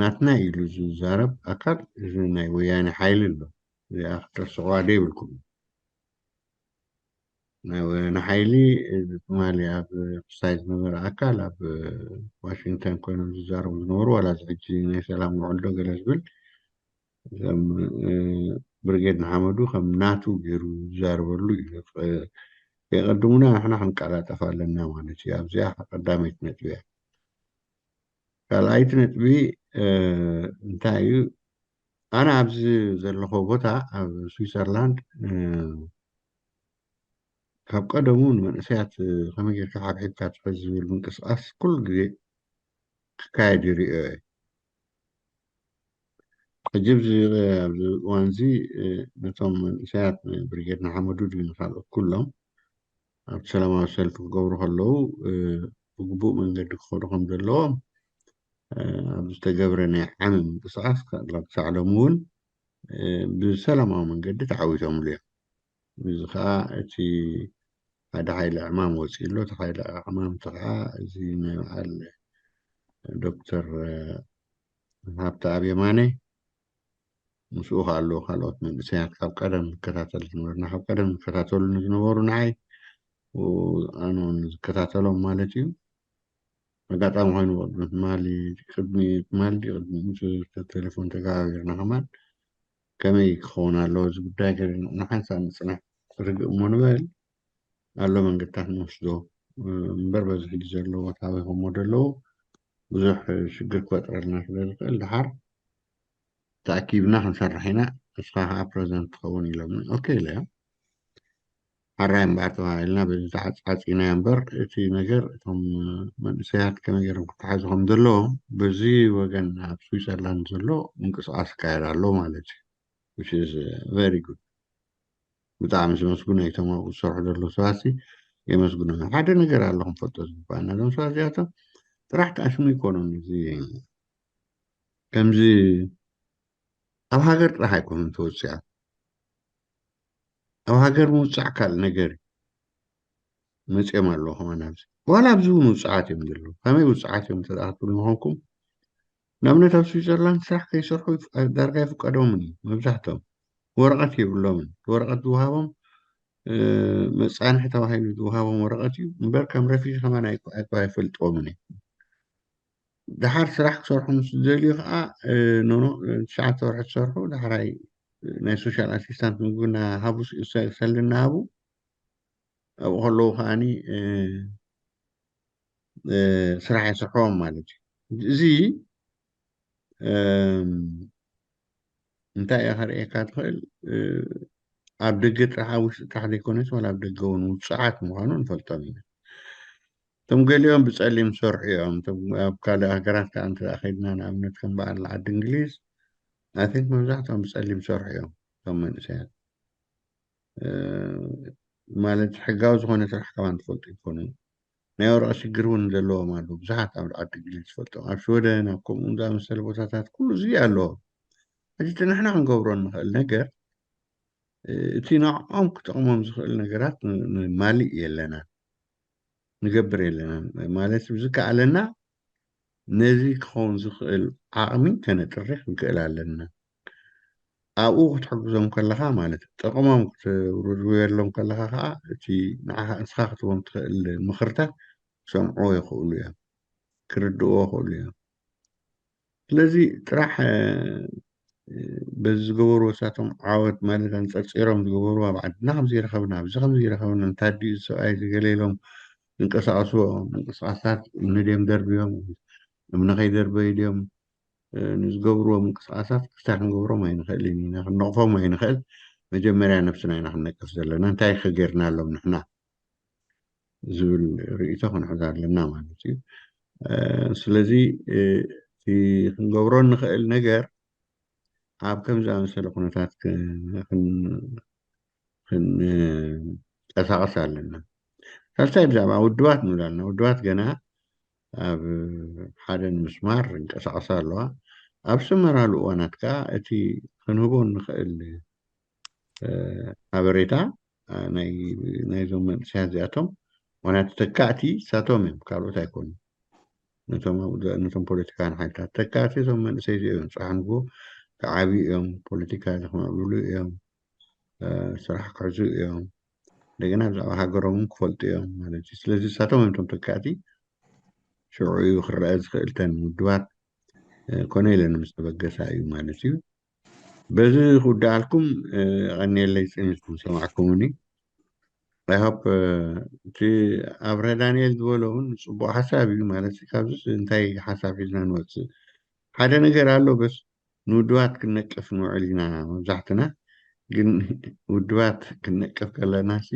ናትና ኢሉ ዝዛረብ ኣካል እዚ ናይ ወያነ ሓይሊ ኣሎ። እዚኣ ክትረስዕዋ ደይብልኩም። ናይ ወያነ ሓይሊ እዚ ትማሊ ኣብ ክሳይ ዝነበረ ኣካል ኣብ ዋሽንግተን ኮይኖም ዝዛረቡ ዝነበሩ፣ ዋላ እዚ ሕጂ ናይ ሰላም ውዕል ዶ ገለ ዝብል ከም ብርጌድ ንሓመዱ ከም ናቱ ገይሩ ዝዛረበሉ እዩ። የቐድሙና፣ ንሕና ክንቀላጠፍ ኣለና ማለት እዩ። ኣብዚኣ ቀዳመይቲ ነጥቢ እያ። ካልኣይቲ ነጥቢ እንታይ እዩ? ኣነ ኣብዚ ዘለኹ ቦታ ኣብ ስዊዘርላንድ ካብ ቀደሙ ንመንእሰያት ከመይ ጌርካ ሓብሒብካ ትሕዝ ዝብል ምንቅስቃስ ኩሉ ግዜ ክካየድ ይርእዮ እየ። ሕጂ ኣብዚ ኣብዚ እዋን እዚ ነቶም መንእሰያት ብርጌድ ንሓመዱ ድዩ ንካልኦት ኩሎም ኣብቲ ሰላማዊ ሰልፊ ክገብሩ ከለዉ ብግቡእ መንገዲ ክኸዱ ከም ዘለዎም ኣብ ዝተገብረ ናይ ዓሚ ምንቅስቃስ ክሳዕ ሎሚ እውን ብሰላማዊ መንገዲ ተዓዊቶምሉ እዮም። እዚ ከዓ እቲ ሓደ ሓይሊ ዕማም ወፂኡ ኣሎ። እቲ ሓይሊ ዕማም እቲ ከዓ እዚ ናይ በዓል ዶክተር ሃብተኣብ የማነ ምስኡ ከዓ ኣለዉ ካልኦት መንእሰያት ካብ ቀደም ንከታተል ዝነበርና፣ ካብ ቀደም ዝከታተሉ ዝነበሩ ንዓይ ኣነ እውን ዝከታተሎም ማለት እዩ። ኣጋጣሚ ኮይኑ ቅድሚ ትማሊ ቅድሚ ትማሊ ቅድሚ ቴሌፎን ተጋባቢርና ከማን ከመይ ክኸውን ኣለዎ እዚ ጉዳይ ገለ ንሓንሳብ ምፅናሕ ርግእ እሞ ንበል ኣሎ መንገድታት ንወስዶ እምበር በዚ ሕጂ ዘለዎ ታበይ ከሞ ደለዉ ብዙሕ ሽግር ክፈጥረልና ስለ ዝኽእል ደሓር ተኣኪብና ክንሰርሕ ኢና። ንስኻ ከዓ ፕረዘንት ትኸውን ኢሎምኒ። ኦኬ ኢለዮ። ሓራይ እምበኣር ተባሂልና በዚ ተዓጻጺናዮ እምበር እቲ ነገር እቶም መንእሰያት ከመይ ገይሮም ክተሓዙ ከም ዘለዎም በዚ ወገን ኣብ ስዊዘርላንድ ዘሎ ምንቅስቃስ ይካየድ ኣሎ ማለት እዩ። Which is very good። ብጣዕሚ ዘመስግኖ እቶም ኣብኡ ዝሰርሑ ዘለዉ ሰባት የመስግኖ። ሓደ ነገር ኣሎ ክንፈልጦ ዝግባኣና እዞም ሰባት እዚኣቶም ጥራሕ ተኣሽሙ ይኮኑን እዚ ከምዚ ኣብ ሃገር ጥራሕ ኣይኮኑን ተወፂኣ ኣብ ሃገር ምውፃዕ ካልእ ነገር እዩ። መፅኦም ኣለዉ ከማን ኣብዚ ዋላ ኣብዚ እውን ውፅዓት እዮም ዘለዉ። ከመይ ውፅዓት እዮም ተዳክትሉ ምኾንኩም ንኣብነት ኣብ ስዊዘርላንድ ስራሕ ከይሰርሑ ዳርጋ ይፍቀዶምን እዩ። መብዛሕትኦም ወረቐት የብሎምን። ወረቐት ዝውሃቦም መፃንሒ ተባሂሉ ዝውሃቦም ወረቐት እዩ እምበር ከም ረፊጂ ከማን ኣይፈልጥዎምን እዩ። ደሓር ስራሕ ክሰርሑ ምስ ዝደልዩ ከዓ ኖኖ ትሽዓተ ወርሒ ትሰርሑ ዳሕራይ ናይ ሶሻል ኣሲስታንት ምግብና ሃቡ ሰልና ሃቡ ኣብኡ ከለዉ ከዓኒ ስራሕ የስርሕዎም ማለት እዩ። እዚ እንታይ እያ ከርእየካ ትኽእል? ኣብ ደገ ጥራሕ፣ ኣብ ውሽጢ ጥራሕ ዘይኮነስ ዋላ ኣብ ደገ እውን ውፅዓት ምዃኑ ንፈልጦም ኢና። እቶም ገሊኦም ብፀሊም ዝሰርሑ እዮም። እቶም ኣብ ካልእ ሃገራት ከዓ እንተ ኸይድና፣ ንኣብነት ከም በዓል ዓዲ እንግሊዝ፣ ኣይ ቲንክ መብዛሕትኦም ብፀሊም ዝሰርሑ እዮም እቶም መንእሰያት። ማለት ሕጋዊ ዝኾነ ስራሕ ከማን ትፈልጡ ይኮኑ። ናይ ወረቐ ሽግር እውን ዘለዎም ኣለዉ ብዙሓት ኣብ ዓዲ እንግሊዝ ዝፈልጦም። ኣብ ሽወደን ኣብ ከምኡ ዝኣመሰለ ቦታታት ኩሉ እዚ ኣለዎ። ሕጂ እቲ ንሕና ክንገብሮ ንኽእል ነገር፣ እቲ ንዕኦም ክጠቕሞም ዝኽእል ነገራት ን- ንማልእ የለናን፣ ንገብር የለናን። ማለት ብዝከኣለና ነዚ ክኸውን ዝኽእል ዓቕሚ ከነጥሪ ክንክእል ኣለና። ኣብኡ ክትሕግዞም ከለኻ ማለት እዩ። ጠቕሞም ክትውርውየሎም ከለኻ ከዓ እቲ ንዓኻ ንስኻ ክትቦም ትኽእል ምኽርታት ክሰምዕዎ ይኽእሉ እዮም፣ ክርድእዎ ይኽእሉ እዮም። ስለዚ ጥራሕ በዚ ዝገበርዎ ሳቶም ዓወት ማለት ኣንፀርፂሮም ዝገበርዎ ኣብ ዓድና ከምዚ ይረኸብና ኣብዚ ከምዚ ይረኸብና እንታዲኡ ሰብኣይ ዝገለ ኢሎም ዝንቀሳቀስዎ ምንቅስቃሳት እምኒ ድዮም ደርብዮም እምኒ ከይደርበዩ ድዮም ንዝገብርዎ ምንቅስቃሳት ክስታይ ክንገብሮም ኣይንኽእልን ኢና፣ ክንነቕፎም ኣይንኽእል። መጀመርያ ነብስና ኢና ክንነቅፍ ዘለና። እንታይ ከ ጌርናሎም ንሕና ዝብል ርእይቶ ክንሕዝ ኣለና ማለት እዩ። ስለዚ እቲ ክንገብሮ እንኽእል ነገር ኣብ ከምዚ ኣመሰለ ኩነታት ክንቀሳቀስ ኣለና። ሳልሳይ ብዛዕባ ውድባት ንብል ኣለና። ውድባት ገና ኣብ ሓደ ንምስማር ይንቀሳቀሳ ኣለዋ። ኣብ ዝስመራሉ እዋናት ከዓ እቲ ክንህቦ እንኽእል ሓበሬታ ናይዞም መንእሰያት እዚኣቶም ዋላ ተተካእቲ ሳቶም እዮም፣ ካልኦት ኣይኮኑ። ነቶም ፖለቲካን ሓይልታት ተካእቲ እዞም መንእሰይ እዚኦም እዮም። ፅባሕ ንግሆ ክዓብዩ እዮም፣ ፖለቲካ ክምዕብሉ እዮም፣ ስራሕ ክሕዙ እዮም፣ እንደገና ብዛዕባ ሃገሮም ክፈልጡ እዮም ማለት እዩ። ስለዚ ንሳቶም እዮም እቶም ተካእቲ። ሽዑ እዩ ክረአ ዝኽእል እተን ውድባት ኮነ ኢለን ምስ ተበገሳ እዩ ማለት እዩ። በዚ ክውድኣልኩም ቀኒየለይ ፅን ኢልኩም ሰማዕኩምኒ። ኣይሆፕ እቲ ኣብረ ዳንኤል ዝበሎ እውን ፅቡቅ ሓሳብ እዩ ማለት እዩ። ካብዚ እንታይ ሓሳብ ሒዝና ንወፅእ? ሓደ ነገር ኣሎ በስ ንውድባት ክንነቅፍ ንውዕል ኢና መብዛሕትና። ግን ውድባት ክንነቅፍ ከለና ሲ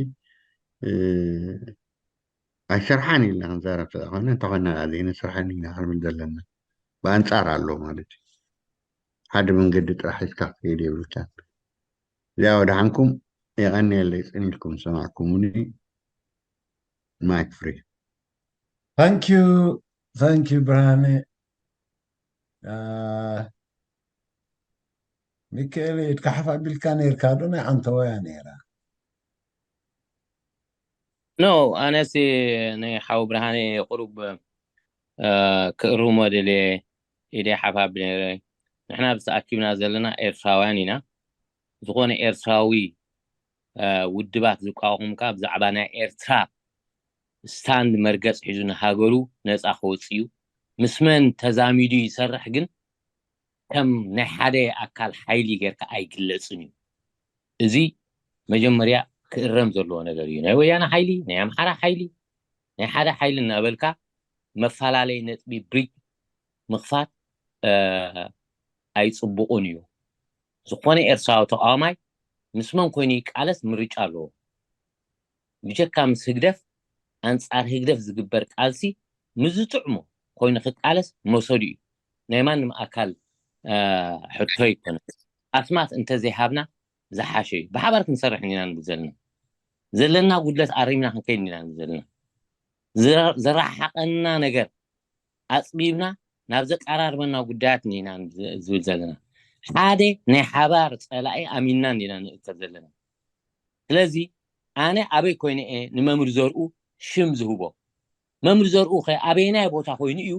ኣይሰርሓን ኢልና ክንዛረብ ስለዝኾነ እንተኾይና ዘይንሰርሐን ኢና ክንብል ዘለና። ብኣንፃር ኣሎ ማለት እዩ። ሓደ መንገዲ ጥራሕ ሒዝካ ክትከይድ የብልካን። እዚኣ ወደሓንኩም የቐንየለይ ፅን ኢልኩም ዝሰማዕኩምኒ። ማይክ ፍሪ። Thank you, thank you ብርሃነ። ሚካኤል ኢድካ ሓፍ ኣቢልካ ነይርካ ዶ? ናይ ዓንተወያ ነይራ። ኖ ኣነሲ ናይ ሓው ብርሃነ ቁሩብ ክእርሞ ደልየ ኢደይ ሓፍ ኣቢለ ነይረ። ንሕና ብዝተኣኪብና ዘለና ኤርትራውያን ኢና። ዝኾነ ኤርትራዊ ውድባት ዝቋቑምካ ብዛዕባ ናይ ኤርትራ ስታንድ መርገፅ ሒዙ ንሃገሩ ነፃ ከወፅእ እዩ። ምስ መን ተዛሚዱ ይሰርሕ ግን ከም ናይ ሓደ ኣካል ሓይሊ ጌርካ ኣይግለፅን እዩ። እዚ መጀመርያ ክእረም ዘለዎ ነገር እዩ። ናይ ወያነ ሓይሊ፣ ናይ ኣምሓራ ሓይሊ፣ ናይ ሓደ ሓይሊ እናበልካ መፈላለይ ነጥቢ ብሪጅ ምኽፋት ኣይፅቡቕን እዩ። ዝኾነ ኤርትራዊ ተቃዋማይ ምስ መን ኮይኑ ይቃለስ ምርጫ ኣለዎ። ብጀካ ምስ ህግደፍ ኣንጻር ህግደፍ ዝግበር ቃልሲ ምስ ዝጥዕሞ ኮይኑ ክቃለስ መሰሉ እዩ። ናይ ማንም ኣካል ሕቶ ይኮነ። ኣስማት እንተዘይሃብና ዝሓሸ እዩ። ብሓባር ክንሰርሕ ኢና ንብል ዘለና። ዘለና ጉድለት ኣሪምና ክንከይድ ኢና ንብል ዘለና። ዘራሓቀና ነገር ኣፅቢብና ናብ ዘቀራርበና ጉዳያት ኢና ዝብል ዘለና። ሓደ ናይ ሓባር ፀላኢ ኣሚንና ኢና ንእከብ ዘለና። ስለዚ ኣነ ኣበይ ኮይነ እየ ንመምህር ዘርኡ ሽም ዝህቦ? መምህር ዘርኡ ከ ኣበየናይ ቦታ ኮይኑ እዩ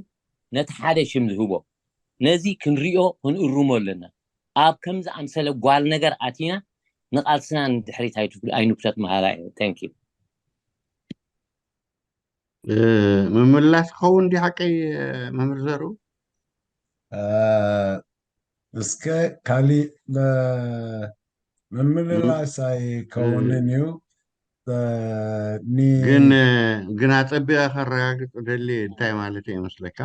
ነቲ ሓደ ሽም ዝህቦ? ነዚ ክንሪኦ ክንእርሞ ኣለና። ኣብ ከምዚ ኣምሰለ ጓል ነገር ኣቲና ንቓልስና ንድሕሪት ኣይንኩተት መሃላ እየ። Thank you። ምምላስ ክኸውን ዲ ሓቀይ መምህር ዘርኡ? እስከ ካሊእ ምምልላስ ኣይከውንን እዩ። ግን ግን ኣጸቢቐ ከረጋግጽ ደሊ እንታይ ማለት እየ መስለካ?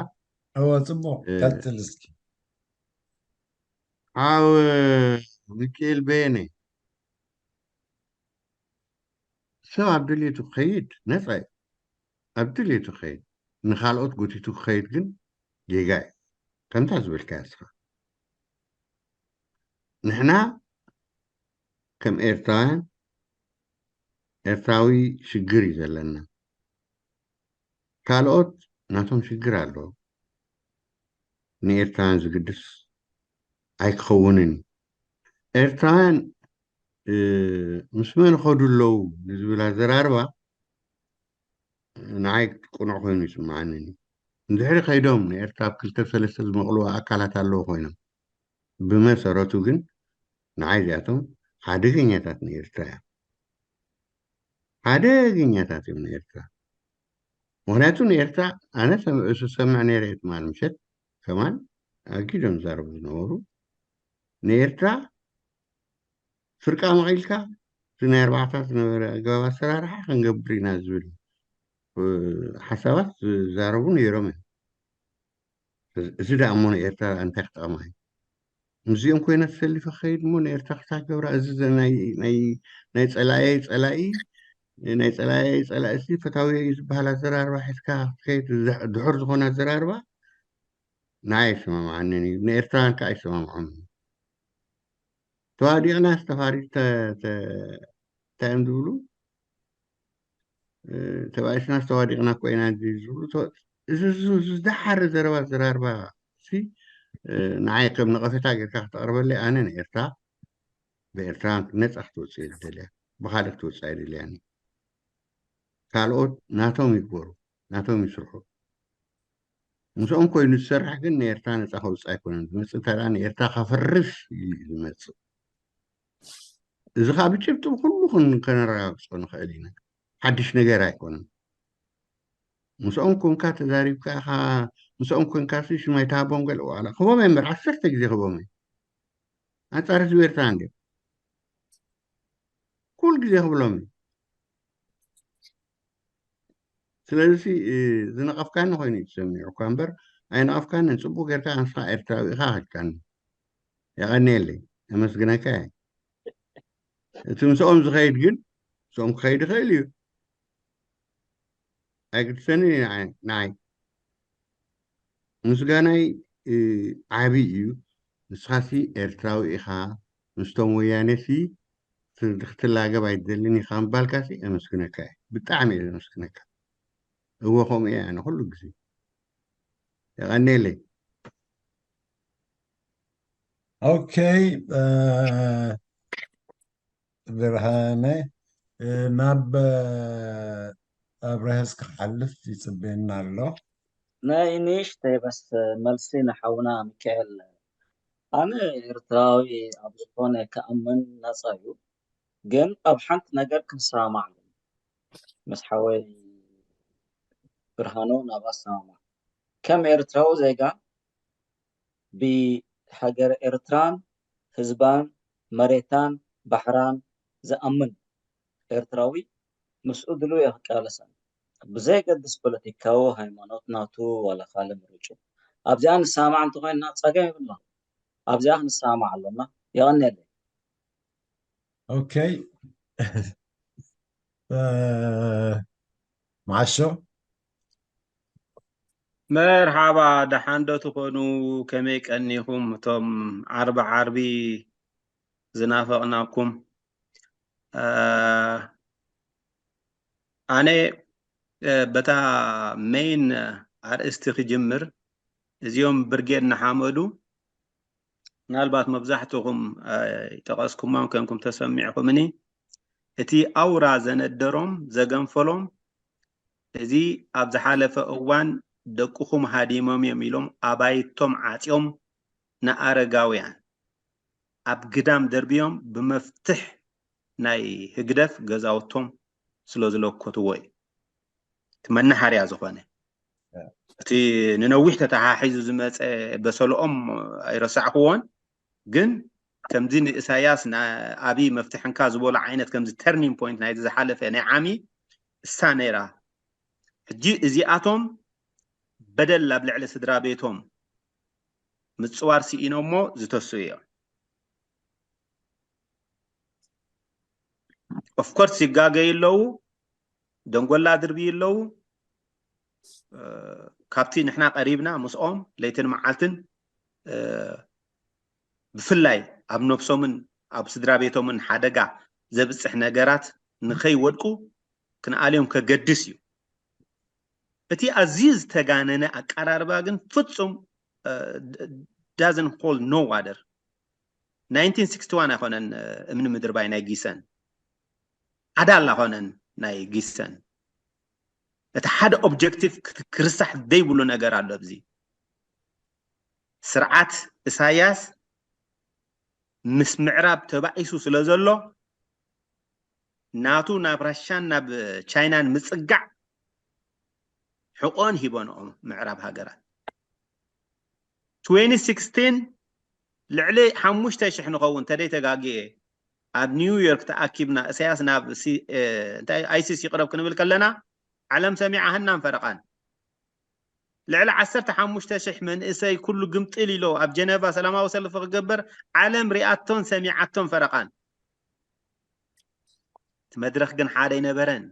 እወ ጽቡቕ ቀጽል እስኪ። ሓው ሚካኤል በየነ ሰብ ኣብ ድሌቱ ክኸይድ ነፃ እዩ። ኣብ ድሌቱ ክኸይድ፣ ንኻልኦት ጎቲቱ ክኸይድ ግን ጌጋ እዩ። ከምታ ዝበልካያ ንስኻ፣ ንሕና ከም ኤርትራውያን፣ ኤርትራዊ ሽግር እዩ ዘለና። ካልኦት ናቶም ሽግር ኣሎ። ንኤርትራውያን ዝግድስ ኣይክኸውንን እዩ። ኤርትራውያን፣ እ፣ ምስ መን ይኸዱ ኣለዉ ንዝብል ኣዘራርባ ንዓይ ቅኑዕ ኮይኑ ይስምዓኒ እዩ። እንድሕሪ ከይዶም ንኤርትራ ኣብ ክልተ ሰለስተ ዝመቕልዋ ኣካላት ኣለዉ ኮይኖም፣ ብመሰረቱ ግን ንዓይ እዚኣቶም ሓደገኛታት ንኤርትራ እዮም። ሓደገኛታት እዮም ንኤርትራ። ምኽንያቱ ንኤርትራ፣ ኣነ ሰም-፣ እሱ ሰምዕ ነይረ እየ ትማል ምሸት ከማን ኣኪዶም ዝዛረቡ ዝነበሩ፣ ንኤርትራ ፍርቃ መቒልካ፣ እቲ ናይ ኣርባዕታት ዝነበረ ኣገባብ ኣሰራርሓ ክንገብር ኢና ዝብል፣ እ፣ ሓሳባት ዝዛረቡ ነይሮም እዮም። እዚ፣ እዚ ደኣ እሞ ንኤርትራ እንታይ ክጠቕማ እዩ? ምስዚኦም ኮይና ተሰሊፈ ክኸይድ እሞ ንኤርትራ ክሳብ ክገብራ፣ እዚ ዘ-፣ ናይ፣ ናይ፣ ናይ ጸላኤ ጸላኢ፣ ናይ ጸላኤ ጸላኢ፣ እዚ ፈታዊ እዩ ዝበሃል ኣዘራርባ ሒዝካ ክትከይድ፣ ዝሕ-፣ ድሑር ዝኾነ ኣዘራርባ ንዓይ ኣይሰማምዓንን እዩ። ንኤርትራውያን ከኣ ኣይሰማምዖምን እዩ። ተዋዲቕና ዝተፋሪ ተ-፣ ተ-፣ እንታይ እዮም ዝብሉ? እ፣ ተባኢስና ዝተዋዲቕና እኮ ኢና እንጂ ዝብሉ ተ-፣ እዚ፣ እዚ፣ እዚ ዝደሓረ ዘረባ ኣዘራርባ ሲ፣ እ፣ ንዓይ ከም ነቐፌታ ጌርካ ክትቐርበለይ፣ ኣነ ንኤርትራ ብኤርትራውያን ነጻ ክትወጽእ እየ ዝደልያ፣ ብኻልእ ክትወጽእ ኣይደልያን እየ። ካልኦት ናቶም ይግበሩ፣ ናቶም ይስርሑ። ምስኦም ኮይኑ ዝሰርሕ ግን ንኤርትራ ነጻ ከውጽእ ኣይኮነን ዝመጽእ፣ እንተ ደኣ ንኤርትራ ከፍርስ እዩ ዝመጽእ። እዚ ኸኣ ብጭብጢ ብኹሉ ክን-፣ ከነረጋግጾ ንኽእል ኢና። ሓድሽ ነገር ኣይኮነን። ምስኦም ኮንካ ተዛሪብካ ኢኻ፣ ምስኦም ኮንካ ሲ ሽም ኣይትሃቦም ገለ ዋዕላ። ክቦም እየ እምበር፣ ዓሰርተ ግዜ ክቦም እየ። ኣንጻር ህዝቢ ኤርትራ እንድዮም። ኩሉ ግዜ ክብሎም እዩ። ስለዚ፣ እ፣ ዝነቐፍካኒ ኮይኑ እዩ ተሰሚዑ እኳ እምበር፣ ኣይነቐፍካንን። ጽቡቕ ጌርካ ንስኻ ኤርትራዊ ኢኻ ኢልካኒ። የቐንየለይ፣ የመስግነካ እየ። እቲ ምስኦም ዝኸይድ ግን፣ ምስኦም ክኸይድ ይኽእል እዩ። ኣይግድሰንን እዩ ንዓይ፣ ንዓይ። ምስጋናይ፣ እ፣ ዓቢ እዩ። ንስኻሲ ኤርትራዊ ኢኻ፣ ምስቶም ወያኔሲ ት-፣ ክትላገብ ኣይትደልን ኢኻ ምባልካሲ ኣመስግነካ እየ። ብጣዕሚ እየ ዘመስግነካ። እወ፣ ከምኡ እየ ኣነ ኩሉ ግዜ። የቐንየለይ። ኦኬ፣ እ፣ ብርሃነ፣ እ፣ ናብ፣ እ፣ ኣብርሀስ ክሓልፍ ይጽበየና ኣሎ። ናይ ንእሽተይ በስ መልሲ ንሓውና ሚካኤል። ኣነ ኤርትራዊ ኣብ ዝኾነ ክኣምን ነጻ እዩ፣ ግን ኣብ ሓንቲ ነገር ክንሰማማዕ ኣለና። ምስ ሓወይ ብርሃኑ ናብ ኣሰማማዕ። ከም ኤርትራዊ ዜጋ ብሃገር ኤርትራን ህዝባን መሬታን ባሕራን ዝኣምን ኤርትራዊ ምስኡ ድሉው እየ ክቃለስ። ብዘየገድስ ፖለቲካዊ፣ ሃይማኖት ናቱ ዋላ ካልእ ምርጭኡ። ኣብዚኣ ንሰማማዕ እንተኾይንና ጸገም የብልና። ኣብዚኣ ክንሰማማዕ ኣለና። የቐንየለይ። ኦኬ። እ፣ መዓሾ። መርሓባ፣ ደሓን ዶ ትኾኑ? ከመይ ቀኒኹም እቶም ዓርቢ ዓርቢ ዝናፈቕናኩም? እ፣ ኣነ፣ እ፣ በታ ሜይን ኣርእስቲ ክጅምር። እዚኦም ብርጌድ ንሓመዱ ምናልባት መብዛሕትኹም፣ እ፣ ይጠቐስኩሞም ከንኩም ተሰሚዕኹምኒ። እቲ ኣውራ ዘነደሮም፣ ዘገንፈሎም፣ እዚ ኣብ ዝሓለፈ እዋን ደቅኹም ሃዲሞም እዮም ኢሎም ኣባይቶም ዓጽዮም ንኣረጋውያን ኣብ ግዳም ደርብዮም ብመፍትሕ ናይ ህግደፍ ገዛውቶም ስለ ዝለኮትዎ እዩ። እቲ መናሃርያ ዝኾነ፣ እቲ ንነዊሕ ተተሓሒዙ ዝመፀ በሰልኦም ኣይረሳዕክዎን። ግን ከምዚ ንእሳያስ ንኣብይ መፍትሒ እንካ ዝበሎ ዓይነት ከምዚ ተርኒንግ ፖይንት ናይቲ ዝሓለፈ ናይ ዓሚ እሳ ነይራ። ሕጂ እዚኣቶም በደል ኣብ ልዕሊ ስድራ ቤቶም ምፅዋር ስኢኖሞ ዝተስኡ እዮም። ኦፍኮርስ ይጋገዩ ኣለዉ። ደንጎላ ድርብዩ ኣለዉ። ካብቲ ንሕና ቀሪብና ምስኦም ለይትን መዓልትን ብፍላይ ኣብ ነብሶምን ኣብ ስድራ ቤቶምን ሓደጋ ዘብፅሕ ነገራት ንኸይወድቁ ክንኣልዮም ከገድስ እዩ። እቲ ኣዝዩ ዝተጋነነ ኣቀራርባ ግን ፍጹም doesn't hold no water። ናይንቲን ሲክስቲ ዋን ኣይኮነን እምኒ ምድርባይ ናይ ጊሰን ዓዳል ኣይኮነን ናይ ጊሰን። እቲ ሓደ ኦብጀክቲቭ ክርሳሕ ዘይብሉ ነገር ኣሎ ኣብዚ። ስርዓት እሳያስ ምስ ምዕራብ ተባኢሱ ስለ ዘሎ ናቱ ናብ ራሻን ናብ ቻይናን ምፅጋዕ ሕቆን ሂቦንኦም ምዕራብ ሃገራት። ትዌንቲ ሲክስቲን ልዕሊ ሓሙሽተ ሽሕ ንኸውን ተደይ ተጋግየ ኣብ ኒውዮርክ ተኣኪብና እሳያስ ናብ እንታይ ኣይሲስ ይቕረብ ክንብል ከለና ዓለም ሰሚዓ ህናን ፈረቓን። ልዕሊ ዓሰርተ ሓሙሽተ ሽሕ መንእሰይ ኩሉ ግምጥል ኢሎ ኣብ ጀነቫ ሰላማዊ ሰልፊ ክገብር ዓለም ሪኣቶን ሰሚዓቶን ፈረቓን። እቲ መድረኽ ግን ሓደ ኣይነበረን።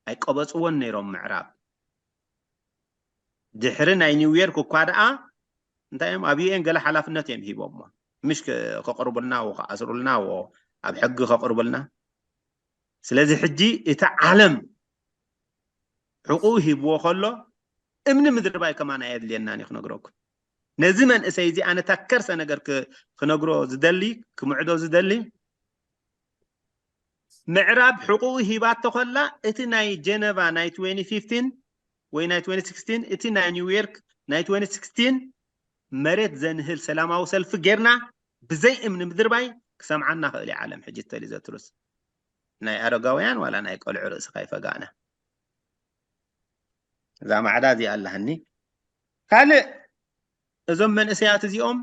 ኣይቀበፅዎን ነይሮም ምዕራብ። ድሕሪ ናይ ኒውዮርክ እኳ ደኣ እንታይ እዮም ኣብ ዩኤን ገለ ሓላፍነት እዮም ሂቦሞ ምሽ ከቕርቡልና ክኣስሩልና ኣብ ሕጊ ከቕርቡልና። ስለዚ ሕጂ እቲ ዓለም ሕቁ ሂብዎ ከሎ እምኒ ምድርባይ ከማን ኣየድልየናን እዩ ክነግረኩም። ነዚ መንእሰይ እዚ ኣነ ታከርሰ ነገር ክነግሮ ዝደሊ ክምዕዶ ዝደሊ ምዕራብ ሕቁኡ ሂባቶ ከላ እቲ ናይ ጀነቫ ናይ ትዌንቲ ፊፍቲን ወይ ናይ ትዌንቲ ሲክስቲን እቲ ናይ ኒውዮርክ ናይ ትዌንቲ ሲክስቲን መሬት ዘንህል ሰላማዊ ሰልፊ ጌርና ብዘይ እምኒ ምድርባይ ክሰምዓና ክእል እዩ ዓለም ሕጂ ተሊ ዘትሩስ ናይ ኣረጋውያን ዋላ ናይ ቆልዑ ርእሲ ካይፈጋእና እዛ ማዕዳ እዚኣ ኣለሃኒ። ካልእ እዞም መንእሰያት እዚኦም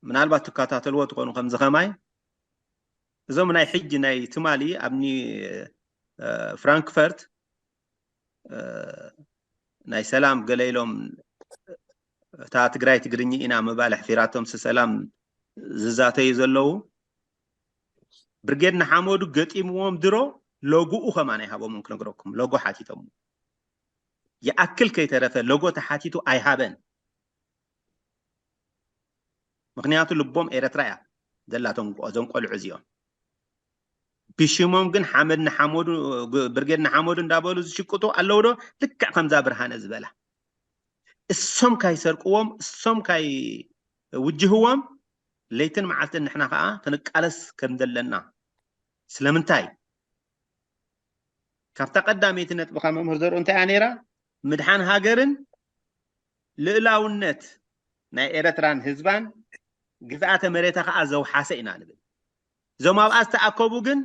ምናልባት ትከታተልዎ ትኾኑ ከምዚ ከማይ እዞም ናይ ሕጂ ናይ ትማሊ ኣብ ፍራንክፈርት ናይ ሰላም ገለ ኢሎም እታ ትግራይ ትግርኛ ኢና ምባል ኣሕፊራቶም ሰላም ዝዛተዩ ዘለዉ ብርጌድ ንሓመዱ ገጢምዎም ድሮ ሎጎኡ ከማን ኣይሃቦምን ክነግረኩም ሎጎ ሓቲቶም ይኣክል ከይተረፈ ሎጎ ተሓቲቱ ኣይሃበን። ምክንያቱ ልቦም ኤረትራ እያ ዘላቶም እዞም ቆልዑ እዚኦም። ብሽሞም ግን ሓመድ ንሓመዱ ብርጌድ ንሓመዱ እንዳበሉ ዝሽቅጡ ኣለዉ ዶ? ልክዕ ከምዛ ብርሃነ ዝበላ እሶም ካይሰርቅዎም እሶም ካይውጅህዎም ለይትን መዓልትን ንሕና ከዓ ክንቃለስ ከም ዘለና ስለምንታይ ካብታ ቀዳመይቲ ነጥብኻ መምህር ዘርኡ እንታይ እያ ነይራ? ምድሓን ሃገርን ልእላውነት ናይ ኤረትራን ህዝባን ግዝኣተ መሬታ ከዓ ዘውሓሰ ኢና ንብል። እዞም ኣብኣ ዝተኣከቡ ግን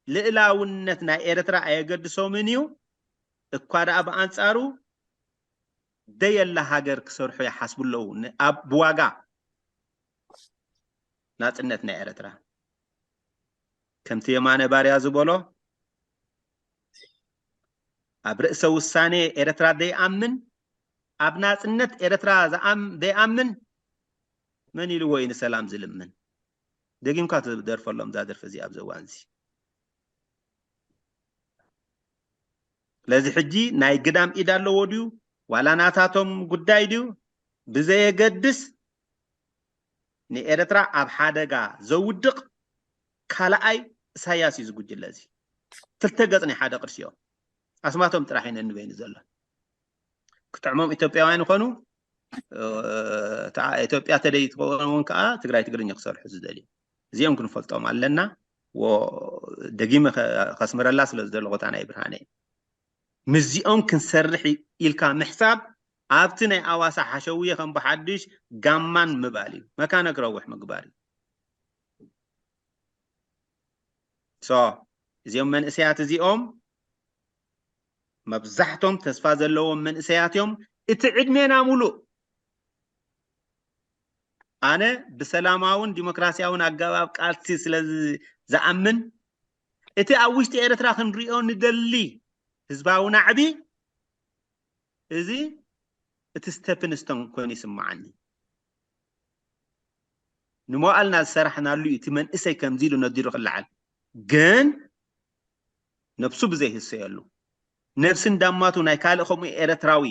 ልእላውነት ናይ ኤረትራ ኣየገድሶምን እዩ። እኳ ደኣ ብኣንጻሩ ደየላ ሃገር ክሰርሑ ይሓስቡ ኣለዉ። ን- ኣብ ብዋጋ ናጽነት ናይ ኤረትራ ከምቲ የማነ ባርያ ዝበሎ ኣብ ርእሰ ውሳኔ ኤረትራ ደይኣምን ኣብ ናጽነት ኤረትራ ዝኣም ደይኣምን መን ኢልዎ እዩ ንሰላም ዝልምን? ደጊምካ ትደርፈሎም እዛ ደርፊ እዚ ኣብዚ እዋን እዚ ስለዚ ሕጂ ናይ ግዳም ኢድ ኣለዎ ድዩ ዋላ ናታቶም ጉዳይ ድዩ ብዘየገድስ ንኤርትራ ኣብ ሓደጋ ዘውድቕ ካልኣይ እሳያስ እዩ ዝጉጅለ እዚ ክልተ ገጽ ናይ ሓደ ቅርሲ እዮም ኣስማቶም ጥራሕ እዩ ነንበይኑ ዘሎ ክጥዕሞም ኢትዮጵያውያን ይኾኑ ኢትዮጵያ ተደይ ትኸውን እውን ከዓ ትግራይ ትግርኛ ክሰርሑ ዝደልዩ እዚኦም ክንፈልጦም ኣለና ደጊመ ከስምረላ ስለ ዝደለኹ እታ ናይ ብርሃነ ምስዚኦም ክንሰርሕ ኢልካ ምሕሳብ ኣብቲ ናይ ኣዋሳ ሓሸውየ ከም ብሓድሽ ጋማን ምባል እዩ መካነ ክረውሕ ምግባር እዩ so እዚኦም መንእሰያት እዚኦም መብዛሕቶም ተስፋ ዘለዎም መንእሰያት እዮም እቲ ዕድሜና ሙሉእ ኣነ ብሰላማውን ዲሞክራሲያውን ኣገባብ ቃልሲ ስለ ዝኣምን እቲ ኣብ ውሽጢ ኤርትራ ክንሪኦ ንደሊ ህዝባዊ ናዕቢ እዚ እቲ ስተፕን ስቶን ኮይኑ ይስምዓኒ ንመዋእልና ዝሰራሕናሉ እዩ እቲ መንእሰይ ከምዚ ኢሉ ነዲሩ ክለዓል ግን ነብሱ ብዘይህሰየሉ፣ ነብሲ እንዳማቱ ናይ ካልእ ከምኡ ኤረትራዊ።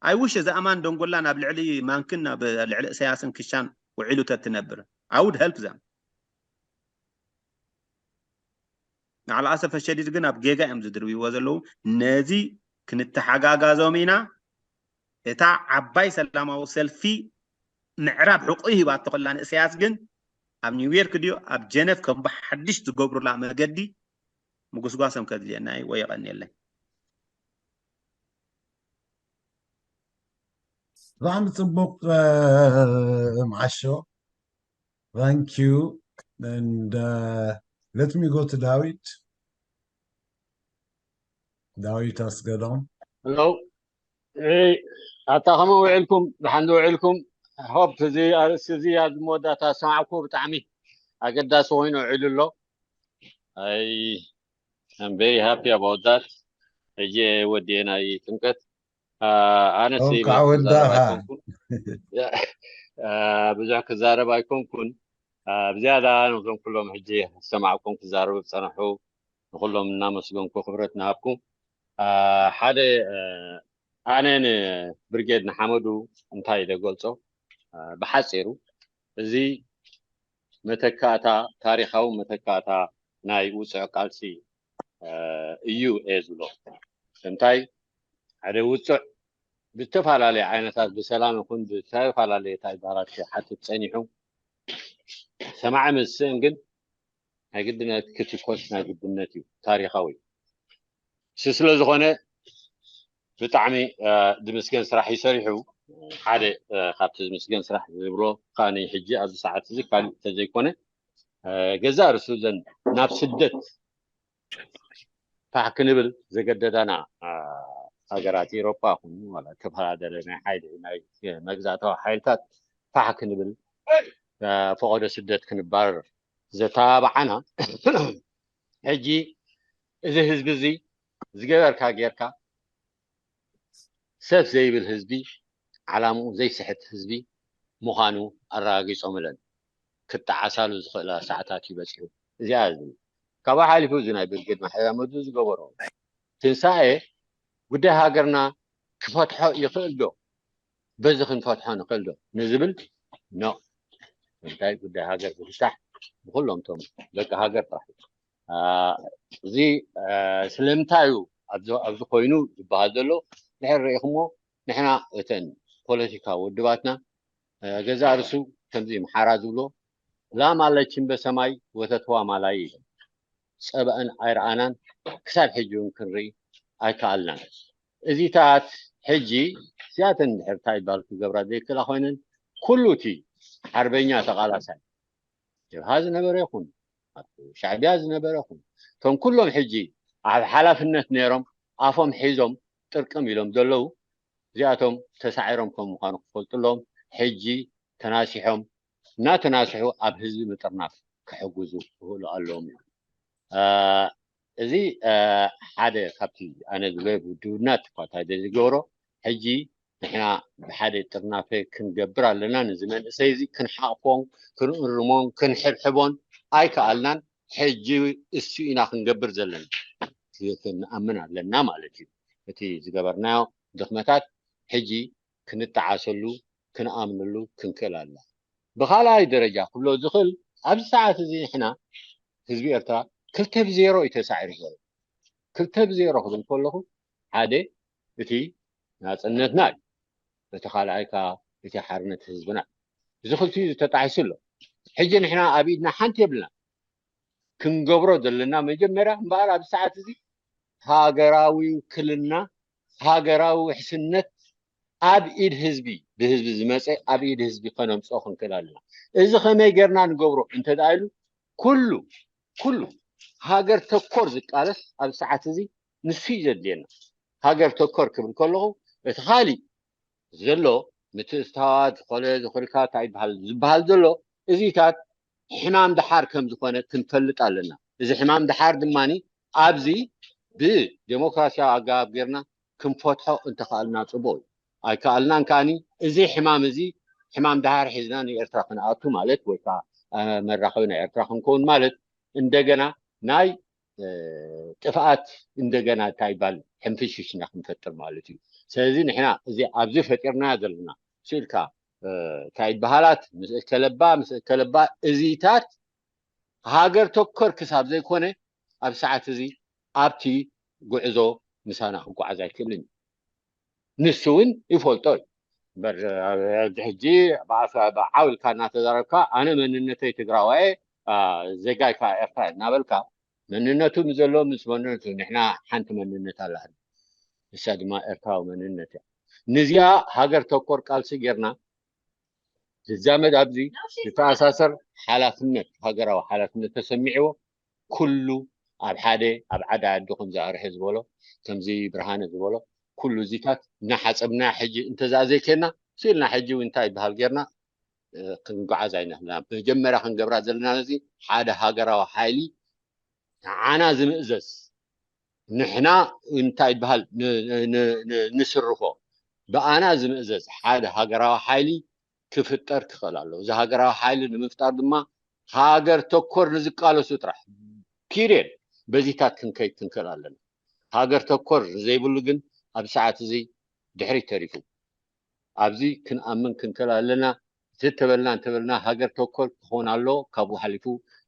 I wish እዚ ኣማን ደንጎላ ናብ ልዕሊ ማንክን ናብ ልዕሊ እሰያስን ክሻን ውዒሉ ተትነብር። I would help them. ንዓል ኣሰፈ ሸዲድ ግን ኣብ ጌጋ እዮም ዝድርብይዎ ዘለዉ። ነዚ ክንተሓጋጋዞም ኢና። እታ ዓባይ ሰላማዊ ሰልፊ ምዕራብ ሕቁ ሂባቶ ከላ ንእሰያስ ግን ኣብ ኒውዮርክ ድዩ ኣብ ጀነቭ ከም ብሓድሽ ዝገብሩላ መገዲ ምጉስጓሶም ከድልየና እዩ። ወይ የቐንየለይ። ብጣዕሚ ፅቡቅ። መዓሾ። Thank you. And uh, let me go to Dawit. Dawit Asgadom. Hello. ኣታ ከመይ ውዒልኩም? ደሓን ዶ ውዒልኩም? ሆፕ እዚ ኣርእስቲ እዚ ኣብዚ መወዳእታ ዝሰማዕኩ ብጣዕሚ ኣገዳሲ ኮይኑ ውዒሉ ኣሎ። I am very happy about that. ሕጂ ወዲኤ ናይ ጥምቀት ኣነስ እንኳዕ ወዳኻ። ብዙሕ ክዛረብ ኣይኮንኩን። ብዝያዳ ነዞም ኩሎም ሕጂ ዝሰማዕኩም ክዛረቡ ዝፀናሑ ንኩሎም እናመስገንኩ ክብረት እናሃብኩ ሓደ ኣነ ንብርጌድ ንሓመዱ እንታይ ኢለ ገልጾ ብሓጺሩ እዚ መተካእታ ታሪኻዊ መተካእታ ናይ ውጹዕ ቃልሲ እዩ እየ ዝብሎ። እንታይ ሓደ ውጹዕ ብዝተፈላለየ ዓይነታት ብሰላም ይኹን ብዝተፈላለየ ተግባራት ክሓትት ጸኒሑ ሰማዒ ምስ ስእን ግን ናይ ግድነት ክትኮስ ናይ ግድነት እዩ ታሪኻዊ እሱ ስለ ዝኾነ ብጣዕሚ ዝምስገን ስራሕ እዩ ሰሪሑ ሓደ ካብቲ ዝምስገን ስራሕ ዝብሎ ከኣ ሕጂ ኣብዚ ሰዓት እዚ ካሊእ እንተዘይኮነ ገዛእ ርእሱ ዘን ናብ ስደት ፋሕ ክንብል ዘገደዳና ሃገራት ኤሮጳ ኩኑ ዋላ ተፈላለየ ናይ ሓይሊ ናይ መግዛእታዊ ሓይልታት ፋሕ ክንብል ፈቐዶ ስደት ክንባረር ዘተባብዓና ሕጂ እዚ ህዝቢ እዚ ዝገበርካ ጌርካ ሰብ ዘይብል ህዝቢ ዓላምኡ ዘይስሕት ህዝቢ ምዃኑ ኣረጋጊጾምለን ክጠዓሳሉ ዝኽእላ ሰዓታት እዩ በፂሑ እዚኣ ዝብል ካብኡ ሓሊፉ እዚ ናይ ብርጌድ ማሕመዱ ዝገበሮ ትንሳኤ ጉዳይ ሃገርና ክፈትሖ ይኽእል ዶ በዚ ክንፈትሖ ንኽእል ዶ ንዝብል ኖ እንታይ ጉዳይ ሃገር ዝፍታሕ ብኩሎም ቶም ደቂ ሃገር ጥራሕ እዚ ስለምንታይ እዩ ኣብዚ ኣብዚ ኮይኑ ዝበሃል ዘሎ ድሕር ርኢኹሞ ንሕና እተን ፖለቲካ ውድባትና ገዛ ርሱ ከምዚ ምሓራ ዝብሎ ላም ኣለችን በሰማይ ወተትዋ ማላይ ጸባእን ኣይረኣናን ክሳብ ሕጂ እውን ክንርኢ ኣይከኣልናን እዚታት ሕጂ እዚኣተን ድሕር እንታይ ይባል ክገብራ ዘይክእላ ኮይነን ኩሉ እቲ ሓርበኛ ተቓላሳይ ጀብሃ ዝነበረ ይኹን ኣብ ሻዕቢያ ዝነበረ ይኹን እቶም ኩሎም ሕጂ ኣብ ሓላፍነት ነይሮም ኣፎም ሒዞም ጥርቅም ኢሎም ዘለዉ እዚኣቶም ተሳዒሮም ከም ምዃኑ ክፈልጡ ኣለዎም ሕጂ ተናሲሖም እናተናስሑ ኣብ ህዝቢ ምጥርናፍ ክሕግዙ ክኽእሉ ኣለዎም እዩ እዚ ሓደ ካብቲ ኣነ ዝብሎ ውድብና ትኳታ ዘይዝገብሮ ሕጂ ንሕና ብሓደ ጥርናፈ ክንገብር ኣለና ነዚ መንእሰይ እዚ ክንሓቕፎን ክንእርሞን ክንሕብሕቦን ኣይከኣልናን ሕጂ እሱ ኢና ክንገብር ዘለና ክንኣምን ኣለና ማለት እዩ እቲ ዝገበርናዮ ድኽመታት ሕጂ ክንጠዓሰሉ ክንኣምንሉ ክንክእል ኣለና ብኻልኣይ ደረጃ ክብሎ ዝኽእል ኣብዚ ሰዓት እዚ ንሕና ህዝቢ ኤርትራ ክልተ ብዜሮ እዩ ተሳዒሩ ዘሎ ክልተ ብዜሮ ክብል ከለኹ ሓደ እቲ ናፅነትና እዩ እቲ ካልኣይ ከዓ እቲ ሓርነት ህዝብና እዩ እዚ ክልቲኡ ተጣሒሱ ኣሎ ሕጂ ንሕና ኣብ ኢድና ሓንቲ የብልና ክንገብሮ ዘለና መጀመርያ እምበኣር ኣብዚ ሰዓት እዚ ሃገራዊ ውክልና ሃገራዊ ውሕስነት ኣብ ኢድ ህዝቢ ብህዝቢ ዝመፀ ኣብ ኢድ ህዝቢ ከነምፅኦ ክንክእል ኣለና እዚ ከመይ ጌርና ንገብሮ እንተደኣ ኢሉ ኩሉ ኩሉ ሃገር ተኮር ዝቃለስ ኣብ ሰዓት እዚ ንሱ እዩ ዘድልየና ሃገር ተኮር ክብል ከለኹ እቲ ካሊእ ዘሎ ምትእስታዋት ዝኾነ ዝኾልካ እንታይ ይበሃል ዝበሃል ዘሎ እዚታት ሕማም ደሓር ከም ዝኾነ ክንፈልጥ ኣለና እዚ ሕማም ደሓር ድማ ኣብዚ ብዴሞክራሲያዊ ኣገባብ ጌርና ክንፈትሖ እንተኸኣልና ፅቡቅ እዩ ኣይከኣልናን ከኣኒ እዚ ሕማም እዚ ሕማም ደሓር ሒዝና ንኤርትራ ክንኣቱ ማለት ወይ ከዓ መራኸቢ ናይ ኤርትራ ክንከውን ማለት እንደገና ናይ ጥፍኣት እንደገና እንታይ ይባል ሕንፍሽሽ ኢና ክንፈጥር ማለት እዩ። ስለዚ ንሕና እዚ ኣብዚ ፈጢርና ዘለና ስኢልካ እንታይ ይበሃላት ምስ እከለባ ምስ እከለባ እዚታት ሃገር ተኮር ክሳብ ዘይኮነ ኣብ ሰዓት እዚ ኣብቲ ጉዕዞ ምሳና ክጓዓዝ ኣይክእልን እዩ። ንሱ እውን ይፈልጦ እዩ። እምበር ሕጂ ብዓው ኢልካ እናተዛረብካ ኣነ መንነተይ ትግራዋየ ዜጋይ ከዓ ኤርትራ እናበልካ መንነቱ ምስ ዘሎ ምስ መንነቱ ንሕና ሓንቲ መንነት ኣላህና እሳ ድማ ኤርትራዊ መንነት እያ። ንዚኣ ሃገር ተኮር ቃልሲ ጌርና ዝዛመድ ኣብዚ ዝተኣሳሰር ሓላፍነት ሃገራዊ ሓላፍነት ተሰሚዕዎ ኩሉ ኣብ ሓደ ኣብ ዓዲ ዓዲ ከምዚ ኣርሒ ዝበሎ ከምዚ ብርሃነ ዝበሎ ኩሉ እዚታት እናሓፀብና ሕጂ እንተዘኣ ዘይኬና ስኢልና ሕጂ እንታይ ይበሃል ጌርና ክንጓዓዝ ኣይንኽልና። መጀመርያ ክንገብራ ዘለና እዚ ሓደ ሃገራዊ ሓይሊ ንዓና ዝምእዘዝ ንሕና እንታይ ይበሃል ንስርፎ ብኣና ዝምእዘዝ ሓደ ሃገራዊ ሓይሊ ክፍጠር ክኽእል ኣለዎ። እዚ ሃገራዊ ሓይሊ ንምፍጣር ድማ ሃገር ተኮር ንዝቃለሱ ጥራሕ ፒርየድ በዚታት ክንከይድ ክንክእል ኣለና። ሃገር ተኮር ዘይብሉ ግን ኣብ ሰዓት እዚ ድሕሪት ተሪፉ። ኣብዚ ክንኣምን ክንክእል ኣለና። እቲ ተበልና እንተበልና ሃገር ተኮር ክኸውን ኣሎ። ካብኡ ሓሊፉ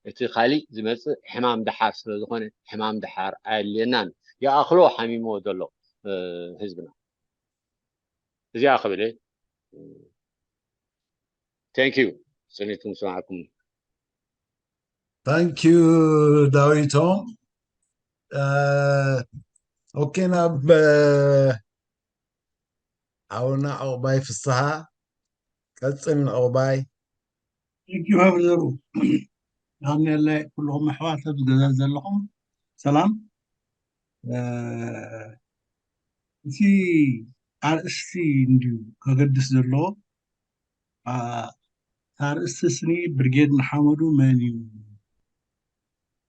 እቲ ካሊእ ዝመፅእ ሕማም ደሓር ስለዝኾነ ሕማም ደሓር ኣየድልየናን ይኣኽሎ ሓሚሞ ዘሎ ህዝብና። እዚኣ ክብል thank you ፅኒት ምስማዕኩም thank you ዳዊቶም okay ናብ ሓውና ዕቑባይ ፍስሃ ቀፅል ዕቑባይ thank you ሃብዘሩ ኣሜላይ ኩልኹም ኣሕዋት ኣብዚ ገዛ ዘለኹም ሰላም እቲ ኣርእስቲ እንድዩ ከገድስ ዘለዎ ኣርእስቲ ስኒ ብርጌድ ንሓመዱ መን እዩ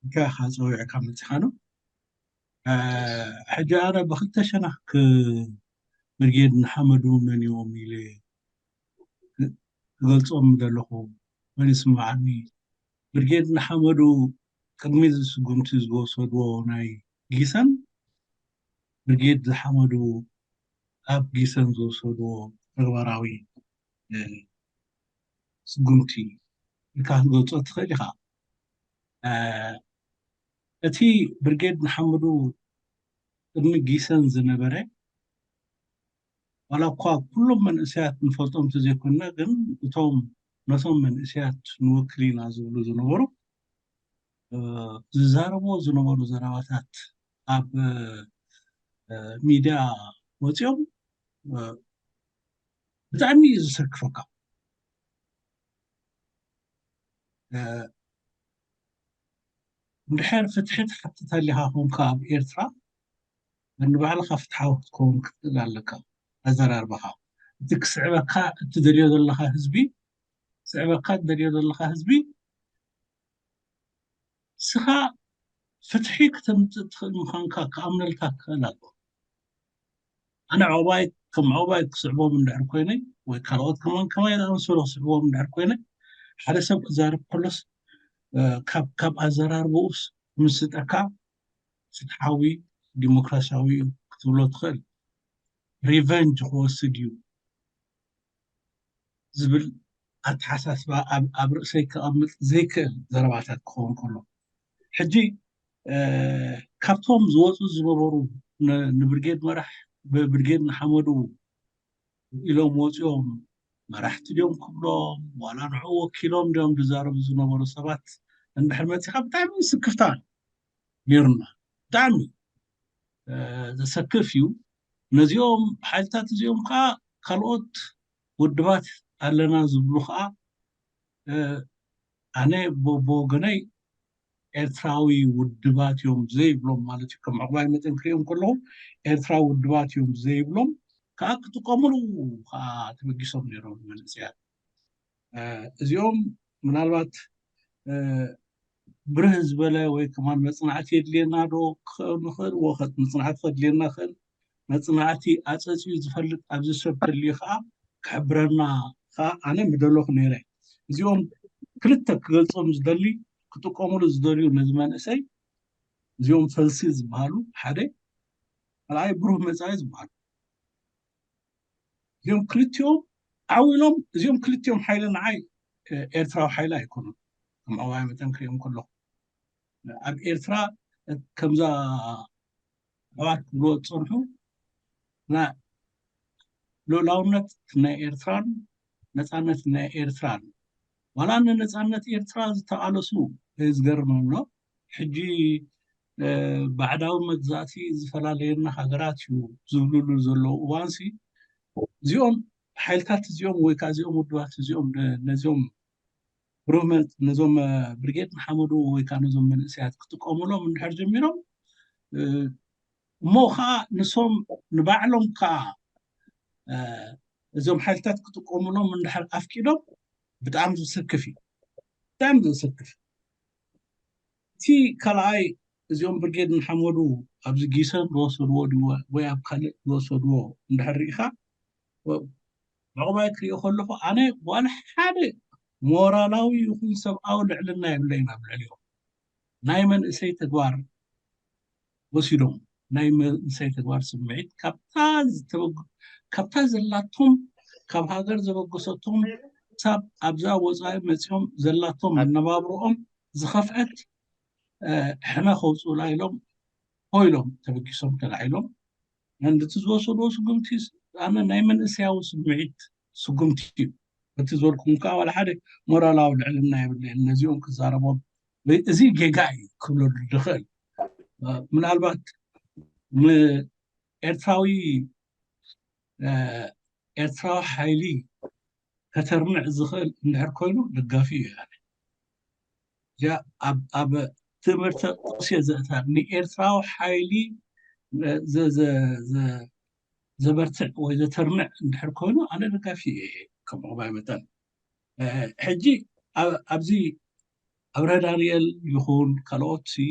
ኢልካ ጸዊዕካ መጺኻ ነው ሕጂ ኣነ ብክልተ ሸነኽ ብርጌድ ንሓመዱ መን እዮም ኢለ ክገልጾም ዘለኹ መን ይስምዓኒ ብርጌድ ንሓመዱ ቅድሚ ስጉምቲ ዝወሰድዎ ናይ ጊሰን ብርጌድ ዝሓመዱ ኣብ ጊሰን ዝወሰድዎ ተግባራዊ ስጉምቲ ኢልካ ክትገልጾ ትኽእል ኢኻ። እቲ ብርጌድ ንሓመዱ ቅድሚ ጊሰን ዝነበረ ዋላ እኳ ኩሎም መንእሰያት ንፈልጦም እንተዘይኮንና ግን እቶም ነቶም መንእሰያት ንወክል ኢና ዝብሉ ዝነበሩ ዝዛረብዎ ዝነበሩ ዘረባታት ኣብ ሚድያ ወፂኦም ብጣዕሚ እዩ ዘሰክፈካ እንድሕር ፍትሒ ትሓትት ኣሊኻ ኮንካ ኣብ ኤርትራ ንባዕልኻ ፍትሓዊ ክትከውን ክትክእል ኣለካ ኣዘራርባኻ እቲ ክስዕበካ እትደልዮ ዘለኻ ህዝቢ ክስዕበካ እትደልዮ ዘለኻ ህዝቢ ንስኻ ፍትሒ ክተምፅእ ትኽእል ምዃንካ ክኣምነልካ ክኽእል ኣለዎ ኣነ ዕቑባይ ከም ዕቑባይ ክስዕቦም እንድሕር ኮይነ ወይ ካልኦት ከማን ከማይ ዝኣመሰሉ ክስዕቦም እንድሕር ኮይነ ሓደ ሰብ ክዛረብ ከሎስ ካብ ካብ ኣዘራርብኡስ ምስጠካ ፍትሓዊ ዲሞክራሲያዊ ክትብሎ ትኽእል ሪቨንጅ ክወስድ እዩ ዝብል ኣተሓሳስባ ኣብ ርእሰይ ክቐምጥ ዘይክእል ዘረባታት ክኸውን ከሎ ሕጂ ካብቶም ዝወፁ ዝነበሩ ንብርጌድ መራሕ ብብርጌድ ንሓመዱ ኢሎም ወፂኦም መራሕቲ ድዮም ክብሎም ዋላ ንዕኡ ወኪሎም ድዮም ዝዛረቡ ዝነበሩ ሰባት እንድሕር መፂኻ ብጣዕሚ ስክፍታ ነይሩና ብጣዕሚ ዘሰክፍ እዩ ነዚኦም ሓይልታት እዚኦም ከዓ ካልኦት ውድባት ኣለና ዝብሉ ከዓ ኣነ ብወገነይ ኤርትራዊ ውድባት እዮም ዘይብሎም ማለት እዩ ከም ዕቑባይ መጠን ክሪኦም ከለኹ ኤርትራዊ ውድባት እዮም ዘይብሎም ከዓ ክጥቀምሉ ከዓ ተበጊሶም ነይሮም መንእሰያት እዚኦም ምናልባት ብርህ ዝበለ ወይ ከማን መፅናዕቲ የድልየና ዶ ንኽእል መፅናዕቲ ከድልየና ክእል መፅናዕቲ ኣፀፅዩ ዝፈልጥ ኣብዚ ሰብ ተልዩ ከዓ ክሕብረና ከዓ ኣነ ምደለኹ ነይረ እዚኦም ክልተ ክገልፆም ዝደሊ ክጥቀምሉ ዝደልዩ ነዚ መንእሰይ እዚኦም ፈልሲ ዝበሃሉ ሓደ፣ ካልኣይ ብሩህ መፃኢ ዝበሃሉ። እዚኦም ክልቲኦም ዓው ኢሎም፣ እዚኦም ክልቲኦም ሓይሊ ንዓይ ኤርትራዊ ሓይሊ ኣይኮኑን። ከም ዕዋይ መጠን ክሪኦም ከለኹ ኣብ ኤርትራ ከምዛ ኣሕዋት ክብልዎ ዝፀንሑ ልኡላውነት ናይ ኤርትራን ነፃነት ናይ ኤርትራን፣ ዋላ ንነፃነት ኤርትራ ዝተቓለሱ፣ ዝገርመም ነው። ሕጂ ባዕዳዊ መግዛእቲ ዝፈላለየና ሃገራት እዩ ዝብልሉ ዘለዉ እዋንሲ፣ እዚኦም ሓይልታት እዚኦም ወይ ከዓ እዚኦም ውድባት እዚኦም ነዚኦም ብሩህ መ ነዞም ብርጌድ ንሓመዱ ወይ ከዓ ነዞም መንእሰያት ክጥቀሙሎም እንድሕር ጀሚሮም፣ እሞ ከዓ ንሶም ንባዕሎም ከዓ እዞም ሓይልታት ክጥቀሙሎም እንድሕር ኣፍቂዶም፣ ብጣዕሚ ዘሰክፍ እዩ። ብጣዕሚ ዘሰክፍ። እቲ ካልኣይ፣ እዚኦም ብርጌድ ንሓመዱ ኣብዚ ጊሰን ዝወሰድዎ ድወ ወይ ኣብ ካልእ ዝወሰድዎ እንድሕር ርኢኻ፣ ዕቑባይ ክሪኦ ከለኹ ኣነ ዋላ ሓደ ሞራላዊ ይኹን ሰብኣዊ ልዕልና የብለይን ኣብ ልዕሊኦም። ናይ መንእሰይ ተግባር ወሲዶም፣ ናይ መንእሰይ ተግባር ስምዒት ካብታ ዝተበግ- ካብታ ዘላቶም፣ ካብ ሃገር ዘበገሰቶም ክሳብ ኣብዛ ወፃኢ መፂኦም ዘላቶም መነባብሮኦም ዝኸፍአት ሕነ ከውፅኡላ ኢሎም ኮይሎም ተበጊሶም ተላዒሎም። ነቲ ዝወሰድዎ ስጉምቲ ኣነ ናይ መንእሰያዊ ስምዒት ስጉምቲ እዩ። እቲ ዝበልኩም ከዓ ዋላ ሓደ ሞራላዊ ልዕልና የብለይን ነዚኦም ክዛረቦም። እዚ ጌጋ እዩ ክብለሉ ዝኽእል። ምናልባት ንኤርትራዊ ኤርትራዊ ሓይሊ ከተርምዕ ዝኽእል እንድሕር ኮይኑ ደጋፊ እዩ። እዚኣ ኣብ ትምህርቲ ጥቕሲ ዘእታ ንኤርትራዊ ሓይሊ ዘበርትዕ ወይ ዘተርምዕ እንድሕር ኮይኑ ኣነ ደጋፊ እየ። ከም ዕቑባይ መጠን ሕጂ ኣብዚ ኣብረ ዳንኤል ይኹን ካልኦት ሲ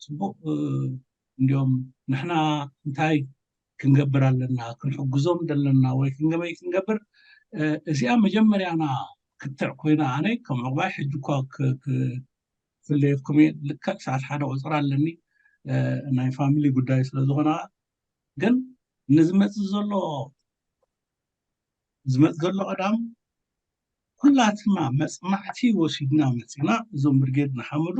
ፅቡቅ እንዲዮም ንሕና እንታይ ክንገብር ኣለና ክንሕግዞም ዘለና ወይ ክንገበይ ክንገብር እዚኣ መጀመርያና ክትዕ ኮይና ኣነ ከም ዕቑባይ ሕጂ እኳ ክፍለየኩም እየ። ልክዕ ሰዓት ሓደ ቁፅር ኣለኒ ናይ ፋሚሊ ጉዳይ ስለዝኾነ ግን ንዝመፅእ ዘሎ ዝመፅእ ዘሎ ቀዳም ኩላትና መፅናዕቲ ወሲድና መፂና እዞም ብርጌድ ንሓመዱ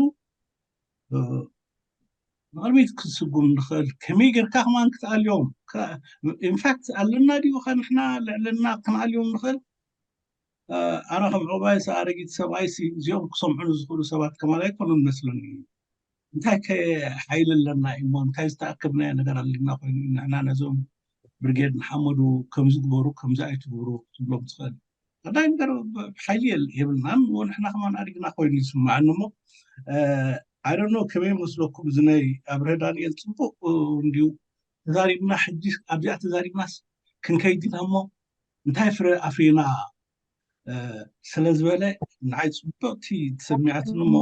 ንቕድሚት ክስጉም ንኽእል ከመይ ጌርካ ከማን ክትኣልዮም ኢንፋክት ኣለና ድዩ ከ ንሕና ልዕልና ክንኣልዮም ንኽእል ኣነ ከም ዕባይ ኣረጊት ሰብኣይ እዚኦም ክሰምዑ ዝኽእሉ ሰባት ከማን ኣይኮኑን መስለኒ እንታይ ከ ሓይሊ ኣለና እሞ እንታይ ዝተኣከብናዮ ነገር ኣለና ኮይኑ ንሕና ነዞም ብርጌድ ንሓመዱ ከምዚ ግበሩ ከምዚ ኣይትግብሩ ክትብሎም ትኽእል ቀዳይ ነገር ሓይሊ የብልናን ንሕና ከማን ኣሪግና ኮይኑ ይስማዓኒ እሞ ኣይደኖ ከመይ መስለኩም እዚ ናይ ኣብርሀ ዳንኤል ፅቡቅ እንዲዩ ተዛሪብና ሕጂ ኣብዚኣ ተዛሪብናስ ክንከይድ ኢና እሞ እንታይ ፍረ ኣፍሪና ስለ ዝበለ ንዓይ ፅቡቅቲ ተሰሚዓትኒ እሞ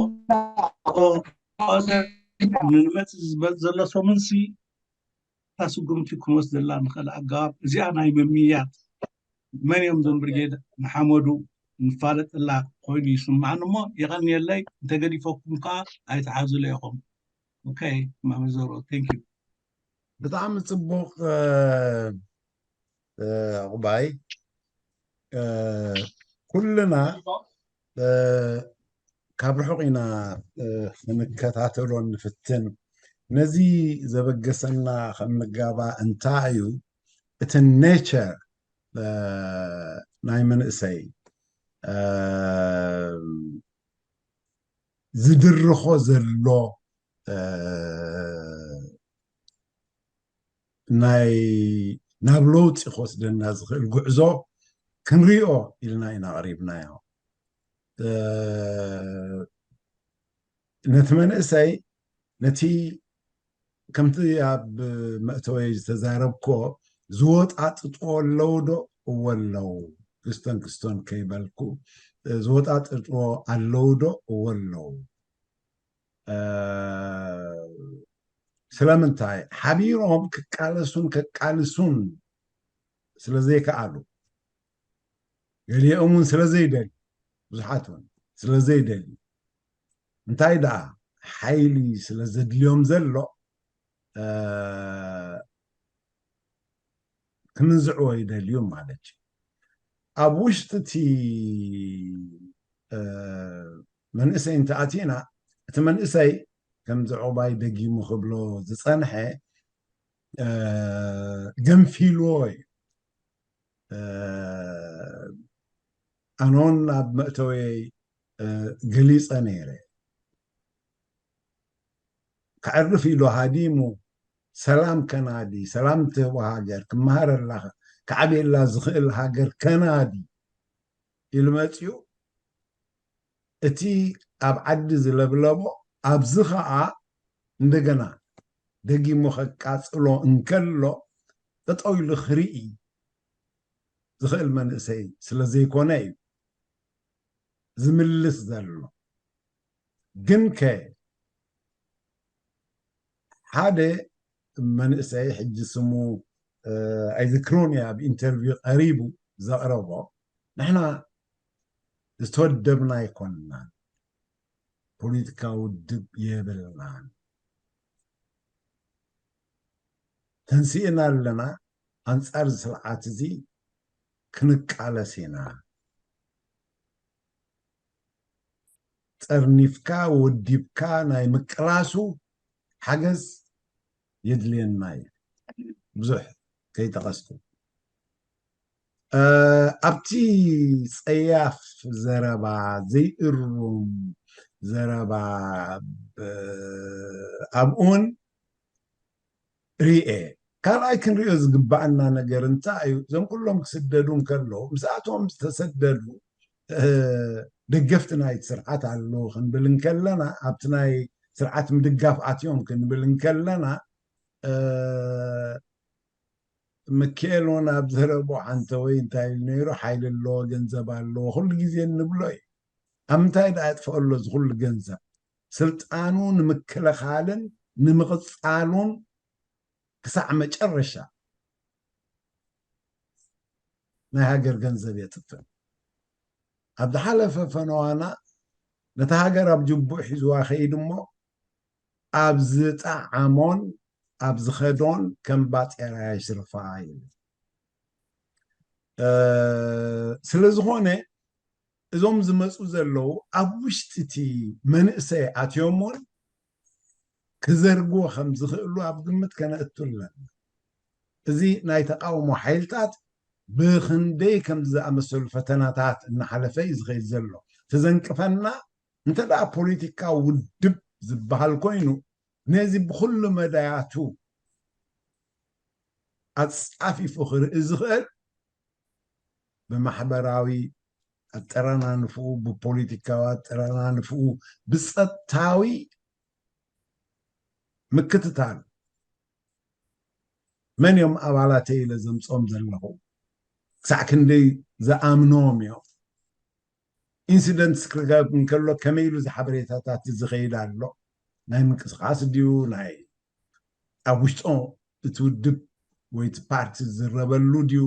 ንመፅእ ዘሎ ሰሙንሲ እታ ስጉምቲ ክንወስደላ ንኽእል ኣገባብ እዚኣ ናይ ምምይያጥ መን እዮም ዞም ብርጌድ ንሓመዱ ንፋለጠላ ኮይኑ ይስምዓኒ እሞ የቐንየለይ እንተገዲፈኩም ከዓ ኣይትሓዙለ ኢኹም ኦኬ ማመዘሮ thank you ብጣዕሚ ፅቡቅ ዕቑባይ ኩልና ካብ ርሑቕ ኢና ክንከታተሎ ንፍትን ነዚ ዘበገሰና ከም ንጋባ እንታይ እዩ እቲ ኔቸር ናይ መንእሰይ ዝድርኾ ዘሎ ናይ ናብ ለውጢ ክወስደና ዝኽእል ጉዕዞ ክንሪኦ ኢልና ኢና ቀሪብናዮ ነቲ መንእሰይ ነቲ ከምቲ ኣብ መእተወይ ዝተዛረብኮ ዝወጣጥጥዎ ኣለዉ ዶ እወ ኣለዉ ክስቶን ክስቶን ከይበልኩ ዝወጣጥጥዎ ኣለዉ ዶ እወ ኣለዉ ስለምንታይ ሓቢሮም ክቃለሱን ከቃልሱን ስለ ዘይከኣሉ ገሊኦም እውን ስለ ዘይደልዩ ብዙሓት እውን ስለ ዘይደልዩ እንታይ ደኣ ሓይሊ ስለ ዘድልዮም ዘሎ፣ እ፣ ክምንዝዕዎ ይደልዩ ማለት እዩ። ኣብ ውሽጢ እቲ፣ እ፣ መንእሰይ እንተኣቲና፣ እቲ መንእሰይ ከምዚ ዕቑባይ ደጊሙ ክብሎ ዝጸንሐ፣ እ፣ ገንፊልዎ እዩ። እ፣ ኣነ እውን ኣብ መእተወይ፣ እ፣ ገሊጸ ነይረ። ከዕርፍ ኢሉ ሃዲሙ፣ ሰላም ከናዲ፣ ሰላም ትህቦ ሃገር፣ ክመሃረላ፣ ክዓብየላ ዝኽእል ሃገር ከናዲ ኢሉ መጺኡ፣ እቲ ኣብ ዓዲ ዝለብለቦ፣ ኣብዚ ኸኣ እንደገና ደጊሙ ከቃጽሎ እንከሎ፣ ጠጠው ኢሉ ክርኢ ዝኽእል መንእሰይ ስለ ዘይኮነ እዩ ዝምልስ ዘሎ። ግንከ ሓደ መንእሰይ፣ ሕጂ ስሙ፣ እ፣ ኣይዝክሮን እየ፣ ኣብ ኢንተርቪው ቀሪቡ ዘቕረቦ፣ ንሕና ዝተወደብና ኣይኮንናን፣ ፖለቲካዊ ውድብ የብልናን፣ ተንሲእና ኣለና፣ ኣንጻር እዚ ስርዓት እዚ ክንቃለስ ኢና። ጸርኒፍካ ወዲብካ ናይ ምቅላሱ ሓገዝ የድልየና እዩ። ብዙሕ ከይጠቐስኩ፣ እ፣ ኣብቲ ጸያፍ ዘረባ፣ ዘይእሩም ዘረባ፣ ብ-፣ ኣብኡን ርኤ። ካልኣይ ክንሪኦ ዝግባኣና ነገር እንታይ እዩ? እዞም ኩሎም ክስደዱ እንከለዉ፣ ምስኣቶም ዝተሰደዱ፣ እ፣ ደገፍቲ ናይቲ ስርዓት ኣለዉ ክንብል እንከለና፣ ኣብቲ ናይ ስርዓት ምድጋፍ ኣትዮም ክንብል እንከለና፣ እ፣ ምክኤል እውን ኣብ ዘረብኡ ሓንተወይ እንታይ ኢሉ ነይሩ? ሓይሊ ኣለዎ፣ ገንዘብ ኣለዎ፣ ኩሉ ግዜ እንብሎ እዩ። ኣብ ምንታይ ደኣ የጥፍኦ ኣሎ እዚ ኩሉ ገንዘብ? ስልጣኑ ንምክልኻልን ንምቕጻሉን ክሳዕ መጨረሻ ናይ ሃገር ገንዘብ የጥፍእ። ኣብ ዝሓለፈ ፈነዋና ነታ ሃገር ኣብ ጅቡእ ሒዝዋ ከይድ እሞ፣ ኣብ ዝጠዓሞን ኣብ ዝኸዶን ከም ባጤራ የሽርፋ ይብል። እ፣ ስለ ዝኾነ እዞም ዝመጹ ዘለዉ ኣብ ውሽጢ እቲ መንእሰይ ኣትዮም እውን ክዘርግዎ ከም ዝኽእሉ ኣብ ግምት ከነእቱ ኣለና። እዚ ናይ ተቃውሞ ሓይልታት ብኽንደይ ከም ዝኣመሰሉ ፈተናታት እናሓለፈ እዩ ዝኸይድ ዘሎ። ተዘንቅፈና እንተ ደኣ ፖለቲካ ውድብ ዝበሃል ኮይኑ፣ ነዚ ብኹሉ መዳያቱ ኣጻፊፉ ክርኢ ዝኽእል፣ ብማሕበራዊ ኣጠራናንፍኡ፣ ብፖለቲካዊ ኣጠራናንፍኡ፣ ብጸጥታዊ ምክትታል፣ መን እዮም ኣባላተይ ኢለ ዘምጽኦም ዘለኹ? ክሳዕ ክንደይ ዝኣምኖም እዮም? ኢንሲደንትስ ክርከብ እንከሎ ከመይ ኢሉ እዚ ሓበሬታታት እዚ ዝኸይድ ኣሎ? ናይ ምንቅስቓስ ድዩ? ናይ ኣብ ውሽጦ እቲ ውድብ ወይ እቲ ፓርቲ ዝዝረበሉ ድዩ?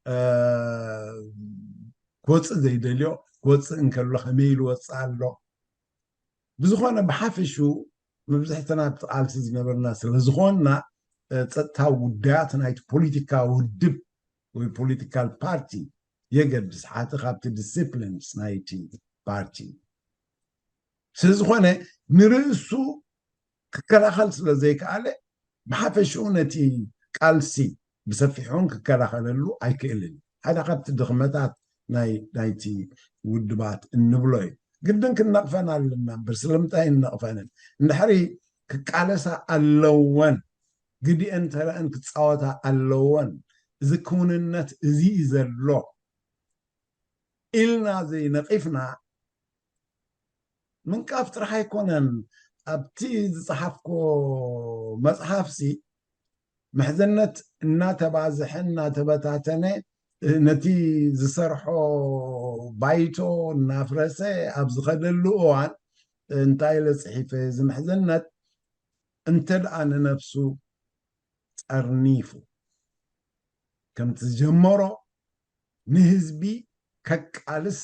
እ፣ ክወፅእ ዘይደልዮ ክወፅእ እንከሎ ከመይ ኢሉ ወፅእ ኣሎ? ብዝኾነ ብሓፈሽኡ መብዝሕትና ኣብቲ ቃልሲ ዝነበርና ስለ ዝኾንና፣ እ፣ ጸጥታዊ ጉዳያት ናይቲ ፖለቲካዊ ውድብ ወይ ፖለቲካል ፓርቲ የገድስ፣ ሓቲ ካብቲ ዲስፕሊንስ ናይቲ ፓርቲ። ስለ ዝኾነ ንርእሱ ክከላኸል ስለ ዘይከኣለ፣ ብሓፈሽኡ ነቲ ቃልሲ ብሰፊሑን ክከላኸለሉ ኣይክእልን። ሓደ ካብቲ ድኽመታት ናይ፣ ናይቲ ውድባት እንብሎ እዩ። ግድን ክንነቕፈን ኣለና እምበር፣ ስለምንታይ እንነቕፈንን? እንድሕሪ ክቃለሳ ኣለወን፣ ግዲኤን ተረአን ክጻወታ ኣለወን፣ እዚ ክውንነት እዚ እዩ ዘሎ ኢልና ዘይነቒፍና፣ ምንቃፍ ጥራሕ ኣይኮነን። ኣብቲ ዝጸሓፍኮ መጽሓፍሲ፣ ምሕዝነት እናተባዝሐ እናተበታተነ፣ ነቲ ዝሰርሖ ባይቶ እናፍረሰ ኣብ ዝኸደሉ እዋን፣ እንታይ ኢለ ጽሒፈ? እዚ ምሕዝነት እንተ ደኣ ንነፍሱ ጸርኒፉ ከምቲ ዝጀመሮ ንህዝቢ ከቃልስ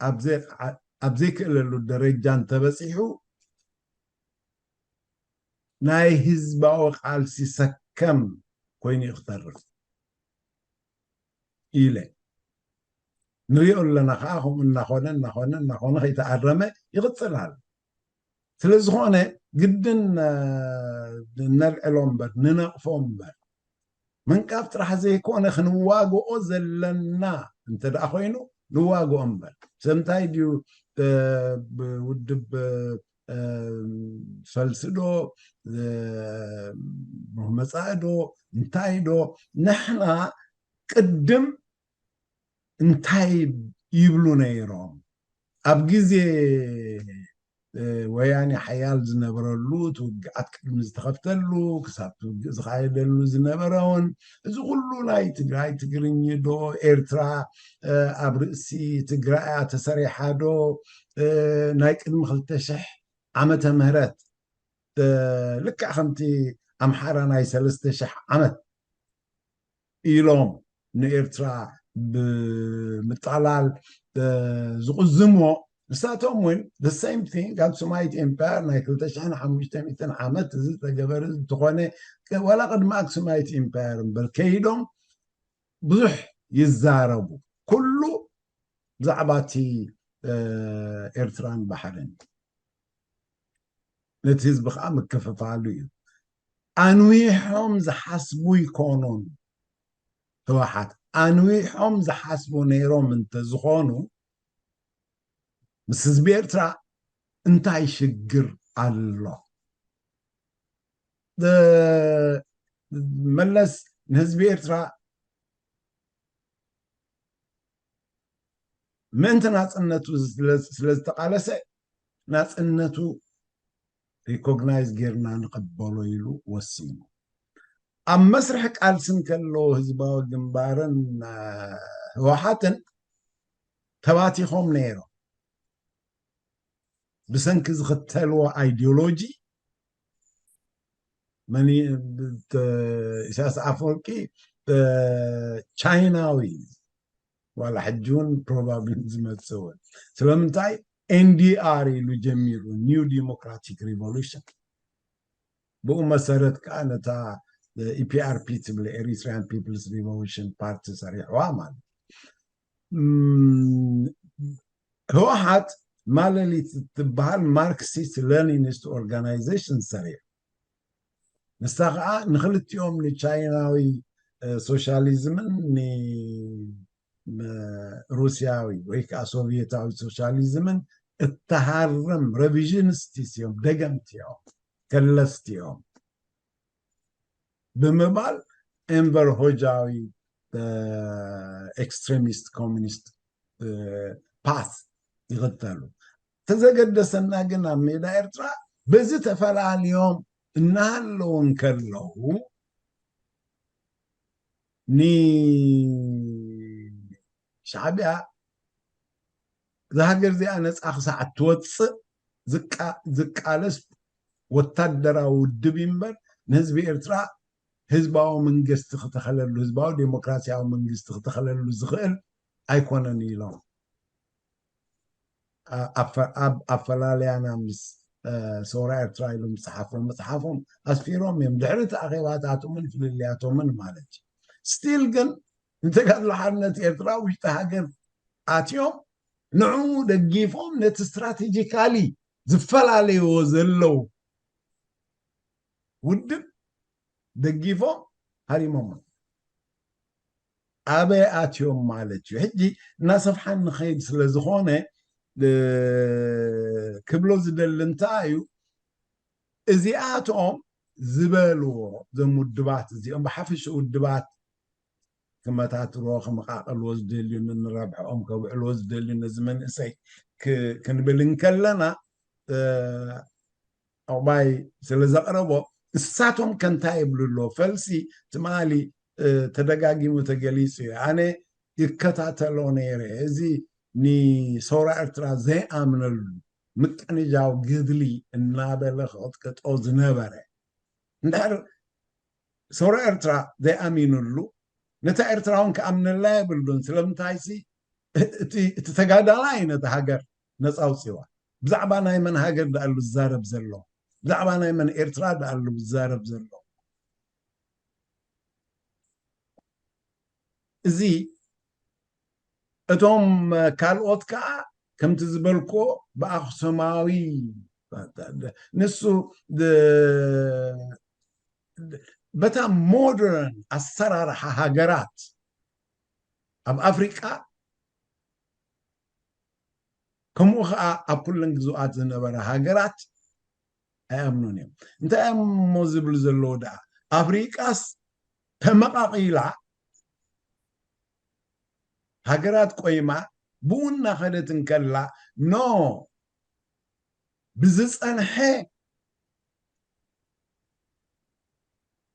ኣብ ዘይ-፣ ኣብ ዘይክእለሉ ደረጃ እንተበጺሑ፣ ናይ ህዝባዊ ቃልሲ ሰከም ኮይኑ እዩ ክተርፍ ኢለ ንሪኦ ኣለና። ከዓ ከምኡ እናኾነ እናኾነ እናኾነ ከይተኣረመ ይቕፅል ኣሎ። ስለ ዝኾነ ግድን ነልዕሎ እምበር ንነቕፎ እምበር ምንቃፍ ጥራሕ ዘይኮነ ክንዋግኦ ዘለና እንተ ደኣ ኮይኑ ንዋግኦ እምበር ሰብ እንታይ ድዩ ብውድብ ፈልሲ ዶ ብሩህ መፃኢ ዶ እንታይ ዶ ንሕና ቅድም እንታይ ይብሉ ነይሮም ኣብ ግዜ ወያኔ ሓያል ዝነበረሉ እቲ ውግኣት ቅድሚ ዝተኸፍተሉ ክሳብ ውግእ ዝካየደሉ ዝነበረውን እዚ ኩሉ ናይ ትግራይ ትግርኝ ዶ ኤርትራ ኣብ ርእሲ ትግራይ ተሰሪሓ ዶ ናይ ቅድሚ ክልተ ሽሕ ዓመተ ምህረት ልክዕ ከምቲ ኣምሓራ ናይ ሰለስተ ሽሕ ዓመት ኢሎም ንኤርትራ ብምጥቕላል ዝቕዝምዎ ንሳቶም እውን the same thing ኣክሱማይት ኤምፓየር ናይ ክልተ ሽሕን ሓሙሽተ ሚእትን ዓመት እዚ ዝተገበረ ዝተኾነ ዋላ ቅድሚ ኣክሱማይት ኤምፓየር እምበር ከይዶም ብዙሕ ይዛረቡ ኩሉ ብዛዕባ እቲ ኤርትራን ባሕርን ነቲ ህዝቢ ከዓ ምክፍፋሉ እዩ ኣንዊሖም ዝሓስቡ ይኮኑን ህወሓት ኣንዊሖም ዝሓስቡ ነይሮም እንተዝኾኑ ምስ ህዝቢ ኤርትራ እንታይ ሽግር ኣሎ መለስ ንህዝቢ ኤርትራ ምእንቲ ናፅነቱ ስለዝተቃለሰ ናፅነቱ recognize ጌርና ንቐበሎ ኢሉ ወሲኑ ኣብ መስርሒ ቃልሲ እንከሎ ህዝባዊ ግንባርን ህወሓትን ተባቲኾም ነይሮም ብሰንኪ ዝኽተልዎ ideology መን ኢሳያስ ኣፈወርቂ ቻይናዊ ዋላ ሕጂ እውን probably ዝመፅእ እውን ስለምንታይ NDR ኢሉ ጀሚሩ new democratic revolution ብኡ መሰረት ከዓ ነታ EPRP ትብል Eritrean People's Revolution Party ሰሪሕዋ ማለት ህወሓት ማለሊት ትበሃል Marxist Leninist organization ሰሪሑ ንሳ ከዓ ንክልቲኦም ንቻይናዊ ሶሻሊዝምን ንሩስያዊ ወይ ከዓ ሶቪየታዊ ሶሻሊዝምን እተሃርም revisionist እዮም ደገምቲ እዮም ከለስቲ እዮም ብምባል Enver Hoxhaዊ extremist communist path ይኽተሉ ተዘገደሰና ግን ኣብ ሜዳ ኤርትራ በዚ ተፈላልዮም እናሃለዉ እንከለዉ ንሻዕቢያ እዛ ሃገር እዚኣ ነፃ ክሳዕ እትወፅእ ዝቃለስ ወታደራዊ ውድብ እምበር ንህዝቢ ኤርትራ ህዝባዊ መንግስቲ ክተኸለሉ ህዝባዊ ዴሞክራሲያዊ መንግስቲ ክተኸለሉ ዝኽእል ኣይኮነን ኢሎም ኣፈላልያና ምስ ሰውራ ኤርትራ ኢሎም ዝፀሓፍዎ መፅሓፎም ኣስፊሮም እዮም ድሕሪ እቲ ኣኼባታቶምን ፍልልያቶምን ማለት እዩ ስቲል ግን ንተጋድሎ ሓርነት ኤርትራ ውሽጢ ሃገር ኣትዮም ንዕኡ ደጊፎም ነቲ strategically ዝፈላለይዎ ዘለዉ ውድብ ደጊፎም ሃሪሞሞ ኣበይ ኣትዮም ማለት እዩ ሕጂ እናሰፍሓን ንኸይድ ስለ ዝኾነ ክብሎ ዝደሊ እንታይ እዩ እዚኣቶም ዝበልዎ እዞም ውድባት እዚኦም ብሓፈሽ ውድባት ክመታትርዎ ክመቃቀልዎ ዝደልዩ ንረብሕኦም ከውዕልዎ ዝደልዩ ነዚ መንእሰይ ክንብል እንከለና ዕቁባይ ስለ ዘቕረቦ እሳቶም ከ እንታይ ይብሉ ኣለዎ ፈልሲ ትማሊ ተደጋጊሙ ተገሊፁ እዩ ኣነ ይከታተሎ ነይረ እዚ ንሰውራ ኤርትራ ዘይኣምነሉ ምቅንጃው ገድሊ እናበለ ክቕጥቅጦ ዝነበረ እንድሕር ሰውራ ኤርትራ ዘይኣሚኑሉ ነታ ኤርትራ እውን ክኣምነላ የብሉን ስለምንታይ ሲ እቲ ተጋዳላይ ነቲ ሃገር ነፃ ኣውፅዋ ብዛዕባ ናይ መን ሃገር ዳኣሉ ዝዛረብ ዘሎ ብዛዕባ ናይ መን ኤርትራ ደኣ ኣሎ ዝዛረብ ዘሎ? እዚ እቶም ካልኦት ከዓ ከምቲ ዝበልኮ ብኣክሱማዊ ንሱ በታ ሞደርን ኣሰራርሓ ሃገራት ኣብ ኣፍሪቃ ከምኡ ከዓ ኣብ ኩለን ግዙኣት ዝነበረ ሃገራት ኣይኣምኑን እዮም። እንታይ እዮም እሞ ዝብሉ ዘለዉ ደኣ? ኣፍሪቃስ ተመቃቂላ ሃገራት ቆይማ ብኡ እናኸደት እንከላ ኖ ብዝፀንሐ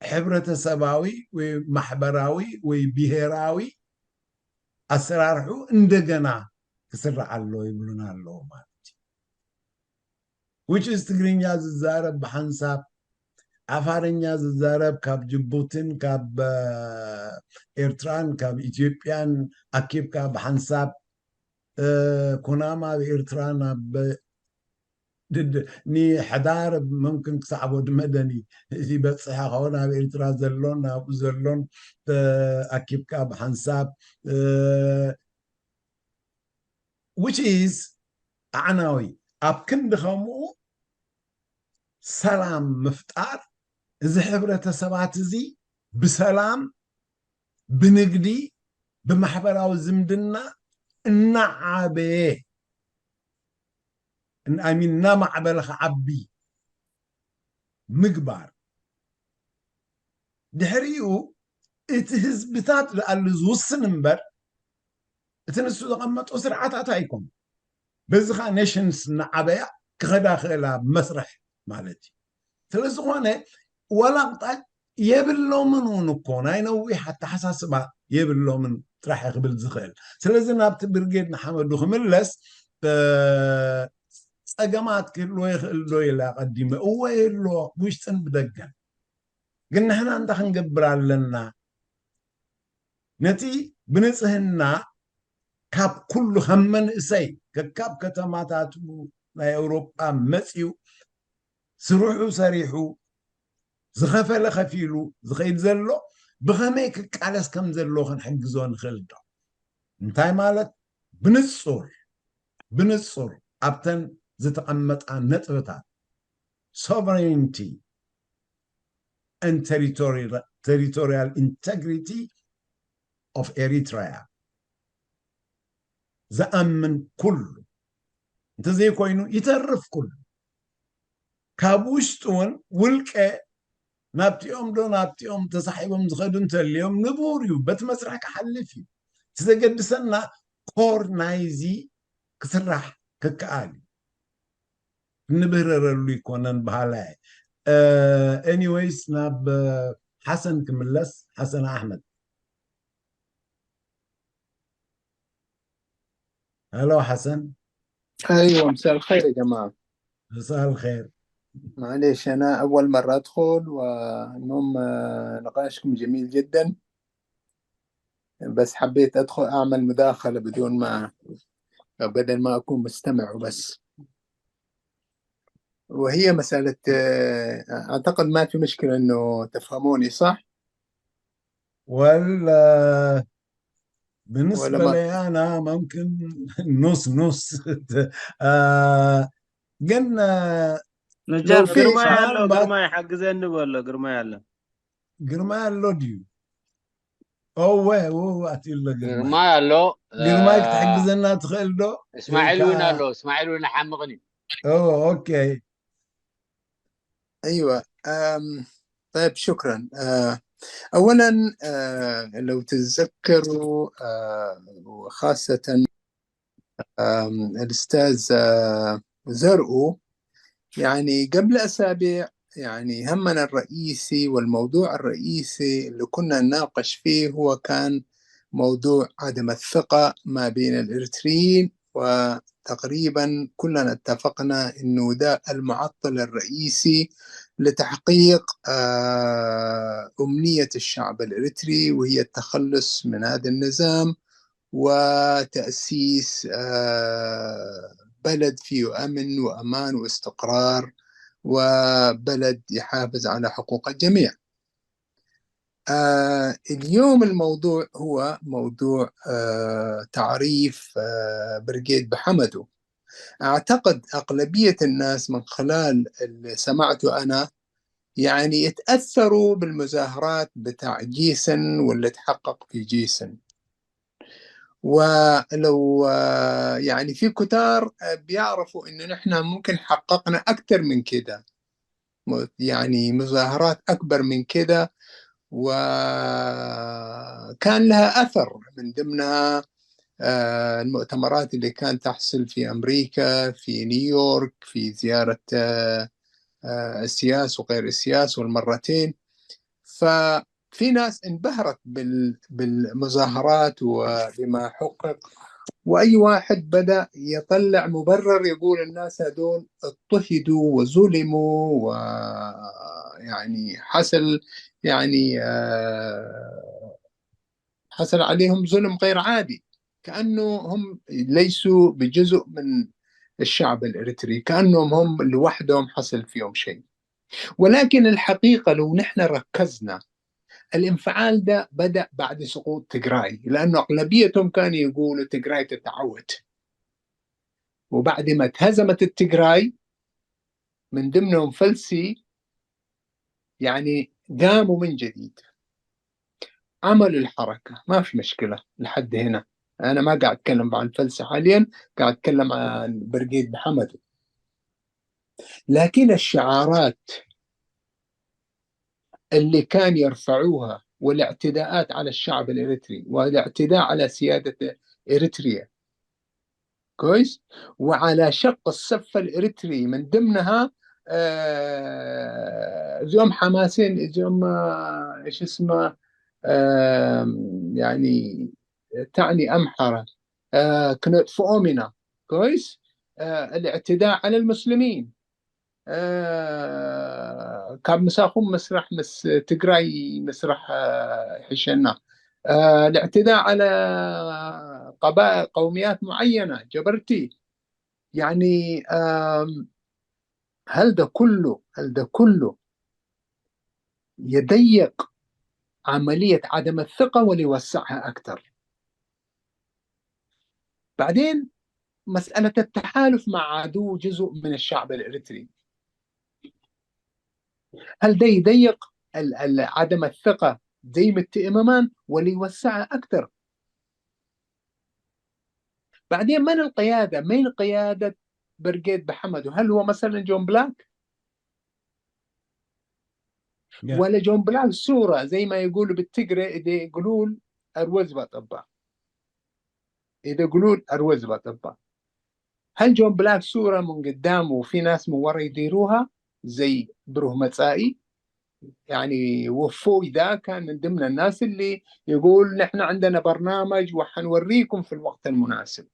ሕብረተሰባዊ ወይ ማሕበራዊ ወይ ብሄራዊ ኣሰራርሑ እንደገና ክስራዕ ኣሎ ይብሉና ኣለዉ ማለት እዩ። Which is ትግርኛ ዝዛረብ ብሓንሳብ ዓፋርኛ ዝዛረብ ካብ ጅቡትን ካብ ኤርትራን ካብ ኢትዮጵያን ኣኪብካ ብሓንሳብ ኩናማ ኣብ ኤርትራ ናብ ንሕዳር መምክን ክሳዕ ወዲ መደኒ ይበፅሕ ኸውን ኣብ ኤርትራ ዘሎን ኣብኡ ዘሎን ኣኪብካ ብሓንሳብ which is ኣዕናዊ ኣብ ክንዲ ከምኡ ሰላም ምፍጣር እዚ ሕብረተሰባት እዚ ብሰላም ብንግዲ ብማሕበራዊ ዝምድና እናዓበየ I mean እናማዕበለ ክዓቢ ምግባር ድሕሪኡ እቲ ህዝብታት ዝኣሉ ዝውስን እምበር እቲ ንሱ ዘቐመጦ ስርዓታት ኣይኮኑ በዚ ከዓ ኔሽንስ እናዓበያ ክኸዳ ክእላ መስርሕ ማለት እዩ ስለዝኾነ ዋላ ቅጣል የብሎምን እውን እኮ ናይ ነዊሕ ኣተሓሳስባ የብሎምን ጥራሕ ክብል ዝኽእል ስለዚ ናብቲ ብርጌድ ንሓመዱ ክምለስ ፀገማት ክህልዎ ይኽእል ዶ ኢለ ኣቐዲመ እወ የሎ ብውሽጥን ብደገን ግን ንሕና እንታይ ክንገብር ኣለና ነቲ ብንፅህና ካብ ኩሉ ከም መንእሰይ ከካብ ከተማታቱ ናይ ኣውሮጳ መፅዩ ስርሑ ሰሪሑ ዝኸፈለ ከፊሉ ዝኸይድ ዘሎ ብኸመይ ክቃለስ ከም ዘለዎ ክንሕግዞ ንኽእል ዶ እንታይ ማለት ብንፁር ብንፁር ኣብተን ዝተቐመጣ ነጥብታት sovereignty and territorial integrity of Eritrea ዝኣምን ኩሉ እንተዘይኮይኑ ይተርፍ ኩሉ ካብ ውሽጢ እውን ውልቀ ናብቲኦም ዶ ናብቲኦም ተሳሒቦም ዝኸዱ እንተልዮም ንቡር እዩ በቲ መስርሕ ክሓልፍ እዩ እቲ ዘገድሰና ኮር ናይዚ ክስራሕ ክከኣል እዩ እንብህረረሉ ይኮነን በሃላይ anyways ናብ ሓሰን ክምለስ ሓሰን ኣሕመድ ሄሎ ሓሰን ايوه مساء الخير يا جماعه مساء الخير معليش انا اول مره ادخل والمهم آه، نقاشكم جميل جدا بس حبيت ادخل اعمل مداخله بدون ما بدل ما اكون مستمع وبس وهي مساله آه، اعتقد ما في مشكله انه تفهموني صح؟ ولا بالنسبة لي أنا ممكن نص نص آه قلنا ንጃር ግርማይ ኣሎ ግርማይ ሓግዘኒ በሎ ግርማይ ኣሎ ግርማይ ኣሎ ድዩ እወ እወ ኣትዩሎ ግርማይ ግርማይ ኣሎ ግርማይ ክትሕግዘና ትኽእል ዶ እስማዒል እውን ኣሎ እስማዒል እውን ሓምቕን እዩ ኦኬ ايوه أم طيب شكرا أه اولا أه لو تتذكروا أه وخاصه أم الاستاذ أه زرقو يعني قبل اسابيع يعني همنا الرئيسي والموضوع الرئيسي اللي كنا نناقش فيه هو كان موضوع عدم الثقه ما بين الاريتريين وتقريبا كلنا اتفقنا انه ده المعطل الرئيسي لتحقيق آه، امنيه الشعب الاريتري وهي التخلص من هذا النظام وتاسيس آه، بلد فيه امن وامان واستقرار وبلد يحافظ على حقوق الجميع. آه، اليوم الموضوع هو موضوع، آه، تعريف، آه، برقيد بحمدو. أعتقد أغلبية الناس من خلال اللي سمعته أنا، يعني، اتأثروا بالمظاهرات بتاع جيسن واللي تحقق في جيسن. ولو، آه، يعني، في كتار، آه، بيعرفوا إنه نحن ممكن حققنا أكتر من كده، م-، يعني، مظاهرات أكبر من كده، وكان لها أثر، من ضمنها، آه، المؤتمرات اللي كانت تحصل في أمريكا، في نيويورك، في زيارة، آه، آه، السياس وغير السياس والمرتين. ففي ناس انبهرت بال-، بالمظاهرات وبما حقق، وأي واحد بدأ يطلع مبرر يقول الناس هذول اضطهدوا وظلموا، ويعني حصل، يعني، آه، حصل عليهم ظلم غير عادي، كأنه هم ليسوا بجزء من الشعب الإريتري، كأنهم هم لوحدهم حصل فيهم شيء. ولكن الحقيقة لو نحن ركزنا، الانفعال ده بدأ بعد سقوط تجراي، لأنه أغلبيتهم كانوا يقولوا تجراي تتعود، وبعد ما اتهزمت التجراي من ضمنهم فلسي، يعني، قاموا من جديد، عملوا الحركة، ما في مشكلة لحد هنا. أنا ما قاعد أتكلم عن فلسي حاليًا، قاعد أتكلم عن برقيد بحمدو. لكن الشعارات اللي كان يرفعوها والاعتداءات على الشعب الإريتري والاعتداء على سيادة إريتريا، كويس؟ وعلى شق الصف الإريتري، من ضمنها، آه، زعم حماسين، زعم، آه، إيش اسمه، آم، يعني، تعني أمحرة، آه، كنوت فؤومنا، كويس؟ آه، الاعتداء على المسلمين. آه، ካብ ምሳኹም መስርሕ ምስ ትግራይ መስርሕ፣ آه، ይሕሸና። آه، الاعتداء على قبائل، قوميات معينة، ጀበርቲ። يعني، آم، هل ده كله، هل ده كله يضيق عملية عدم الثقة ولا يوسعها أكثر؟ بعدين مسألة التحالف مع عدو جزء من الشعب الإريتري، هل ده يضيق ال-، ال-، عدم الثقة زي ما اتئممان ولا يوسعها أكثر؟ بعدين من القيادة؟ مين قيادة برقيد بحمدو؟ هل هو مثلًا جون بلاك؟ Yeah. ولا جون بلاك صورة زي ما يقولوا بالتجري إذا يقولون أروز بطبع، إذا يقولون أروز بطبع. هل جون بلاك صورة من قدام وفي ناس من ورا يديروها زي بروه متسائي؟ يعني وفوي ده كان من ضمن الناس اللي يقول: "نحن عندنا برنامج وحنوريكم في الوقت المناسب".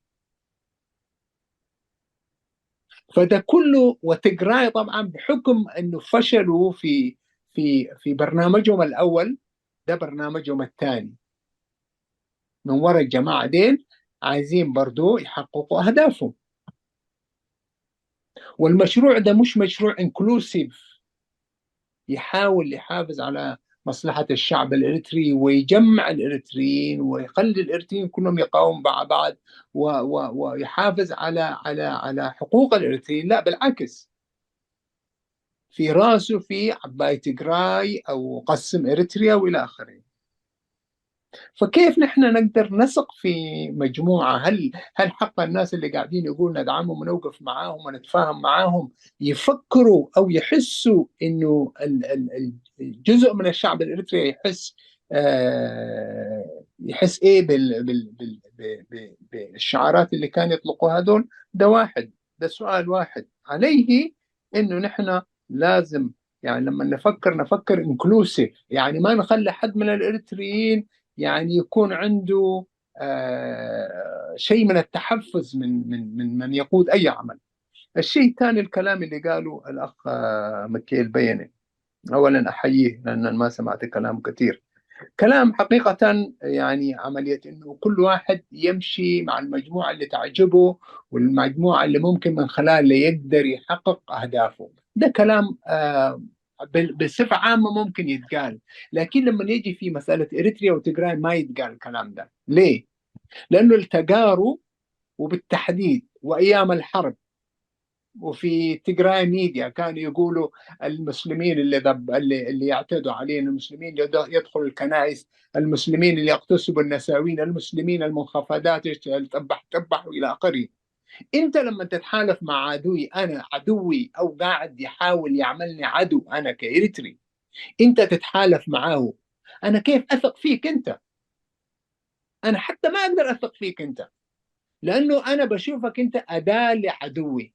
فده كله، وتجراي طبعًا بحكم إنه فشلوا في، في، في برنامجهم الأول، ده برنامجهم الثاني. من ورا الجماعة ديل عايزين برضو يحققوا أهدافهم. والمشروع ده مش مشروع inclusive يحاول يحافظ على مصلحة الشعب الإريتري ويجمع الإريتريين ويخلي الإريتريين كلهم يقاوموا مع بعض و-، و-، ويحافظ على، على، على حقوق الإريتريين. لا، بالعكس، في راسه في عباية تجراي أو قسم إريتريا وإلى آخره. فكيف نحن نقدر نثق في مجموعة؟ هل، هل حق الناس اللي قاعدين يقول ندعمهم ونوقف معاهم ونتفاهم معاهم يفكروا أو يحسوا إنه ال-، ال-، ال-، الجزء من الشعب الإريتري يحس، آه، يحس إيه بال-، بال-، بال-، ب-، ب-، بالشعارات اللي كان يطلقوها هذول؟ ده واحد، ده سؤال واحد. عليه إنه نحن لازم، يعني، لما نفكر، نفكر inclusive، يعني، ما نخلي حد من الإريتريين، يعني، يكون عنده، آه، شيء من التحفز من، من، من، من يقود أي عمل. الشيء الثاني، الكلام اللي قاله الأخ، آه، ميكيل بيني، أولًا أحييه لأن ما سمعت كلام كثير. كلام حقيقة، يعني، عملية إنه كل واحد يمشي مع المجموعة اللي تعجبه والمجموعة اللي ممكن من خلالها يقدر يحقق أهدافه. ده كلام آه، بال- بصفة عامة ممكن يتقال، لكن لما يجي في مسألة إريتريا وتجراي ما يتقال الكلام ده. ليه؟ لأنه التجارب، وبالتحديد وأيام الحرب، وفي تجراي ميديا كانوا يقولوا المسلمين اللي ذب... اللي, اللي يعتدوا علينا، المسلمين يد- يدخلوا الكنائس، المسلمين اللي يغتصبوا النساوين، المسلمين المنخفضات، يشتغل تبح تبح وإلى آخره. أنت لما تتحالف مع عدوي، أنا عدوي أو قاعد يحاول يعملني عدو، أنا كإريتري، أنت تتحالف معاه، أنا كيف أثق فيك أنت؟ أنا حتى ما أقدر أثق فيك أنت، لأنه أنا بشوفك أنت أداة لعدوي.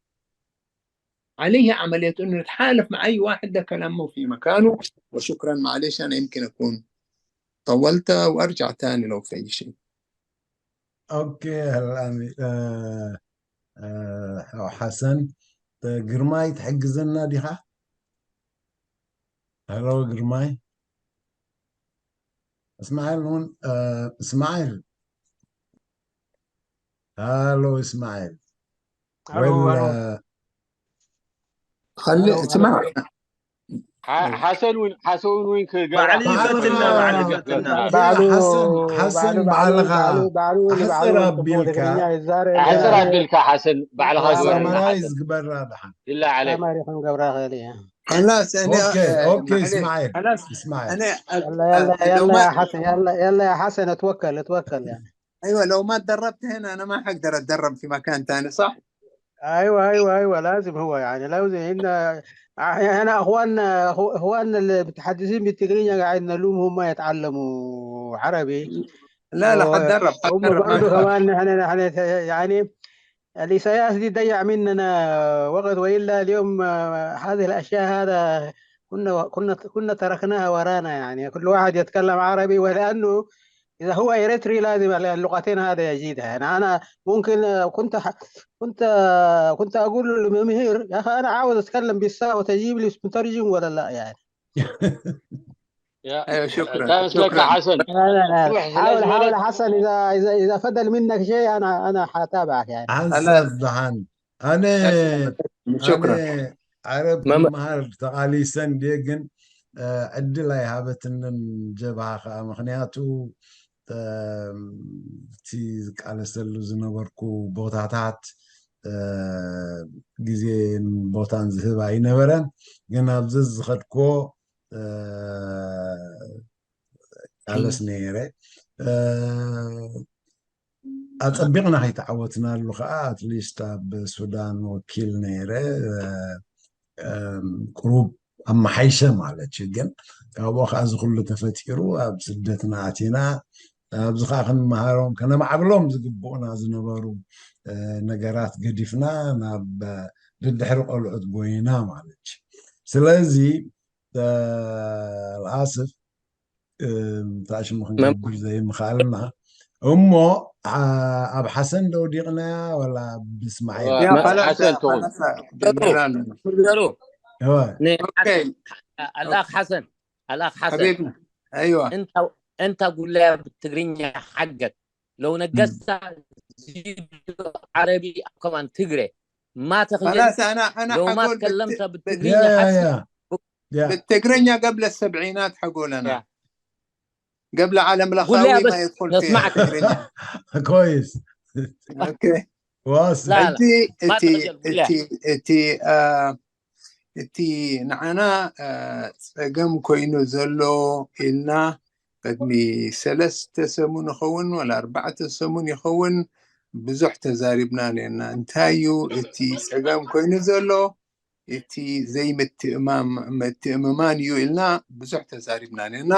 عليه عملية أنه نتحالف مع أي واحد، ده كلام مو في مكانه. وشكرا، معليش أنا يمكن أكون طولت، وأرجع تاني لو في أي شيء. ኦኬ። ሀላሚ ሓሰን ግርማይ ትሕግዘና ዲኻ? ሄሎ ግርማይ። እስማኤል እውን እስማኤል። ሄሎ እስማኤል። ሄሎ፣ ሄሎ። خلي اسمع. ሓሰን እውን ሓሰን እውን ክገብራ ባዕሉ ይፈትና፣ ባዕሉ ይፈትና። ሓሰን፣ ሓሰን ባዕልኻ ኣሕፅር ኣቢልካ፣ ኣሕፅር ኣቢልካ ሓሰን ባዕልኻ ግበር። ሳማራይዝ ግበራ ድሓን። ኢላ ዓለ ሳማሪ ክንገብራ ኽእል እያ። خلاص انا ኦኬ ኦኬ። معليش. እስማኤል خلاص እስማኤል انا يلا يلا لو يلا ما يا حسن، يلا يلا يا حسن، اتوكل اتوكل يعني. ايوه، لو ما تدربت هنا انا ما حقدر اتدرب في مكان ثاني، صح؟ ايوه ايوه ايوه، لازم هو يعني لازم ان احنا اخواننا، اخواننا المتحدثين بالتقرينيا قاعد نلومهم ما يتعلموا عربي. لا لا، حتدرب هم حتدرب ما برضه يخاف. كمان نحن نحن يعني الإساياس دي ضيع مننا وقت، وإلا اليوم آه، هذه الأشياء هذا كنا كنا كنا تركناها ورانا. يعني كل واحد يتكلم عربي، ولأنه إذا هو إريتري لازم اللغتين هذا يجيدها. يعني أنا ممكن آه، كنت ح- كنت آه، كنت أقول للممهر: يا أخي، أنا عاوز أتكلم بالساعة، وتجيب لي مترجم ولا لا؟ يعني ايوه، شكرا. ታመስለካ شكرا. ሓሰን لا لا لا، روح حاول زلزلة. حاول حسن، إذا إذا إذا فضل منك شيء أنا أنا حتابعك يعني. ሓንሳብ ዝሓን ኣነ شكرا. ኣነ ዓረብ መመ- ክመሃር ተቓሊሰ እንድየ፣ ግን እ፣ ዕድል ኣይሃበትንን ጀብሃ ከዓ። ምክንያቱ እ፣ እቲ ዝቃለሰሉ ዝነበርኩ ቦታታት እ፣ ግዜን ቦታን ዝህብ ኣይነበረን። ግን ኣብዚ ዝኸድክዎ እ፣ ቃለስ ነይረ። እ፣ ኣጸቢቕና ከይተዓወትናሉ ከዓ ኣትሊስት ኣብ ሱዳን ወኪል ነይረ። እ፣ እም፣ ቁሩብ ኣመሓይሸ ማለት እዩ። ግን ካብኡ ከዓ እዚ ኩሉ ተፈጢሩ ኣብ ስደትና ኣቲና። ኣብዚ ከዓ ክንመሃሮም ከነማዕብሎም ዝግብኡና ዝነበሩ እ፣ ነገራት ገዲፍና ናብ ደድሕሪ ቆልዑት ጎይና ማለት እዩ። ስለዚ እ፣ ለኣስፍ እም፣ እንታይ ሽሙ ክንገብር ዘይምኽኣልና እሞ ዓ- ኣብ ሓሰን ደውዲቕናያ ወላ ኣብ እስማዒል? يا ما- خلاص حسن تقول. خلاص ጀሚርና ኣለና። ጀሩ እወ። ن- اوكي الأخ حسن، الأخ حسن، حبيبنا، ايوه. أنت أنت قول لي بالتقرينيا حقك، لو نقصت زيد عربي أو كمان تقري ما تخجل؟ خلاص انا انا لو ما حقول تكلمت بالت- ያ بالتقرينيا ያ حسن ያ ያ بالتقرينيا قبل السبعينات حقول انا. يا. قبل عالم قول لي لخاوي بس ما يدخل في نسمعك. التقرينيا. ኮይስ اوكي. ዋስ لا انت لا، ما انت تخجل، قول انت لي. انت آه انت ንዓና አ፣ ጸገም ኮይኑ ዘሎ ኢልና ቅድሚ ሰለስተ ሰሙን ይኸውን ወላ ኣርባዕተ ሰሙን ይኸውን ብዙሕ ተዛሪብና ነርና። እንታይ እዩ እቲ ጸገም ኮይኑ ዘሎ? እቲ ዘይምትእማም ምትእምማን እዩ ኢልና ብዙሕ ተዛሪብና ነርና።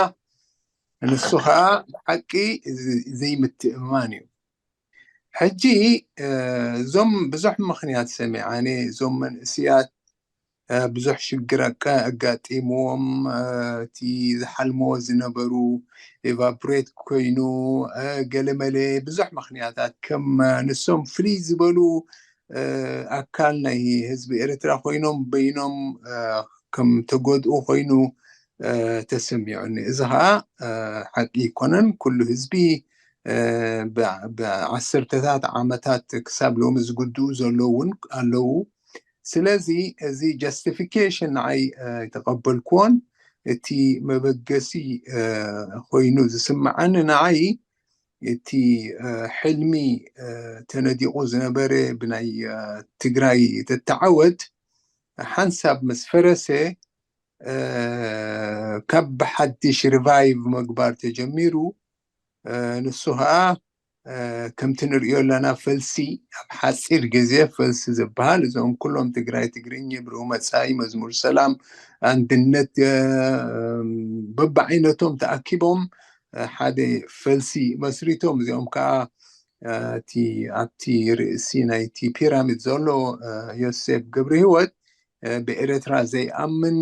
ንሱ ከዓ ብሓቂ እዚ ዘይምትእምማን እዩ። ሕጂ እ፣ እዞም ብዙሕ ምኽንያት ሰሚዓነ እዞም መንእስያት እ፣ ብዙሕ ሽግር ኣቃ- ኣጋጢምዎም እ፣ እቲ ዝሓልምዎ ዝነበሩ evaporate ኮይኑ እ፣ ገለመለ ብዙሕ ምኽንያታት ከም እ፣ ንሶም ፍልይ ዝበሉ እ፣ ኣካል ናይ ህዝቢ ኤርትራ ኮይኖም በይኖም እ፣ ከም ተጎድኡ ኮይኑ እ፣ ተሰሚዑኒ። እዚ ከዓ እ፣ ሓቂ ኣይኮነን። ኩሉ ህዝቢ እ፣ ብ- ብዓሰርተታት ዓመታት ክሳብ ሎሚ ዝጉድኡ ዘለዉ እውን ኣለዉ። ስለዚ እዚ justification ንዓይ ኣይተቐበልኩዎን። እቲ መበገሲ ኮይኑ ዝስምዓኒ ንዓይ እቲ ሕልሚ ተነዲቑ ዝነበረ ብናይ ትግራይ ተተዓወት ሓንሳብ ምስ ፈረሰ ካብ ብሓድሽ revive ምግባር ተጀሚሩ። ንሱ ከዓ ከምቲ ንሪኦ ኣለና ፈልሲ ኣብ ሓፂር ግዜ ፈልሲ ዝበሃል እዞም ኩሎም ትግራይ ትግርኝ ብርኡ መፃኢ መዝሙር ሰላም ኣንድነት በብዓይነቶም ተኣኪቦም ሓደ ፈልሲ መስሪቶም። እዚኦም ከዓ እቲ ኣብቲ ርእሲ ናይቲ ፒራሚድ ዘሎ ዮሴፍ ገብረ ህይወት ብኤረትራ ዘይኣምን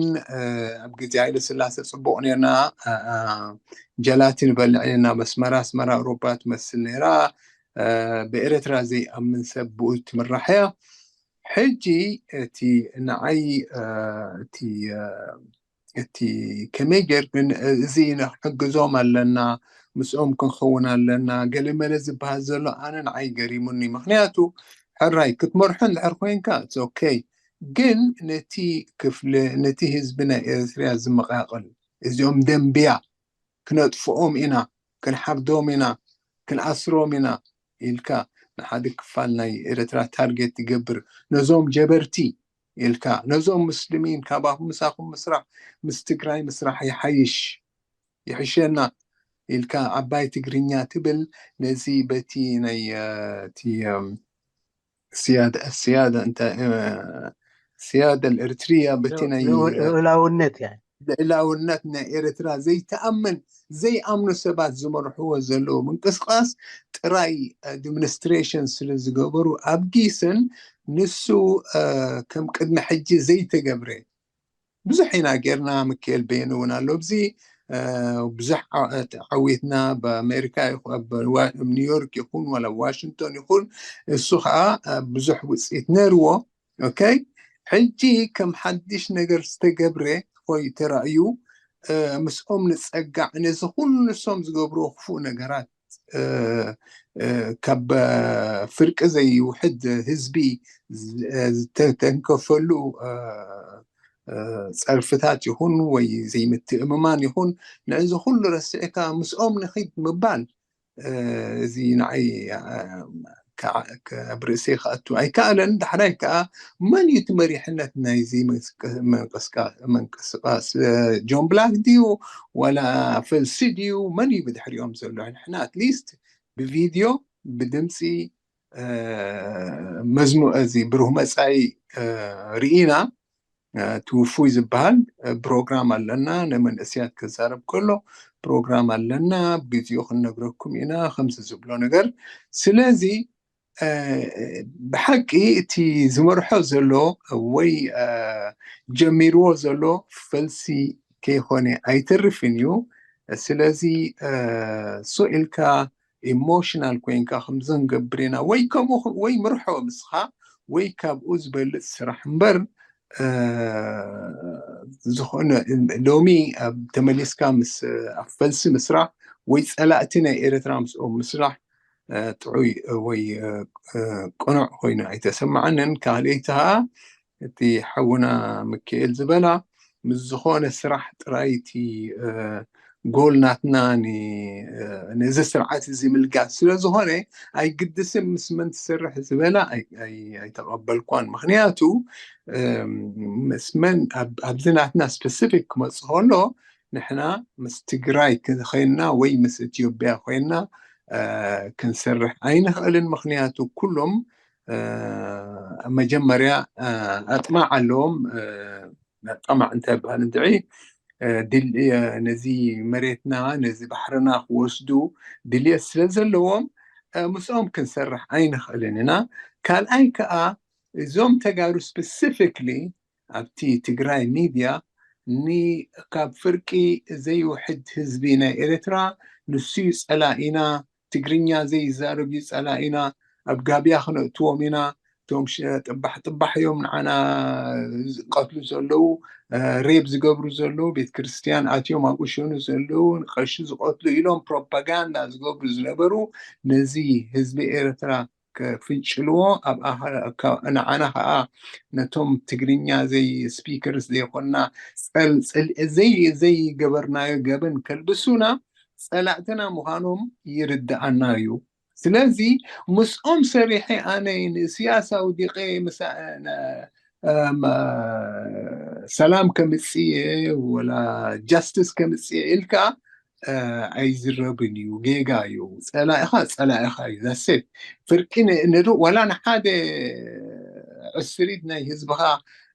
ኣብ ግዜ ሃይለ ስላሴ ፅቡቕ ነርና ጀላቲ ንበልዕ ነርና መስመራ ኣስመራ ኣውሮፓ ትመስል ነራ ብኤረትራ ዘይኣምን ሰብ ብኡ ትምራሕ እያ። ሕጂ እቲ ንዓይ እቲ እቲ ከመይ ጌርክን እዚ ንክሕግዞም ኣለና ምስኦም ክንኸውን ኣለና ገለመለ ዝበሃል ዘሎ ኣነ ንዓይ ገሪሙኒ። ምክንያቱ ሕራይ ክትመርሖ እንድሕር ኮይንካ okay፣ ግን ነቲ ክፍሊ ነቲ ህዝቢ ናይ ኤርትርያ ዝመቃቅል እዚኦም ደንብያ ክነጥፍኦም ኢና፣ ክንሓብዶም ኢና፣ ክንኣስሮም ኢና ኢልካ ንሓደ ክፋል ናይ ኤርትራ ታርጌት ትገብር ነዞም ጀበርቲ ኢልካ ነዞም ሙስሊሚን ካባኹም ምሳኹም ምስራሕ ምስ ትግራይ ምስራሕ ይሓይሽ ይሕሸና ኢልካ ዓባይ ትግርኛ ትብል ነዚ በቲ ናይ እቲ ስያደ ስያደ እንተ ስያደ ኤርትርያ በቲ ናይ ልኡላውነት ያ ልእላውነት ናይ ኤርትራ ዘይተኣምን ዘይኣምኑ ሰባት ዝመርሕዎ ዘለዉ ምንቅስቃስ ጥራይ ዲሚኒስትሬሽን ስለ ዝገበሩ ኣብ ጊስን ንሱ ከም ቅድሚ ሕጂ ዘይተገብረ ብዙሕ ኢና ጌርና። ምክኤል በየነ እውን ኣሎ ኣብዚ ብዙሕ ዓዊትና ብኣሜሪካ ኒውዮርክ ይኹን ዋላ ዋሽንግቶን ይኹን እሱ ከዓ ብዙሕ ውፅኢት ነርዎ። ኦኬ ሕጂ ከም ሓድሽ ነገር ዝተገብረ ኮይ ተራእዩ ምስኦም ንፀጋዕ ነዚ ኩሉ ንሶም ዝገብርዎ ክፉእ ነገራት ካብ ፍርቂ ዘይውሕድ ህዝቢ ዝተንከፈሉ ፀርፍታት ይኹን ወይ ዘይምትእምማን ይኹን ነዚ ኩሉ ረሲዕካ ምስኦም ንኺድ ምባል እዚ ንዓይ ኣብ ርእሰይ ክኣቱ ኣይከኣለን። ዳሕራይ ከዓ መን እዩ እቲ መሪሕነት ናይዚ ምንቅስቃስ ጆን ብላክ ድዩ ዋላ ፈልሲ ድዩ መን እዩ ብድሕሪኦም ዘሎ? ንሕና ኣትሊስት ብቪድዮ ብድምፂ መዝሙ እዚ ብሩህ መፃኢ ርኢና ትውፉይ ዝበሃል ፕሮግራም ኣለና። ንመንእስያት ክዛረብ ከሎ ፕሮግራም ኣለና፣ ብግዜኡ ክንነግረኩም ኢና ከምዚ ዝብሎ ነገር። ስለዚ ብሓቂ እቲ ዝመርሖ ዘሎ ወይ ጀሚርዎ ዘሎ ፈልሲ ከይኮነ ኣይተርፍን እዩ። ስለለዚ ሱቕ ኢልካ ኢሞሽናል ኮይንካ ከምዚ ንገብር ኢና ወይ ከምኡ ወይ ምርሖ ምስኻ ወይ ካብኡ ዝበልፅ ስራሕ እምበር ዝኾነ ሎሚ ኣብ ተመሊስካ ምስ ኣብ ፈልሲ ምስራሕ ወይ ፀላእቲ ናይ ኤርትራ ምስኦም ምስራሕ ጥዑይ ወይ ቅኑዕ ኮይኑ ኣይተሰማዓንን። ካልኣይቲ ከዓ እቲ ሓውና ምክኤል ዝበላ ምስ ዝኾነ ስራሕ ጥራይ እቲ ጎል ናትና ነዚ ስርዓት እዚ ምልጋስ ስለ ዝኾነ ኣይግድስን ምስ መን ትሰርሕ ዝበላ ኣይተቐበልኳን። ምክንያቱ ምስ መን ኣብዚ ናትና ስፔሲፊክ ክመፅእ ከሎ ንሕና ምስ ትግራይ ኮይንና ወይ ምስ ኢትዮጵያ ኮይንና ክንሰርሕ ኣይንኽእልን። ምክንያቱ ኩሎም መጀመርያ ኣጥማዕ ኣለዎም። ጠማዕ እንታይ ይበሃል እንድዒ ነዚ መሬትና ነዚ ባሕርና ክወስዱ ድልየት ስለ ዘለዎም ምስኦም ክንሰርሕ ኣይንኽእልን ኢና። ካልኣይ ከዓ እዞም ተጋሩ ስፔሲፊክሊ ኣብቲ ትግራይ ሚድያ ንካብ ፍርቂ ዘይውሕድ ህዝቢ ናይ ኤርትራ ንሱ እዩ ፀላኢና ትግርኛ ዘይዛረብ እዩ ፀላኢና ኣብ ጋብያ ክነእትዎም ኢና እቶም ጥባሕ ጥባሕ እዮም ንዓና ዝቀትሉ ዘለዉ ሬብ ዝገብሩ ዘለዉ ቤት ክርስትያን ኣትዮም ኣብኡ ሸኑ ዘለዉ ንቀሺ ዝቀትሉ ኢሎም ፕሮፓጋንዳ ዝገብሩ ዝነበሩ ነዚ ህዝቢ ኤርትራ ክፍንጭልዎ፣ ኣብ ኣኻ-፣ ካ-፣ ንዓና ከዓ ነቶም ትግርኛ ዘይ ስፒከርስ ዘይኮንና ጸል-፣ ጸል-፣ ዘይ-፣ ዘይገበርናዮ ገበን ከልብሱና ጸላእትና ምዃኖም ይርድኣና እዩ። ስለዚ ምስኦም ሰሪሐ ኣነ ንእስያስ ኣውዲቐ ምሳ-፣ ነ-፣ እ፣ መ-፣ ሰላም ከምጽእ እየ ወላ ጃስትስ ከምጽእ እየ ኢልካ፣ እ፣ ኣይዝረብን እዩ። ጌጋ እዩ። ጸላኢኻ ጸላኢኻ እዩ። ዛሴት ፍርቂ ን-፣ ንር-፣ ወላ ንሓደ ዕስሪት ናይ ህዝብኻ፣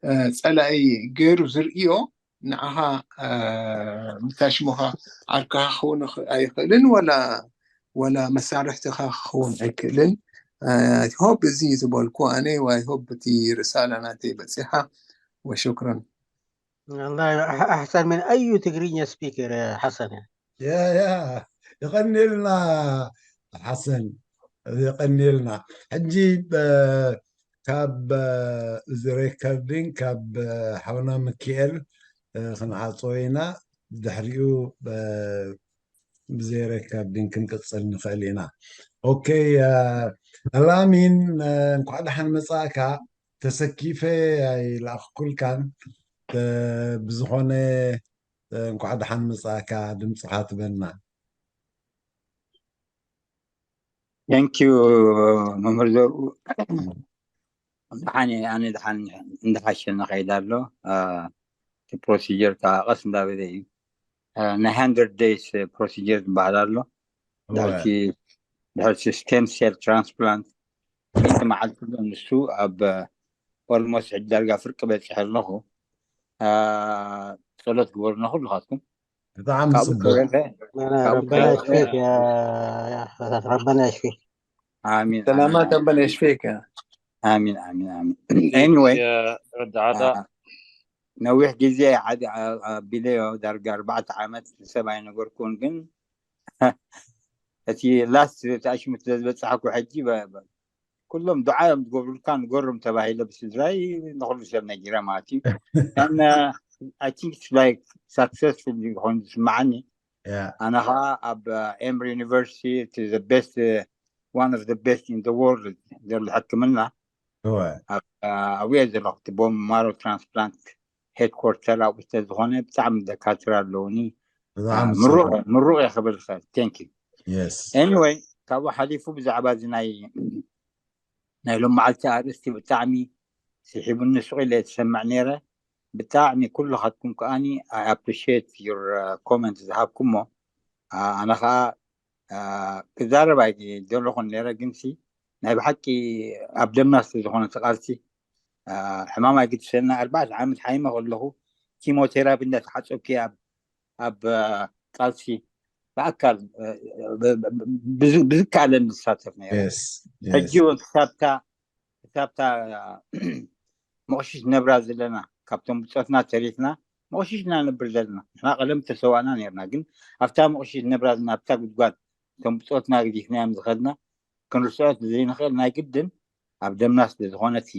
እ፣ ጸላኢ ገይሩ ዝርእዮ ንዓኻ፣ እ፣ ምታ ሽሞኻ ዓርክኻ ክኸውን ይኽ-፣ ኣይኽእልን፣ ወላ፣ ወላ መሳርሕትኻ ክኸውን ኣይክእልን። እ፣ ሆፕ እዚ ዝበልኩ ኣነ፣ ዋይ ሆፕ እቲ ርሳላ ናተይ በጺሓ። ወሽክረን። والله أح-، أحسن من أي تقرينيا سبيكر يا حسن يعني. ያ፣ ያ፣ የቐንየልና ሓሰን፣ የቐንየልና። ሕጂ፣ እ፣ ካብ፣ እ፣ እዚ ሬከርዲንግ ካብ፣ እ፣ ሓውና ሚኪኤል፣ እ፣ ክንዓጽዎ ኢና። ድሕሪኡ፣ እ፣ ብዘይ ሬከርዲንግ ክንቅጽል ንኽእል ኢና። ኦኬ፣ እ፣ ኣላሚን፣ እ፣ እንኳዕ ደሓን መጻእካ። ተሰኪፈ ኣይለኣኽኩልካን፣ እ፣ ብዝኾነ፣ እ፣ እንኳዕ ደሓን መጻእካ፣ ድምጽኻ ትበና። Thank you መምህር ዘርኡ። ደሓን እየ፣ ኣነ ደሓን እንዳሓሸ ንኸይድ ኣሎ። እ፣ እቲ ፕሮሲጀር ከዓ ቀስ እንዳበለ እዩ። እ፣ ናይ hundred days ፕሮሲጀር ዝበሃል ኣሎ። ድሕርቲ፣ ድሕርቲ ስቴም ሴል ትራንስፕላንት ክልተ መዓልቲ ኣሎ። ንሱ ኣብ ኦልሞስት ሕጂ ዳርጋ ፍርቂ በፂሐ ኣለኹ። እ፣ ጸሎት ግበሩና ኩልኻትኩም። ብጣዕሚ ካብኡ ጽቡቅ። ተረፈ፣ ربنا، ካብኡ ربنا ተረፈ يشفيك يا، يا حسن، ربنا يشفيك. ኣሚን፣ ኣሚን፣ ሰላማት ኣሚን። ኣበን የሽፌካ። ኣሚን፣ ኣሚን፣ ኣሚን። ኤኒወይ፣ የረዳዓታ አ፣ ነዊሕ ግዜ ዓዲ አ-፣ ኣቢለዮ፣ ዳርጋ ኣርባዕተ ዓመት ንሰብ ኣይነገርኩን፣ ግን እቲ ላስት ተኣሽሙ ስለ ዝበጻሕኩ ሕጂ በ-፣ በ-፣ ኩሎም ዱዓ እዮም ዝገብሩልካ፣ ንገሮም ተባሂለ ብስድራይ ንኹሉ ሰብ ነጊረ ማለት እዩ። And, uh, I think it's like successful ይኾን ዝስምዓኒ። ያ፣ ኣነ ኸዓ ኣብ ኤምሪ ዩኒቨርሲቲ፣ the best, one of the best in the world ዘሎ ሕክምና እወ፣ ኣብ፣ ኣብኡ እየ ዘለኹ። እቲ ቦን ማሮ ትራንስፕላንት ሄድኳርተር ኣብኡ ስለ ዝኾነ ብጣዕሚ ደካትር ኣለውኒ። ብጣዕሚ ምሩቕ፣ ጽቡቅ። ምሩቕ እየ ክብል ይኽእል። Thank you። የስ። ኤኒወይ፣ ካብኡ ሓሊፉ ብዛዕባ እዚ ናይ፣ ናይ ሎመዓልቲ ኣርእስቲ ብጣዕሚ ስሒቡኒ፣ ስቕ ኢለ እየ ዝሰምዕ ነይረ። ብጣዕሚ ኩልኻትኩም ከኣኒ I appreciate your comment ዝሃብኩሞ። አ፣ ኣነ ኸዓ፣ አ፣ ክዛረብ ኣይደለኹን ነይረ፣ ግንሲ ናይ ብሓቂ ኣብ ደምና ስለ ዝኾነ እቲ ቃልሲ፣ አ፣ ሕማም ኣይግድሰና። ኣርባዕተ ዓመት ሓይመ ከለኹ ኪሞቴራፒ እንዳተሓጸብኩ እየ ኣብ፣ ኣብ፣ አ፣ ቃልሲ ብኣካል፣ አ፣ ብ-፣ ብ-፣ ብዝ-፣ ብዝከኣለን ዝሳተፍ ነይረ። የስ፣ ሕጂ የስ። እውን ክሳብታ፣ ክሳብታ መቑሽሽ ነብራ ዘለና፣ ካብቶም ብጾትና ተሪፍና መቑሽሽ ኢና ነብር ዘለና። ንሕና ቀደም ተሰዋእና ነርና፣ ግን ኣብታ መቑሽሽ ነብራ ዘለና፣ ኣብታ ጉድጓድ እቶም ብጾትና ገዲፍናዮም ዝኸድና ክንርስዖ ዘይንኽእል ናይ ግድን ኣብ ደምና ስለ ዝኾነ እቲ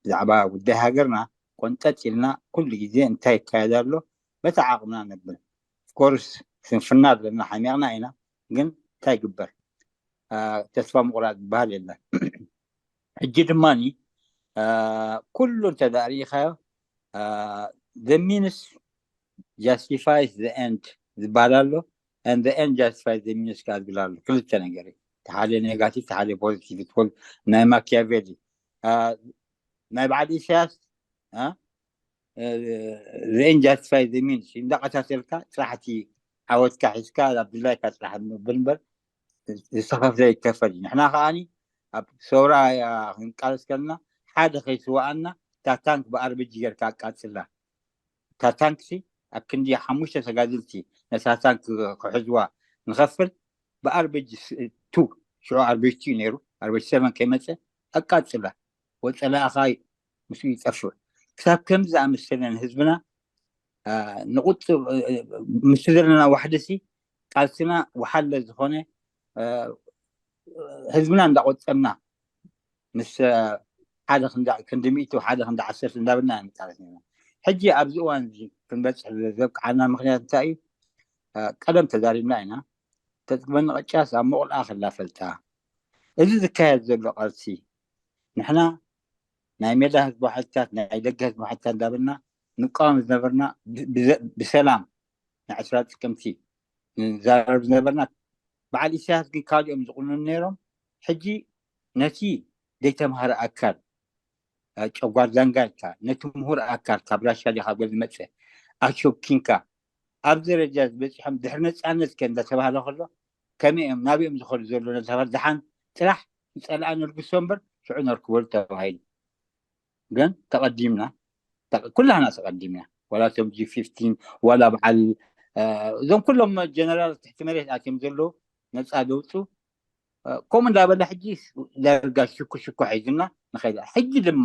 ብዛዕባ ጉዳይ ሃገርና ቆንጠጥ ኢልና ኩሉ ግዜ እንታይ ይካየድ ኣሎ በታ ዓቕምና ነብል። ኦፍኮርስ ስንፍና ኣለና፣ ሓሚቕና ኢና፣ ግን እንታይ ይግበር? አ፣ ተስፋ ምቑራጽ ዝበሃል የለን። ሕጂ ድማኒ፣ አ፣ ኩሉ እንተ ደኣ ርኢኻዮ፣ አ፣ the means justifies the end ዝበሃል ኣሎ፣ and the end justifies the means ከኣ ዝብል ኣሎ። ክልተ ነገር እዩ። እቲ ሓደ ኔጋቲቭ፣ እቲ ሓደ ፖዚቲቭ። ትፈልጥ ናይ ማኪያቬሊ፣ አ፣ ናይ በዓል ኢሳያስ፣ አ፣ the end justifies the means እንዳቐታተልካ ጥራሕ እቲ ዓወትካ ሒዝካ ኣብ ድላይካ ጥራሕ ምብል እምበር ዝተኸፍለ ይከፈል እዩ። ንሕና ከኣኒ ኣብ ሰውራ ክንቃለስ ከለና ሓደ ከይስዋኣና እታ ታንክ ብኣርቢጂ ጌርካ ኣቃጽላ። እታ ታንክሲ ኣብ ክንዲ ሓሙሽተ ተጋደልቲ ነታ ታንክ ክሕዝዋ ንኸፍል ብኣርቢጂ ስ-፣ ቱ፣ ሽዑ ኣርቢጂ ቱ እዩ ነይሩ፣ ኣርቢጂ ሰቨን ከይመጸ ኣቃጽላ። ወጸላእኻ ምስኡ ይጠፍእ። ክሳብ ከምዚ ዝኣመሰለ ንህዝብና፣ አ፣ ንቁጥብ፣ እ፣ እ፣ ምስቲ ዘለና ዋሕዲ ሲ ቃልስና ወሓለ ዝኾነ፣ እ፣ ህዝብና እንዳቆጸብና ምስ፣ እ፣ ሓደ ክንዲ፣ ክንዲ ሚእቲ፣ ሓደ ክንዲ ዓሰርተ እንዳበልና ኢና ንቃለስ ነርና። ሕጂ ኣብዚ እዋን እዚ ክንበጽሕ ዘብቅዓና ምኽንያት እንታይ እዩ? እ፣ ቀደም ተዛሪብና ኢና። ተጥግበኒ ቅጫስ ኣብ መቑልኣ ከላ ፈልጣ። እዚ ዝካየድ ዘሎ ቃልሲ ንሕና ናይ ሜዳ ህዝባዊ ሓይልታት፣ ናይ ደገ ህዝባዊ ሓይልታት እንዳበልና ንቃወም ዝነበርና፣ ብሰላም ንዕስራ ጥቅምቲ ንዛረብ ዝነበርና፣ በዓል ኢሳያስ ግን ካልኦም ዝቁንኑ ነይሮም። ሕጂ ነቲ ዘይተምሃረ ኣካል ጨጓር ዛንጋልካ፣ ነቲ ምሁር ኣካል ካብ ራሻ ድዩ ካብ ገለ ዝመፀ ኣሾኪንካ፣ ኣብ ደረጃ ዝበፂሖም ድሕሪ ነፃነት ከ እንዳተባህለ ከሎ፣ ከመይ እዮም ናብኦም ዝኸዱ ዘሎ ነተባህለ፣ ደሓን ጥራሕ ንፀላእ ነልግሶ እምበር ሽዑ ነርክበሉ ተባሂሉ። ግን ተቐዲምና፣ ኩላህና ተቐዲምና። ዋላ እቶም ጂ ፊፍቲን ዋላ በዓል እዞም ኩሎም ጀነራል ትሕቲ መሬት ኣትዮም ዘለዉ ነፃ ደውፁ። ከምኡ እንዳበለ ሕጂ ዳርጋ ሽኩ ሽኩ ሒዙና ንኸይድ። ሕጂ ድማ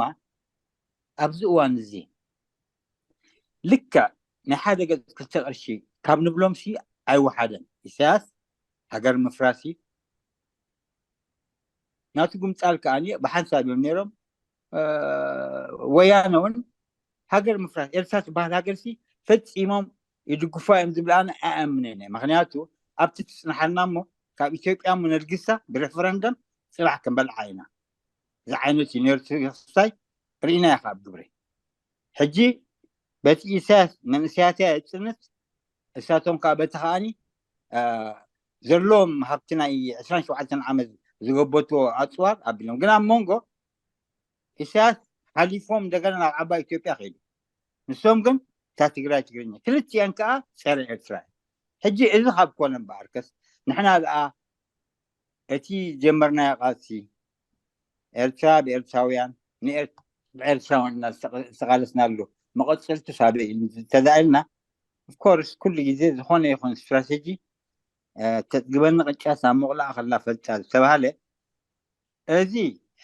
ኣብዚ እዋን እዚ ልክዕ ናይ ሓደ ገፅ ክልተ ቅርሺ ካብ ንብሎም ሲ ኣይወሓደን። ኢሳያስ ሃገር ምፍራሲ ናቱ ግምፃል ከኣ ብሓንሳብ እዮም ነይሮም። ወያነ እውን ሃገር ምፍራስ ኤርትራ ትበሃል ሃገር ሲ ፈፂሞም ይድግፋ እዮም ዝብል ኣነ ኣኣምንን እየ። ምክንያቱ ኣብቲ ትፅንሓልና እሞ ካብ ኢትዮጵያ እሞ ነልግሳ ብሬፈረንደም ፅባሕ ክንበልዓ ኢና። እዚ ዓይነት እዩ ነይሩ ትግራይ ርኢና ኢኻ ኣብ ግብሪ። ሕጂ በቲ ኢሳያስ መንእሰያት እያ የፅንት፣ እሳቶም ከዓ በቲ ከዓኒ ዘለዎም ሃብቲ ናይ ዕስራን ሸውዓተን ዓመት ዝገበትዎ ኣፅዋር ኣቢሎም። ግን ኣብ መንጎ ኢሳያስ ሓሊፎም እንደገና ናብ ዓባይ ኢትዮጵያ ከይዱ። ንሶም ግን እታ ትግራይ ትግርኛ፣ ክልቲአን ከዓ ፀረ ኤርትራ። ሕጂ እዚ ካብ ኮነ እምበኣርከስ ንሕና ደኣ እቲ ጀመርናዮ ቃልሲ ኤርትራ ብኤርትራውያን ንኤርትራውያን ዝተቃለስናሉ መቐፀልቱ ሳበይ እዩ እንተዳኢልና፣ ኦፍኮርስ ኩሉ ግዜ ዝኾነ ይኹን ስትራቴጂ ተጥግበኒ ቅጫ ሳብ ሙቕላእ ከላ ፈልጣ ዝተባሃለ እዚ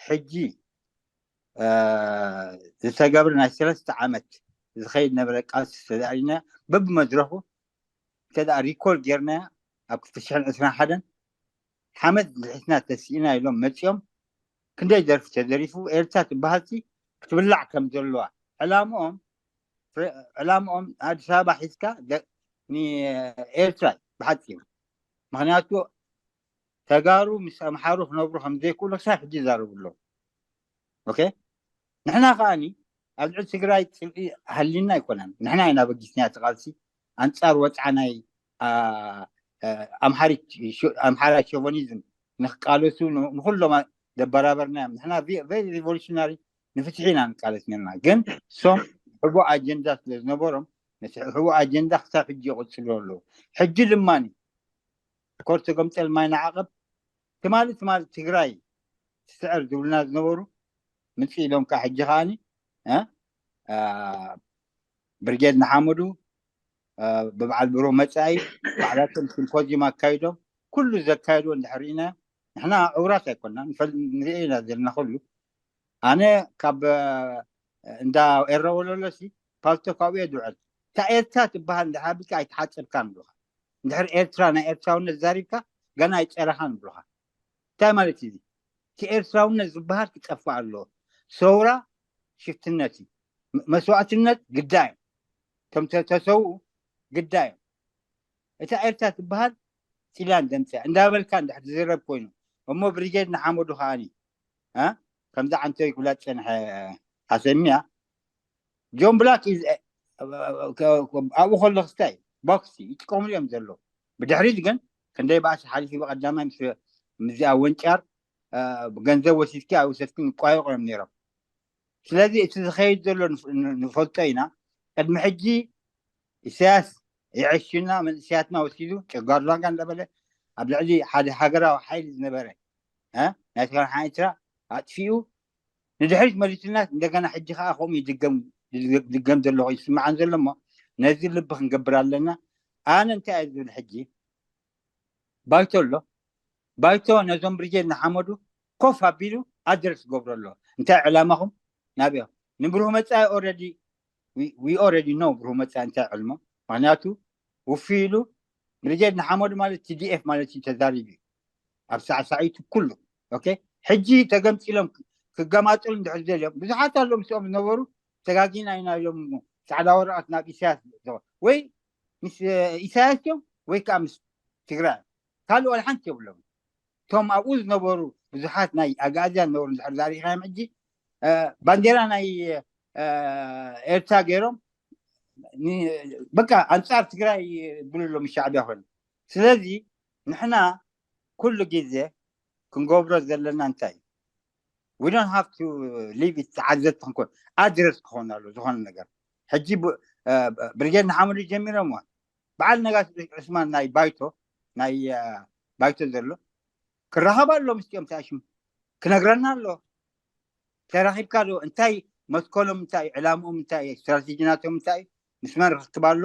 ሕጂ ዝተገብረ ናይ ሰለስተ ዓመት ዝኸይድ ነበረ ቃልሲ ተዳኢልና በብመድረኹ እንተ ሪኮል ጌርና ኣብ ክልተ ሽሕን ዕስራን ሓደን ሓመድ ልሒስና ተሲእና ኢሎም መፂኦም። ክንደይ ደርፊ ተደሪፉ ኤርትራ ትበሃልሲ ክትብላዕ ከም ዘለዋ ዕላምኦም ዕላምኦም ኣዲስ ኣበባ ሒዝካ ኤርትራ ብሓፂሩ። ምክንያቱ ተጋሩ ምስ ኣምሓሩ ክነብሩ ከም ዘይክእሉ ክሳብ ሕጂ ይዛረቡ ኣለዉ። ኦኬ፣ ንሕና ከዓኒ ኣብ ልዕሊ ትግራይ ፅልኢ ሃሊና ኣይኮነን። ንሕና ኢና በጊስና እቲ ቃልሲ ኣንፃር ወፅዓ ናይ ኣምሓራ ሾቨኒዝም ንክቃለሱ ንኩሎም ደበራበርና እዮም። ንሕና ቨሪ ሪቮሉሽናሪ ንፍትሒ ኢና ንቃለስ ነርና። ግን ሶም ሕቦ ኣጀንዳ ስለ ዝነበሮም ነቲ ሕቦ ኣጀንዳ ክሳብ ሕጂ ይቕፅሉ ኣለዉ። ሕጂ ድማ ኮር ተገምጠል ማይ ንዓቐብ ትማሊ ትማሊ ትግራይ ትስዕር ዝብሉና ዝነበሩ ምፅ ኢሎም ከዓ ሕጂ ከዓኒ ብርጌድ ንሓመዱ ብበዓል ብሮ መፃኢ ባዕላቶም ሲምፖዚም ኣካይዶም ኩሉ ዘካየድዎ እንድሕር ኢና ንሕና ዕውራት ኣይኮና ንርኢ ኢና ዘለና ኩሉ። ኣነ ካብ እንዳ ኤረወለሎሲ ፓልቶ ካብኡ እየ ዝውዕል። እታ ኤርትራ ትበሃል እንድሓቢካ ኣይተሓፀብካን ብሉካ። እንድሕር ኤርትራ ናይ ኤርትራውነት ዛሪብካ ገና ኣይፀረኻን ብሉካ። እንታይ ማለት እዩ? እቲ ኤርትራውነት ዝበሃል ክጠፍእ ኣለዎ። ሰውራ ሽፍትነት እዩ። መስዋዕትነት ግዳይ እዮም። እቶም ተሰውኡ ግዳይ እዮም። እታ ኤርትራ ትበሃል ጢልያን ደምፅያ እንዳበልካ እንድሕር ትዝረብ ኮይኑ እሞ ብሪጌድ ንሓመዱ ከዓኒ ከምዚ ዓንተይ ክብላ ዝፀንሐ ሓሰሚያ ጆን ብላክ ኣብኡ ከሎ ክስታይ ቦክሲ ይጥቀምሉ እዮም ዘለዉ። ብድሕሪት ግን ክንደይ ባእሲ ሓሊፉ ብቀዳማይ ምስዚኣ ወንጫር ገንዘብ ወሲድኪ ኣይወሰድክን ይቋየቑ እዮም ነይሮም። ስለዚ እቲ ዝኸይድ ዘሎ ንፈልጦ ኢና። ቅድሚ ሕጂ ኢሳያስ የዐሽና መንእሰያትና ወሲዱ ጨጓር ላንጋ እንዳበለ ኣብ ልዕሊ ሓደ ሃገራዊ ሓይሊ ዝነበረ ናይ ትግራይ ኤርትራ ኣጥፊኡ ንድሕሪት መሊሱና እንደገና ሕጂ ከዓ ከምኡ ይድገም ዝድገም ዘሎ ይስምዓን ዘሎ እሞ ነዚ ልቢ ክንገብር ኣለና። ኣነ እንታይ እየ ዝብል ሕጂ ባይቶ ኣሎ። ባይቶ ነዞም ብሪጌድ ንሓመዱ ኮፍ ኣቢሉ ኣድረስ ገብሮ ኣሎ። እንታይ ዕላማኹም ናብኦም ንብሩህ መፃኢ ኦረዲ ኦረዲ ነው ብሩህ መፃኢ እንታይ ዕልሞ ምክንያቱ ውፍ ኢሉ ብሪጌድ ንሓመዱ ማለት ቲዲኤፍ ማለት እዩ ተዛሪቡ እዩ ኣብ ሳዕሳዒቱ ኩሉ ኦኬ። ሕጂ ተገምፂሎም ክገማፅሉ እንድሕር ዘልዮም ብዙሓት ኣለዉ ምስኦም ዝነበሩ ተጋጊና ኢና ኢሎም ፃዕዳ ወረቐት ናብ ኢሳያስ ወይ ምስ ኢሳያስ እዮም ወይ ከዓ ምስ ትግራይ ካልእ ዋላ ሓንቲ የብሎም። እቶም ኣብኡ ዝነበሩ ብዙሓት ናይ ኣጋእዝያን ዝነበሩ እንድሕር ዛሪእኻዮም ሕጂ ባንዴራ ናይ ኤርትራ ገይሮም በቃ ኣንፃር ትግራይ ይብሉ ኣለዉ ሻዕብያ ኮይኑ። ስለዚ ንሕና ኩሉ ግዜ ክንገብሮ ዘለና እንታይ እዩ? We don't have to leave it ተዓዘብቲ ክንኮን ኣድረስ ክኾን ኣሎ ዝኾነ ነገር። ሕጂ ብርጌድ ንሓመዱ ጀሚሮምዋ። በዓል ነጋሽ ዑስማን ናይ ባይቶ ናይ ባይቶ ዘሎ ክራኸብ ኣሎ ምስኦም ተኣሽሙ ክነግረና ኣሎ። ተራኺብካ ዶ እንታይ መትከሎም እንታይ ዕላምኦም እንታይ ስትራቴጂ ናቶም እንታይ ምስ መን ርክክብ ኣሎ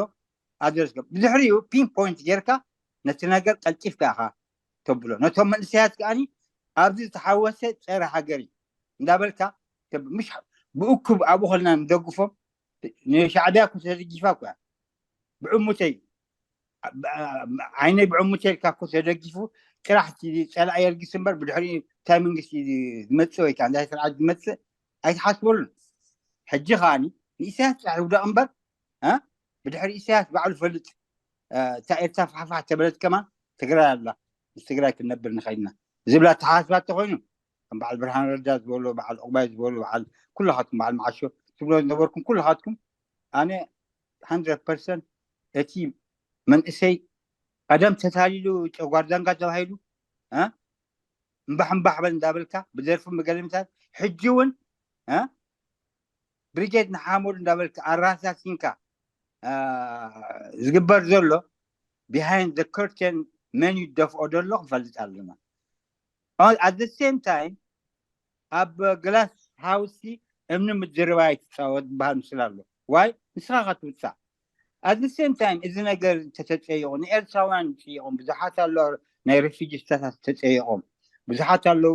ኣድረስ ብድሕሪኡ ፒን ፖይንት ጌርካ ነቲ ነገር ቀልጢፍካ ኢኻ ተብሎ። ነቶም መንእሰያት ከኣኒ ኣብዚ ዝተሓወሰ ፀረ ሃገር እዩ እንዳበልካ ምሽ ብእኩብ ኣብኡ ከልና ንደግፎም። ንሻዕብያ እኮ ተደጊፋ እኮ እያ ብዕሙተይ ዓይነይ ብዕሙተይ ኢልካ እኮ ተደጊፉ ጥራሕ ፀላኢ የልግስ እምበር ብድሕሪ እንታይ መንግስቲ ዝመፅእ ወይ ከዓ እንታይ ስርዓት ዝመፅእ ኣይትሓስበሉን። ሕጂ ከዓኒ ንኢሳያስ ጥራሕ ይውደቕ እምበር ብድሕሪ ኢሳያስ ባዕሉ ፈልጥ። እታ ኤርትራ ፋሕፋሕ ተበለት ከማን ትግራይ ኣላ ምስ ትግራይ ክንነብር ንኸይድና ዝብል ኣተሓሳስባ እንተኾይኑ ከም በዓል ብርሃን ረዳ ዝበሎ በዓል ዕቑባይ ዝበሎ በዓል ኩልኻትኩም በዓል መዓሾ ትብሎ ዝነበርኩም ኩልኻትኩም ኣነ hundred percent እቲ መንእሰይ ቀደም ተታሊሉ ጨጓር ዛንጋ ተባሂሉ እምባሕ እምባሕ በል እንዳበልካ ብደርፊ መገለምታት ሕጂ እውን ብሪጌድ ንሓመዱ እንዳበልካ ኣራሳሲንካ ዝግበር ዘሎ behind the curtain መን ይደፍኦ ዘሎ ክንፈልጥ ኣለና። At the same time ኣብ ግላስ ሃውስ እምኒ ምድርባይ ትፃወት ዝበሃል ምስል ኣሎ ዋይ ንስኻ ከትውፃእ at the same time እዚ ነገር ተተፀይቑ ንኤርትራውያን ፀይቖም ብዙሓት ኣሎ ናይ ሬፊጂ ስታታት ተፀይቖም ብዙሓት ኣለዉ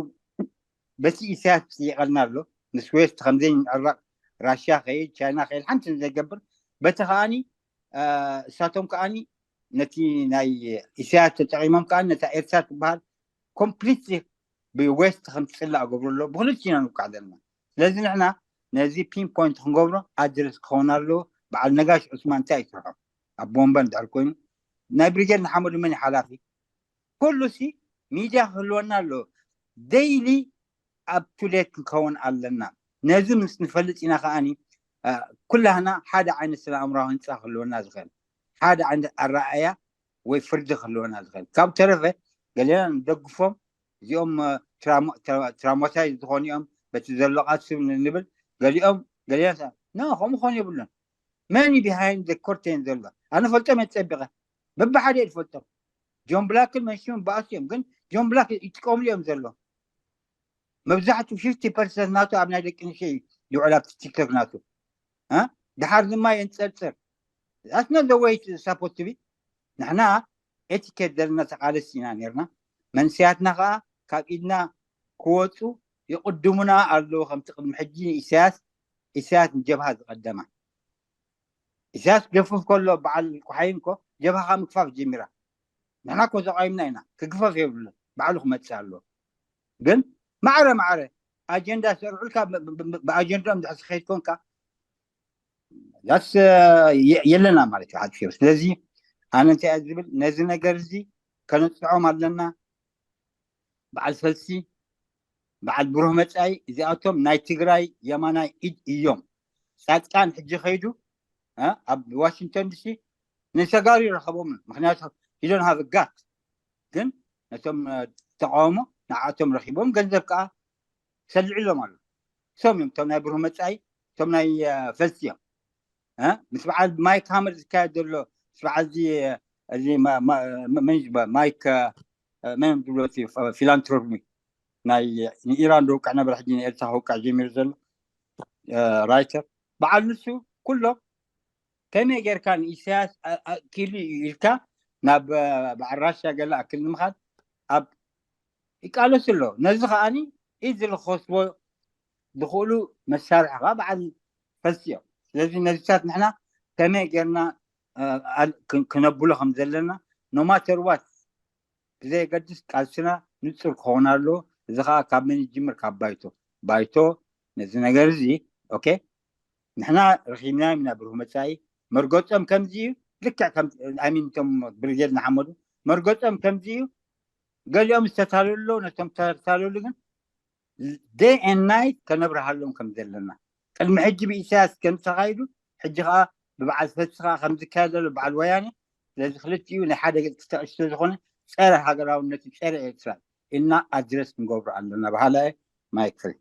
በቲ ኢሳያስ ፅይቐልና ኣሎ ምስ ዌስት ከምዘይ ንዕረቕ ራሽያ ከይድ ቻይና ከይድ ሓንቲ ዘይገብር በቲ ከዓኒ እሳቶም ከዓኒ ነቲ ናይ ኢሳያስ ተጠቒሞም ከዓ ነታ ኤርትራ ትበሃል ኮምፕሊትሊ ብዌስት ከም ትፅላእ ገብሩ ኣሎ ብክልቲና ንውቃዕ ዘለና ስለዚ ንሕና ነዚ ፒን ፖይንት ክንገብሮ ኣድረስ ክኸውን ኣለዎ በዓል ነጋሽ ዑስማን እንታይ ይስርሖ ኣብ ቦምበ እንድሕር ኮይኑ ናይ ብሪጌድ ንሓመዱ መን ሓላፊ ኩሉ ሲ ሚድያ ክህልወና ኣለዎ ዴይሊ ኣብ ቱሌት ክንከውን ኣለና ነዚ ምስ ንፈልጥ ኢና ከዓኒ ኩላህና ሓደ ዓይነት ስነ ኣእምራዊ ህንፃ ክህልወና ዝኽእል ሓደ ዓይነት ኣረኣያ ወይ ፍርዲ ክህልወና ዝኽእል ካብ ተረፈ ገሌና ንደግፎም እዚኦም ትራሞታይ ዝኾኑ እዮም በቲ ዘሎ ቃልሲ ንብል ገሊኦም ገሊኦም ኖ ከምኡ ክኾን የብሉን መን behind the curtain ዘሎ ኣነ ፈልጦም እየ ፀቢቐ በብሓደ እየ ዝፈልጦም ጆን ብላክን መንሽን በኣሱ እዮም ግን ጆን ብላክ ይጥቀምሉ እዮም ዘሎ መብዛሕቱ fifty percent ናቱ ኣብ ናይ ደቂ ኣንስትዮ እዩ ዝውዕል ኣብቲ ቲክቶክ ናቱ ድሓር ድማ የንፀርፅር that's not the way it's supposed to be ንሕና ኤቲኬት ዘለና ተቓለስቲ ኢና ነርና መንስያትና ከዓ ካብ ኢድና ክወፁ ይቕድሙና ኣለዉ ከምቲ ቅድሚ ሕጂ ንኢሳያስ ኢሳያስ ንጀብሃ ዝቐደማ ኢሳያስ ክገፍፍ ከሎ በዓል ቁሓይን ኮ ጀብሃ ከዓ ምግፋፍ ጀሚራ ንሕና ኮ ተቃዊምና ኢና ክግፈፍ የብሉን ባዕሉ ክመፅእ ኣለዎ ግን ማዕረ ማዕረ ኣጀንዳ ሰርዑልካ ብኣጀንዳኦም ድሕር ዝኸይድ ኮንካ ዳስ የለና ማለት እዩ ሓፂሩ ስለዚ ኣነ እንታይ ዝብል ነዚ ነገር እዚ ከነፅዖም ኣለና በዓል ፈልሲ በዓል ብሩህ መፃኢ እዚኣቶም ናይ ትግራይ የማናይ ኢድ እዮም ፃፅቃን ሕጂ ከይዱ ኣብ ዋሽንግተን ዲሲ ንሰጋሩ ይረኸቦም ምክንያቱ ሂዶን ሃብ ጋት ግን ነቶም ተቃውሞ ንዓቶም ረኪቦም ገንዘብ ከዓ ሰልዕሎም ኣሎ እሶም እዮም እቶም ናይ ብሩህ መፃኢ እቶም ናይ ፈልሲ እዮም ምስ በዓል ማይክ ሃመር ዝካየድ ዘሎ ምስ በዓል እዚ እዚ ማይክ መን ዝብሎ ፊላንትሮፒ ናይ ንኢራን ዝውቅዕ ነበረ ሕጂ ንኤርትራ ክውቅዕ ጀሚሩ ዘሎ ራይተር በዓል ንሱ ኩሎም ከመይ ጌርካ ንኢሳያስ ኣእኪሉ እዩ ኢልካ ናብ በዓል ራሽያ ገለ ኣክል ንምኻድ ኣብ ይቃለሱ ኣለዉ ነዚ ከዓኒ ኢዚ ዝኸስቦ ዝኽእሉ መሳርሒ ከዓ በዓል ፈልሲ እዮም ስለዚ ነዚታት ንሕና ከመይ ጌርና ክነብሎ ከም ዘለና ኖማተር ዋት ብዘየገድስ ቃልስና ንፁር ክኸውን ኣለዎ እዚ ከዓ ካብ መን ይጅምር ካብ ባይቶ ባይቶ ነዚ ነገር እዚ ኦኬ ንሕና ረኪብና ኢና ብሩህ መፃኢ መርገፆም ከምዚ እዩ ልክዕ ሚን ቶም ብሪጌድ ንሓመዱ መርገፆም ከምዚ እዩ ገሊኦም ዝተታለሉ ኣለዉ፣ ነቶም ዝተታለሉ ግን day and night ከነብርሃሎም ከም ዘለና። ቅድሚ ሕጂ ብኢሳያስ ከም ተኻይዱ፣ ሕጂ ኸዓ ብበዓል ፈልሲ ኸዓ ከም ዝካየድ ዘሎ በዓል ወያነ። ስለዚ ክልቲኡ ናይ ሓደ ገጽ ክተዕሽ ስለዝኾነ፣ ጸረ ሃገራውነት እዩ፣ ጸረ ኤርትራ እዩ ኢልና ኣድረስ ክንገብሮ ኣለና በሃላይ። ማይክል።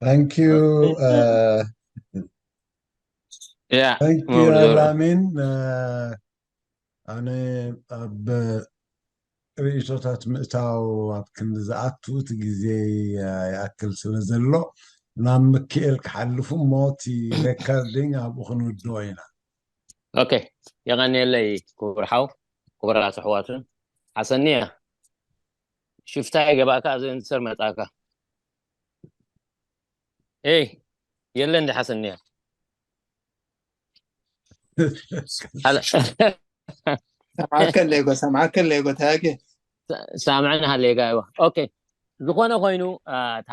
Thank you. Yeah, Thank you, ላሚን። ኣነ ኣብ ርእይቶታት ምእታው ኣብ ክንዲ ዝኣቱ እቲ ግዜ ይኣክል ስለ ዘሎ ናብ ምክኤል ክሓልፉ እሞ እቲ ሬከርዲንግ ኣብኡ ክንውድኦ ኢና። ኦኬ፣ የቐንየለይ ክቡር ሓው፣ ክቡራት ኣሕዋትን። ሓሰንያ ሽፍታ ይገባእካ፣ ኣብዚ እንድሰር መጻእካ። ኤይ፣ የለ እንዲ ሓሰንያ። ሰምዓከ ኣለይጎ ሰምዓከ ኣለይጎ ታያገ ሳምዕን ሃለይጋ። እዋ፣ ኦኬ። ዝኾነ ኮይኑ፣ እታ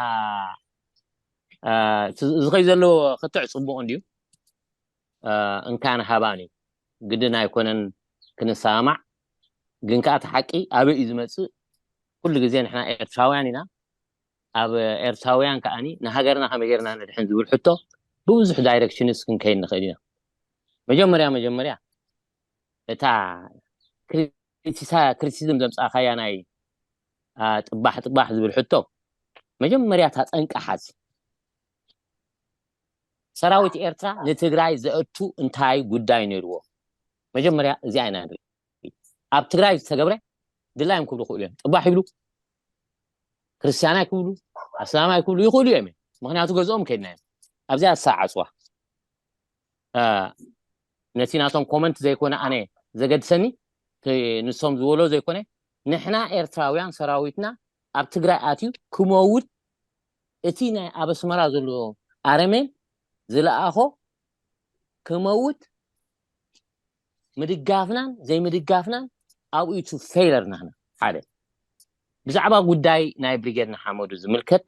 ዝኸይ ዘሎ ክትዕ ጽቡቕ እንድዩ። እንካን ሃባን እዩ፣ ግድን ኣይኮነን ክንሰማማዕ። ግን ከዓ እቲ ሓቂ ኣበይ እዩ ዝመፅእ? ኩሉ ግዜ ንሕና ኤርትራውያን ኢና። ኣብ ኤርትራውያን ከዓኒ ንሃገርና ከመይ ጌርና ነድሕን ዝብል ሕቶ ብብዙሕ ዳይሬክሽንስ ክንከይድ ንኽእል ኢና። መጀመርያ መጀመርያ እታ ክሪቲሳ- ክሪቲሲዝም ዘምፃእካያ ናይ አ፣ ጥባሕ ጥባሕ ዝብል ሕቶ፣ መጀመርያ እታ ጠንቂ ሓዝ። ሰራዊት ኤርትራ ንትግራይ ዘእቱ እንታይ ጉዳይ ነይርዎ? መጀመርያ እዚኣ ኢና ንርኢ። ኣብ ትግራይ ዝተገብረ ድላዮም ክብሉ ክእሉ እዮም። ጥባሕ ይብሉ፣ ክርስቲያናይ ክብሉ፣ ኣስላማይ ክብሉ ይኽእሉ እዮም። ምክንያቱ ገዝኦም ከይድና እዮም። ኣብዚኣ ዝሰዓፅዋ ነቲ ናቶም ኮመንት ዘይኮነ ኣነ ዘገድሰኒ፣ ንሶም ዝበሎ ዘይኮነ፣ ንሕና ኤርትራውያን ሰራዊትና ኣብ ትግራይ ኣትዩ ክመውት፣ እቲ ናይ ኣብ ኣስመራ ዘሎ ኣረሜን ዝለኣኾ ክመውት ምድጋፍናን ዘይምድጋፍናን ኣብኡ ቱ ፌለር ናህና። ሓደ ብዛዕባ ጉዳይ ናይ ብሪጌድ ንሓመዱ ዝምልከት፣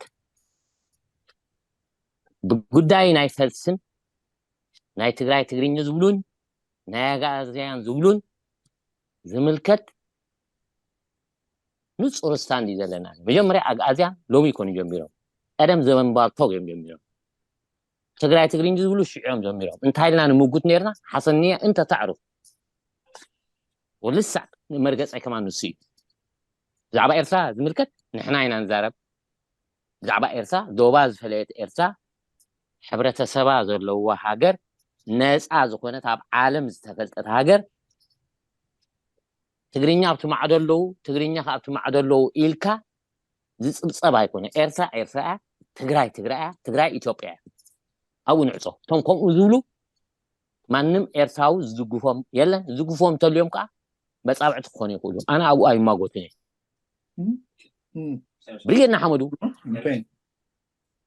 ብጉዳይ ናይ ፈልስን ናይ ትግራይ ትግርኛ ዝብሉን ናይ ኣግኣዝያን ዝብሉን ዝምልከት ንፁር ስታንድ እዩ ዘለና። መጀመርያ ኣግኣዝያን ሎሚ ይኮኑ ጀሚሮም፣ ቀደም ዘበን ባርቶግ እዮም ጀሚሮም። ትግራይ ትግርኛ ዝብሉ ሽዑ እዮም ጀሚሮም። እንታይ ኢልና ንምጉት ነርና? ሓሰንያ እንተ ታዕርፍ ወልሳዕ መርገፀይ ከማን ንሱ እዩ። ብዛዕባ ኤርትራ ዝምልከት ንሕና ኢና ንዛረብ። ብዛዕባ ኤርትራ፣ ዶባ ዝፈለየት ኤርትራ፣ ሕብረተሰባ ዘለዋ ሃገር፣ ነፃ ዝኾነት ኣብ ዓለም ዝተፈልጠት ሃገር፣ ትግርኛ ኣብቲ ማዕዶ ኣለዉ፣ ትግርኛ ከ ኣብቲ ማዕዶ ኣለዉ ኢልካ ዝፅብፀብ ኣይኮነ። ኤርትራ ኤርትራ እያ፣ ትግራይ ትግራይ እያ፣ ትግራይ ኢትዮጵያ እያ። ኣብኡ ንዕፆ። እቶም ከምኡ ዝብሉ ማንም ኤርትራዊ ዝድግፎም የለን። ዝድግፎም እንተልዮም ከዓ መፃብዕቲ ክኾኑ ይኽእሉ። ኣነ ኣብኡ ኣይማጎትን እየ። ብሪጌድ ንሓመዱ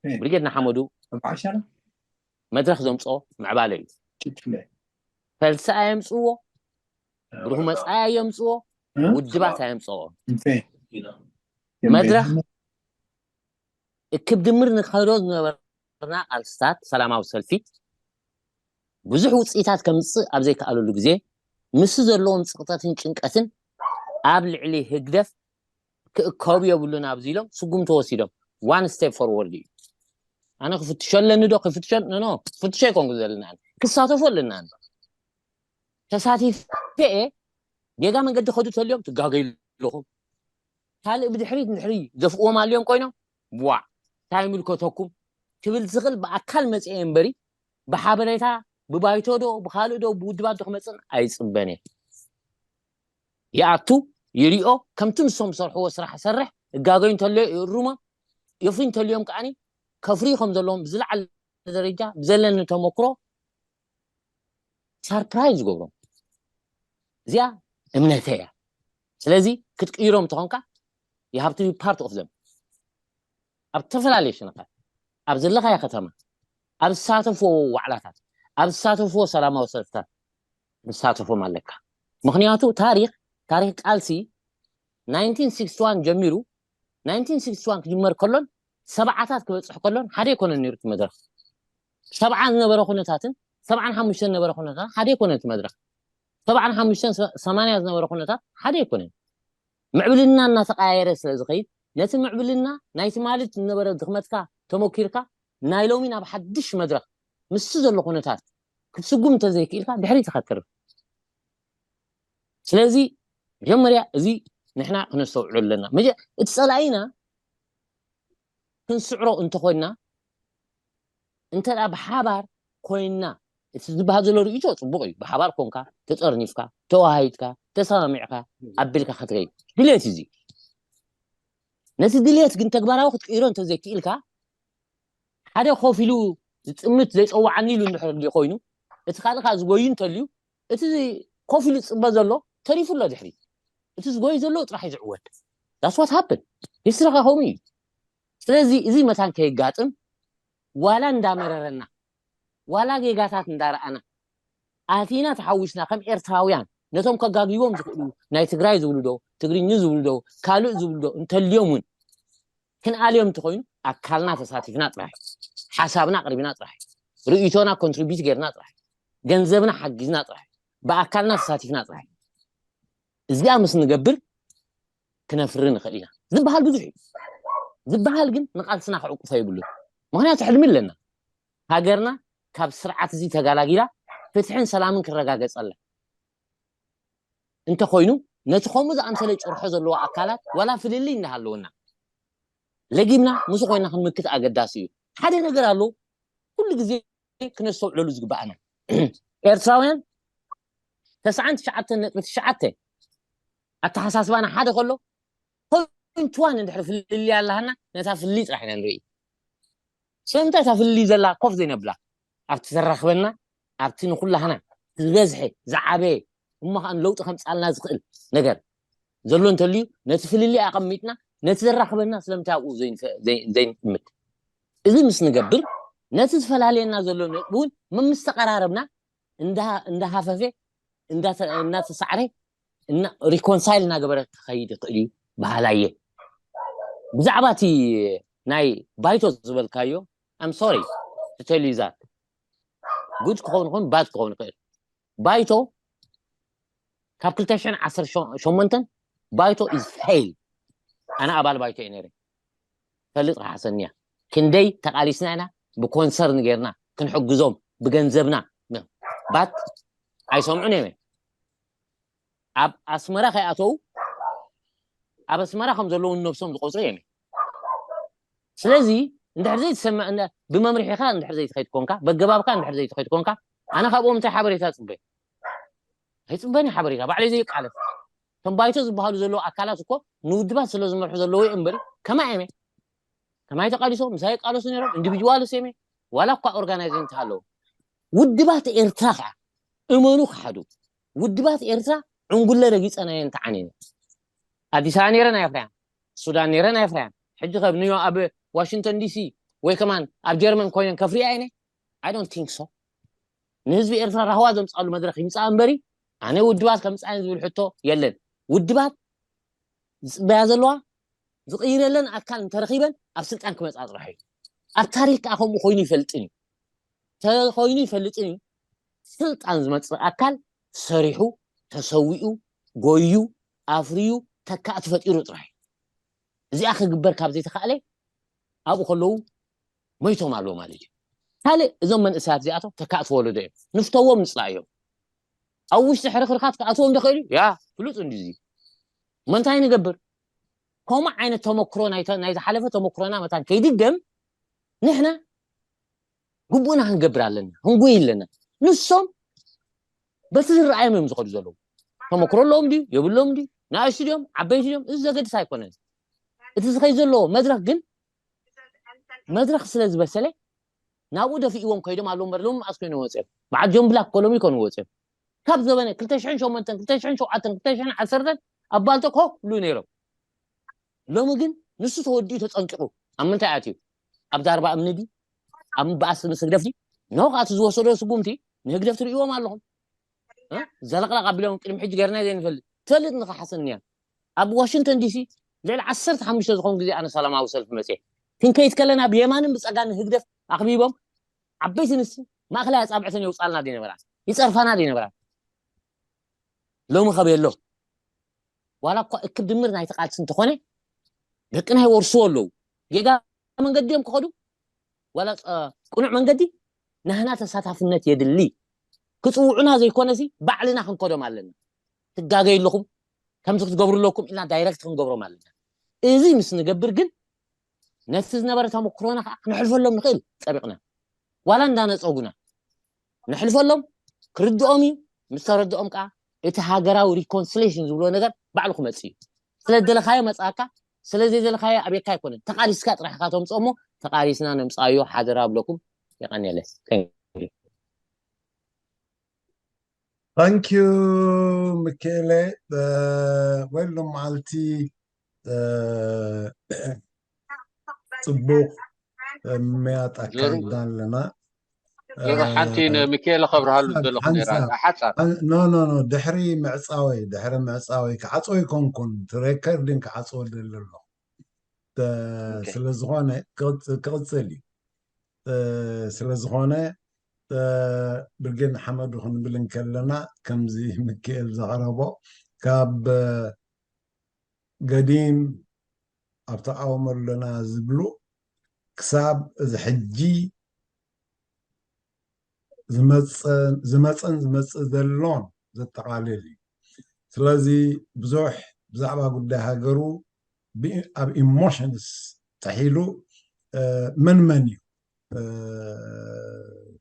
ብሪጌድ ንሓመዱ መድረኽ ዘምፅኦ ምዕባለ እዩ። ፈልሲ ኣየምፅዎ፣ ብሩህ መፃኢ ኣየምፅዎ፣ ውድባት ኣየምፅዎ። መድረኽ እክብ ድምር ንኸዶ ዝነበርና ቃልስታት ሰላማዊ ሰልፊ ብዙሕ ውፅኢታት ከምፅእ ኣብ ዘይከኣለሉ ግዜ፣ ምስ ዘለዎም ፅቕጠትን ጭንቀትን ኣብ ልዕሊ ህግደፍ ክእከቡ የብሉን ኣብዚ ኢሎም ስጉምቲ ወሲዶም። ዋን ስቴፕ ፎርወርድ እዩ። ኣነ ክፍትሾ ኣለኒ ዶ? ክፍትሾ ኖ፣ ክፍትሾ ኣይኮንኩ ዘለና፣ ክሳተፎ ኣለና። ተሳቲፈ እየ። ጌጋ መንገዲ ከዱ ተልዮም ትጋገዩ ኣለኹም። ካልእ ብድሕሪት ንድሕሪ ዘፍቅዎም ኣልዮም ኮይኖም፣ ቧዕ፣ እንታይ ይምልከተኩም ክብል ዝኽእል ብኣካል መፅአ እምበሪ፣ ብሓበሬታ፣ ብባይቶ ዶ ብካልእ ዶ ብውድባት ዶ ክመፅን ኣይፅበን እየ። ይኣቱ፣ ይሪኦ፣ ከምቲ ንሶም ዝሰርሕዎ ስራሕ ሰርሕ፣ እጋገዩ እንተልዮ ይእርሞ፣ የፍሪ እንተልዮም ከዓኒ ከፍርዩ ከም ዘለዎም ብዝለዓለ ደረጃ ብዘለኒ ተመክሮ ሳርፕራይዝ ዝገብሮም። እዚኣ እምነተይ እያ። ስለዚ ክትቅይሮም እንተኾንካ፣ you have to be part of them። ኣብ ዝተፈላለዩ ሽነታት፣ ኣብ ዘለኻዮ ከተማ፣ ኣብ ዝሳተፍዎ ዋዕላታት፣ ኣብ ዝሳተፍዎ ሰላማዊ ሰልፍታት ንሳተፎም ኣለካ። ምክንያቱ ታሪክ ታሪክ ቃልሲ ናይንቲን ሲክስቲ ዋን ጀሚሩ፣ ናይንቲን ሲክስቲ ዋን ክጅመር ከሎን ሰብዓታት ክበፅሕ ከሎን ሓደ ኣይኮነን ነይሩ እቲ መድረኽ። ሰብዓ ዝነበረ ኩነታትን ሰብዓን ሓሙሽተን ዝነበረ ኩነታት ሓደ ኣይኮነን እቲ መድረኽ። ሰብዓን ሓሙሽተን ሰማንያ ዝነበረ ኩነታት ሓደ ኣይኮነን። ምዕብልና እናተቀያየረ ስለ ዝኸይድ፣ ነቲ ምዕብልና ናይቲ ማለት ዝነበረ ድኽመትካ ተመኪርካ፣ ናይ ሎሚ ናብ ሓድሽ መድረኽ ምስቲ ዘሎ ኩነታት ክትስጉም እንተዘይክኢልካ፣ ድሕሪት ኢኻ ትተርፍ። ስለዚ መጀመርያ እዚ ንሕና ክነስተውዕሎ ኣለና። መጀ-፣ እቲ ጸላኢና ክንስዕሮ እንተኾይና፣ እንተ ደኣ ብሓባር ኮይንና፣ እቲ ዝበሃል ዘሎ ርእይቶ ጽቡቕ እዩ። ብሓባር ኮንካ፣ ተጸርኒፍካ፣ ተዋሃሂድካ፣ ተሰማሚዕካ፣ ኣቢልካ ክትከይድ ድሌት እዩ። ነቲ ድሌት ግን ተግባራዊ ክትቅይሮ እንተዘይክኢልካ፣ ሓደ ኮፍ ኢሉ ዝጥምት ዘይጸዋዓኒ ኢሉ እንድሕር ድዩ ኮይኑ፣ እቲ ካልእ ከኣ ዝጎዩ እንተልዩ፣ እቲ ኮፍ ኢሉ ዝጽበ ዘሎ ተሪፉ ኣሎ ድሕሪት። እቲ ዝጎዩ ዘሎ ጥራሕ እዩ ዝዕወት። That's what happened። ሂስትሪ ከ ከምኡ እዩ። ስለዚ እዚ መታን ከየጋጥም፣ ዋላ እንዳመረረና፣ ዋላ ጌጋታት እንዳረኣና፣ ኣቲና ተሓዊስና ከም ኤርትራውያን፣ ነቶም ከጋግይዎም ዝኽእሉ፣ ናይ ትግራይ ዝብሉ ዶ፣ ትግርኝ ዝብሉ ዶ፣ ካልእ ዝብሉ ዶ እንተልዮም እውን፣ ክንኣልዮም እንተኾይኑ፣ ኣካልና ተሳቲፍና ጥራሕ፣ ሓሳብና ኣቕሪብና ጥራሕ፣ ርእይቶና ኮንትሪቢዩት ጌርና ጥራሕ፣ ገንዘብና ሓጊዝና ጥራሕ፣ ብኣካልና ተሳቲፍና ጥራሕ፣ እዚኣ ምስ ንገብር ክነፍሪ ንኽእል ኢና። ዝበሃል ብዙሕ እዩ። ዝበሃል ግን ንቃልስና ክዕቁፎ የብሉን። ምኽንያቱ ሕልሚ ኣለና። ሃገርና ካብ ስርዓት እዚ ተጋላጊላ ፍትሕን ሰላምን ክረጋገጸላ እንተኾይኑ፣ ነቲ ከምኡ ዝኣምሰለ ጭርሖ ዘለዎ ኣካላት ዋላ ፍልልይ እንዳሃለወና፣ ለጊምና ምስ ኮይና ክንምክት ኣገዳሲ እዩ። ሓደ ነገር ኣሎ፣ ኩሉ ግዜ ክነስተውዕለሉ ዝግባኣና። ኤርትራውያን ተስዓን ትሽዓተን ነጥቢ ትሽዓተ ኣተሓሳስባና ሓደ ከሎ፣ ፖይንት ዋን እንድሕር ፍልልይ ኣለሃና፣ ነታ ፍልልይ ጥራሕ ኢና ንርኢ። ስለምንታይ እታ ፍልልይ ዘላ ኮፍ ዘይነብላ? ኣብቲ ዘራኽበና፣ ኣብቲ ንኹላህና ዝበዝሐ፣ ዝዓበየ፣ እሞ ኸኣ ለውጢ ከምጻልና ዝኽእል ነገር ዘሎ እንተልዩ፣ ነቲ ፍልልይ ኣቐሚጥና፣ ነቲ ዘራኽበና ስለምንታይ ኣብኡ ዘይንፈ-፣ ዘይ-፣ ዘይንጥምት? እዚ ምስ ንገብር፣ ነቲ ዝፈላልየና ዘሎ ነጥቢ እውን መምስ ተቐራረብና፣ እንዳ-፣ እንዳሃፈፈ፣ እንዳተ-፣ እናተሳዕረ፣ እና-፣ ሪኮንሳይል እናገበረ ክኸይድ ይኽእል እዩ በሃላይ እየ። ብዛዕባ እቲ ናይ ባይቶ ዝበልካዮ፣ I'm sorry to tell you that። ጉድ ክኸውን ይኸውን፣ ባድ ክኸውን ይኽእል። ባይቶ ካብ ክልተ ሽሕን ዓሰርተ ሸሞንተን ባይቶ is fail። ኣነ ኣባል ባይቶ እየ ነይረ። ፈልጥ ክሓሰኒ እያ። ክንደይ ተቓሊስና ኢና፣ ብኮንሰርን ጌርና ክንሕግዞም ብገንዘብና። ባት ኣይሰምዑን እዮም። ኣብ ኣስመራ ከይኣተው፣ ኣብ ኣስመራ ከም ዘለዉ ነብሶም ዝቆጽሩ እዮም። ስለዚ እንድሕር ዘይትሰምዕ፣ እንዳ-፣ ብመምርሒኻ እንድሕር ዘይትኸይድ ኮንካ፣ በገባብካ እንድሕር ዘይትኸይድ ኮንካ፣ ኣነ ካብኦም እንታይ ሓበሬታ ጽበ? ኣይጽበን እየ ሓበሬታ፣ ባዕለይ ዘይቃለስ። እቶም ባይቶ ዝበሃሉ ዘለዉ ኣካላት እኮ ንውድባት ስለ ዝመርሑ ዘለዉ እዮም እምበሪ፣ ከማይ እዮም። ከማይ ተቃሊሶም፣ ምሳይ ይቃለሱ ነይሮም፣ ኢንዲቪጁዋልስ እዮም። ዋላ እኳ ኦርጋናይዝ እንተሃለዉ፣ ውድባት ኤርትራ ከዓ እመኑ ክሓዱ። ውድባት ኤርትራ ዕንጉለ ረጊጸን እየን ተዓኒነ። ኣዲስ ኣበባ ነይረን ኣየፍርያን፣ ሱዳን ነይረን ኣየፍርያን። ሕጂ ከብ ኒዮ ኣብ ዋሽንግተን ዲሲ ወይ ከማን ኣብ ጀርመን ኮይነን ከፍርያ እየን? I don't think so። ንህዝቢ ኤርትራ ራህዋ ዘምጻሉ መድረኽ ይምጻእ እምበሪ፣ ኣነ ውድባት ከምጻእን ዝብል ሕቶ የለን። ውድባት ዝጽበያ ዘለዋ ዝቕይረለን ኣካል እንተረኺበን ኣብ ስልጣን ክመጻ ጥራሕ እዩ። ኣብ ታሪኽ ከዓ ከምኡ ኮይኑ ይፈልጥን እዩ። ተኮይኑ ይፈልጥን እዩ። ስልጣን ዝመጽእ ኣካል ሰሪሑ፣ ተሰዊኡ፣ ጎዩ፣ ኣፍርዩ፣ ተካእቲ ፈጢሩ ጥራሕ እዩ። እዚኣ ክግበር ካብ ዘይተኻእለ ኣብኡ ከለዉ ሞይቶም ኣለዉ ማለት እዩ። ካልእ እዞም መንእሰያት እዚኣቶም ተካእቲ ወለዶ እዮም። ንፍተዎም ንጽላእዮም። ኣብ ውሽጢ ሕርኽርኻት ክኣትዎም ዶ ክእል እዩ? ያ፣ ፍሉጥ እንዲ እዚ። እሞ እንታይ ንገብር? ከምኡ ዓይነት ተመክሮ ናይ ተ-፣ ናይ ዝሓለፈ ተመክሮና መታን ከይድገም ንሕና ግቡእና ክንገብር ኣለና፣ ክንጎይ ኣለና። ንሶም በቲ ዝረኣዮም እዮም ዝኸዱ ዘለዉ። ተመክሮ ኣለዎም ድዩ የብሎም ድዩ፣ ንኣሽቱ ድዮም ዓበይቲ ድዮም፣ እዚ ዘገድስ ኣይኮነን። እቲ ዝኸይ ዘለዎ መድረኽ ግን መድረኽ ስለ ዝበሰለ ናብኡ ደፊእዎም ከይዶም ኣለዉ እምበር ሎሚ መዓስ ኮይኖም ወፅዮም? በዓል ጆን ብላክ እኮ ሎሚ ይኮኑ ወፅዮም። ካብ ዘበነ ክልተ ሽሕን ሸሞንተን፣ ክልተ ሽሕን ሸውዓተን፣ ክልተ ሽሕን ዓሰርተን ኣብ ባልቶ ኮፍ ይብሉ ነይሮም። ሎሚ ግን ንሱ ተወዲኡ ተፀንቂቑ ኣብ ምንታይ ኣትዩ? ኣብ ዳርባ እምኒ ድዩ? ኣብ ምብኣስ ምስ ህግደፍ ድዩ? ኖ፣ እቲ ዝወሰዶ ስጉምቲ ንህግደፍ ትርእይዎም ኣለኹም። እ? ዘለቕለቕ ኣቢሎም ቅድሚ ሕጂ ገርና ዘይንፈልጥ። ትፈልጥ ንኸሓሰንያ። ኣብ ዋሽንግተን ዲሲ ልዕሊ ዓሰርተ ሓሙሽተ ዝኾኑ ግዜ ኣነ ሰላማዊ ሰልፊ መፅየ። ክንከይድ ከለና ብየማንን ብፀጋምን ህግደፍ ኣኽቢቦም ዓበይቲ ንስቲ ማእኸላይ ኣፃብዕተን የውፃልና ድነበራ? ይፀርፋና ድነበራ? ሎሚ ከበየሎ። ዋላ እኳ እክብ ድምር ናይቲ ቃልሲ እንተኾነ ደቅና ይወርስዎ ኣለዉ። ጌጋ መንገዲ እዮም ክኸዱ ዋላ ቅኑዕ መንገዲ ናህና ተሳታፍነት የድሊ። ክፅውዑና ዘይኮነሲ ባዕልና ክንከዶም ኣለና። ትጋገዩ ኣለኹም ከምዚ ክትገብሩ ኣለኩም ኢልና ዳይረክት ክንገብሮም ኣለና። እዚ ምስ ንገብር ግን ነቲ ዝነበረ ተመክሮና ከዓ ክነሕልፈሎም ንኽእል ፀቢቕና ዋላ እንዳነፀጉና ነሕልፈሎም። ክርድኦም እዩ። ምስ ተረድኦም ከዓ እቲ ሃገራዊ ሪኮንስሌሽን ዝብሎ ነገር ባዕሉ ክመፅእ እዩ። ስለ ዝደለካዮ መፅኣካ፣ ስለ ዘይደለካዮ ኣብየካ ኣይኮነን። ተቃሊስካ ጥራሕ ኢካ ተምፅኦ እሞ ተቃሊስና ነምፅኣዮ ሓደራ ብለኩም። የቀንየለ። ታንኪዩ ምክኤለ። ወይሎም መዓልቲ ፅቡቅ ምያጥ ኣካይድና ኣለና። ዞሮ ሓንቲ ንምክኤለ ከብርሃሉ ዝደለኹ ነራ ሓፃር ኖ ኖ ኖ ድሕሪ ምዕፃወይ ድሕሪ ምዕፃወይ ክዓፅወ ይኮንኩን ሬከርዲን ክዓፅወ ደሊ ኣሎ። ስለዝኾነ ክቕፅል እዩ። ስለዝኾነ ብርጌድ ንሓመዱ ክንብል እንከለና ከምዚ ምክኤል ዘቕረቦ ካብ ገዲም ኣብ ተቃውሞ ኣለና ዝብሉ ክሳብ እዚ ሕጂ ዝመፀን ዝመፅእ ዘሎን ዘጠቃልል እዩ። ስለዚ ብዙሕ ብዛዕባ ጉዳይ ሃገሩ ኣብ ኢሞሽንስ ጥሒሉ መን መን እዩ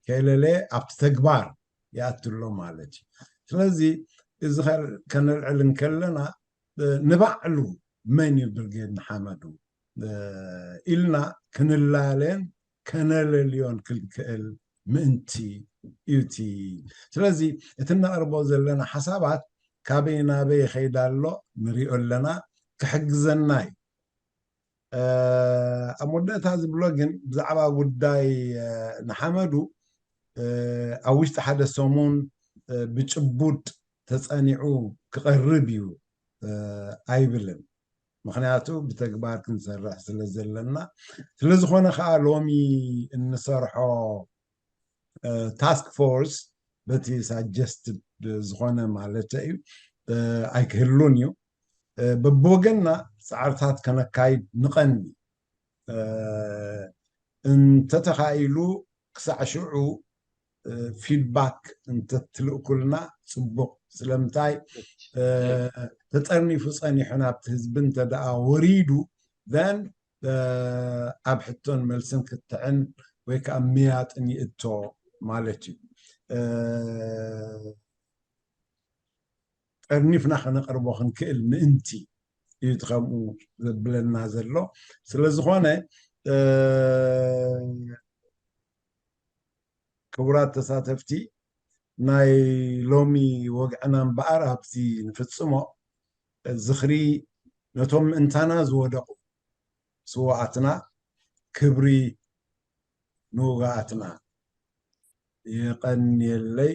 ከይለለ ኣብቲ ተግባር ይኣትሎ ማለት እዩ። ስለዚ እዚ ከነልዕል እንከለና ንባዕሉ መን እዩ ብርጌድ ንሓመዱ ኢልና ክንላለን ከነለልዮን ክንክእል ምእንቲ እዩ እቲ። ስለዚ እቲ እነቕርቦ ዘለና ሓሳባት ካበይ ናበይ ይኸይድ ኣሎ ንሪኦ ኣለና፣ ክሕግዘና እዩ። ኣብ መወዳእታ ዝብሎ ግን ብዛዕባ ጉዳይ ንሓመዱ ኣብ ውሽጢ ሓደ ሰሙን ብጭቡጥ ተፀኒዑ ክቐርብ እዩ ኣይብልን። ምክንያቱ ብተግባር ክንሰርሕ ስለ ዘለና። ስለዝኾነ ከዓ ሎሚ እንሰርሖ ታስክ ፎርስ በቲ ሳጀስትድ ዝኾነ ማለት እዩ ኣይክህሉን እዩ። በብወገንና ፃዕርታት ከነካይድ ንቐኒ። እንተተኻኢሉ ክሳዕ ሽዑ ፊድባክ እንተትልእኩልና ፅቡቅ። ስለምንታይ ተጠርኒፉ ፀኒሑ ናብቲ ህዝቢ እንተደኣ ወሪዱ ዘን ኣብ ሕቶን መልስን ክትዕን ወይ ከዓ ምያጥን ይእቶ ማለት እዩ። ጠርኒፍና ከነቅርቦ ክንክእል ምእንቲ እዩ እቲ ከምኡ ዘብለና ዘሎ። ስለዝኾነ ክቡራት ተሳተፍቲ ናይ ሎሚ ወግዕና እምበኣር ኣብዚ ንፍፅሞ። ዝኽሪ ነቶም ምእንታና ዝወደቑ ስዋኣትና፣ ክብሪ ንውጋኣትና። የቐንየለይ።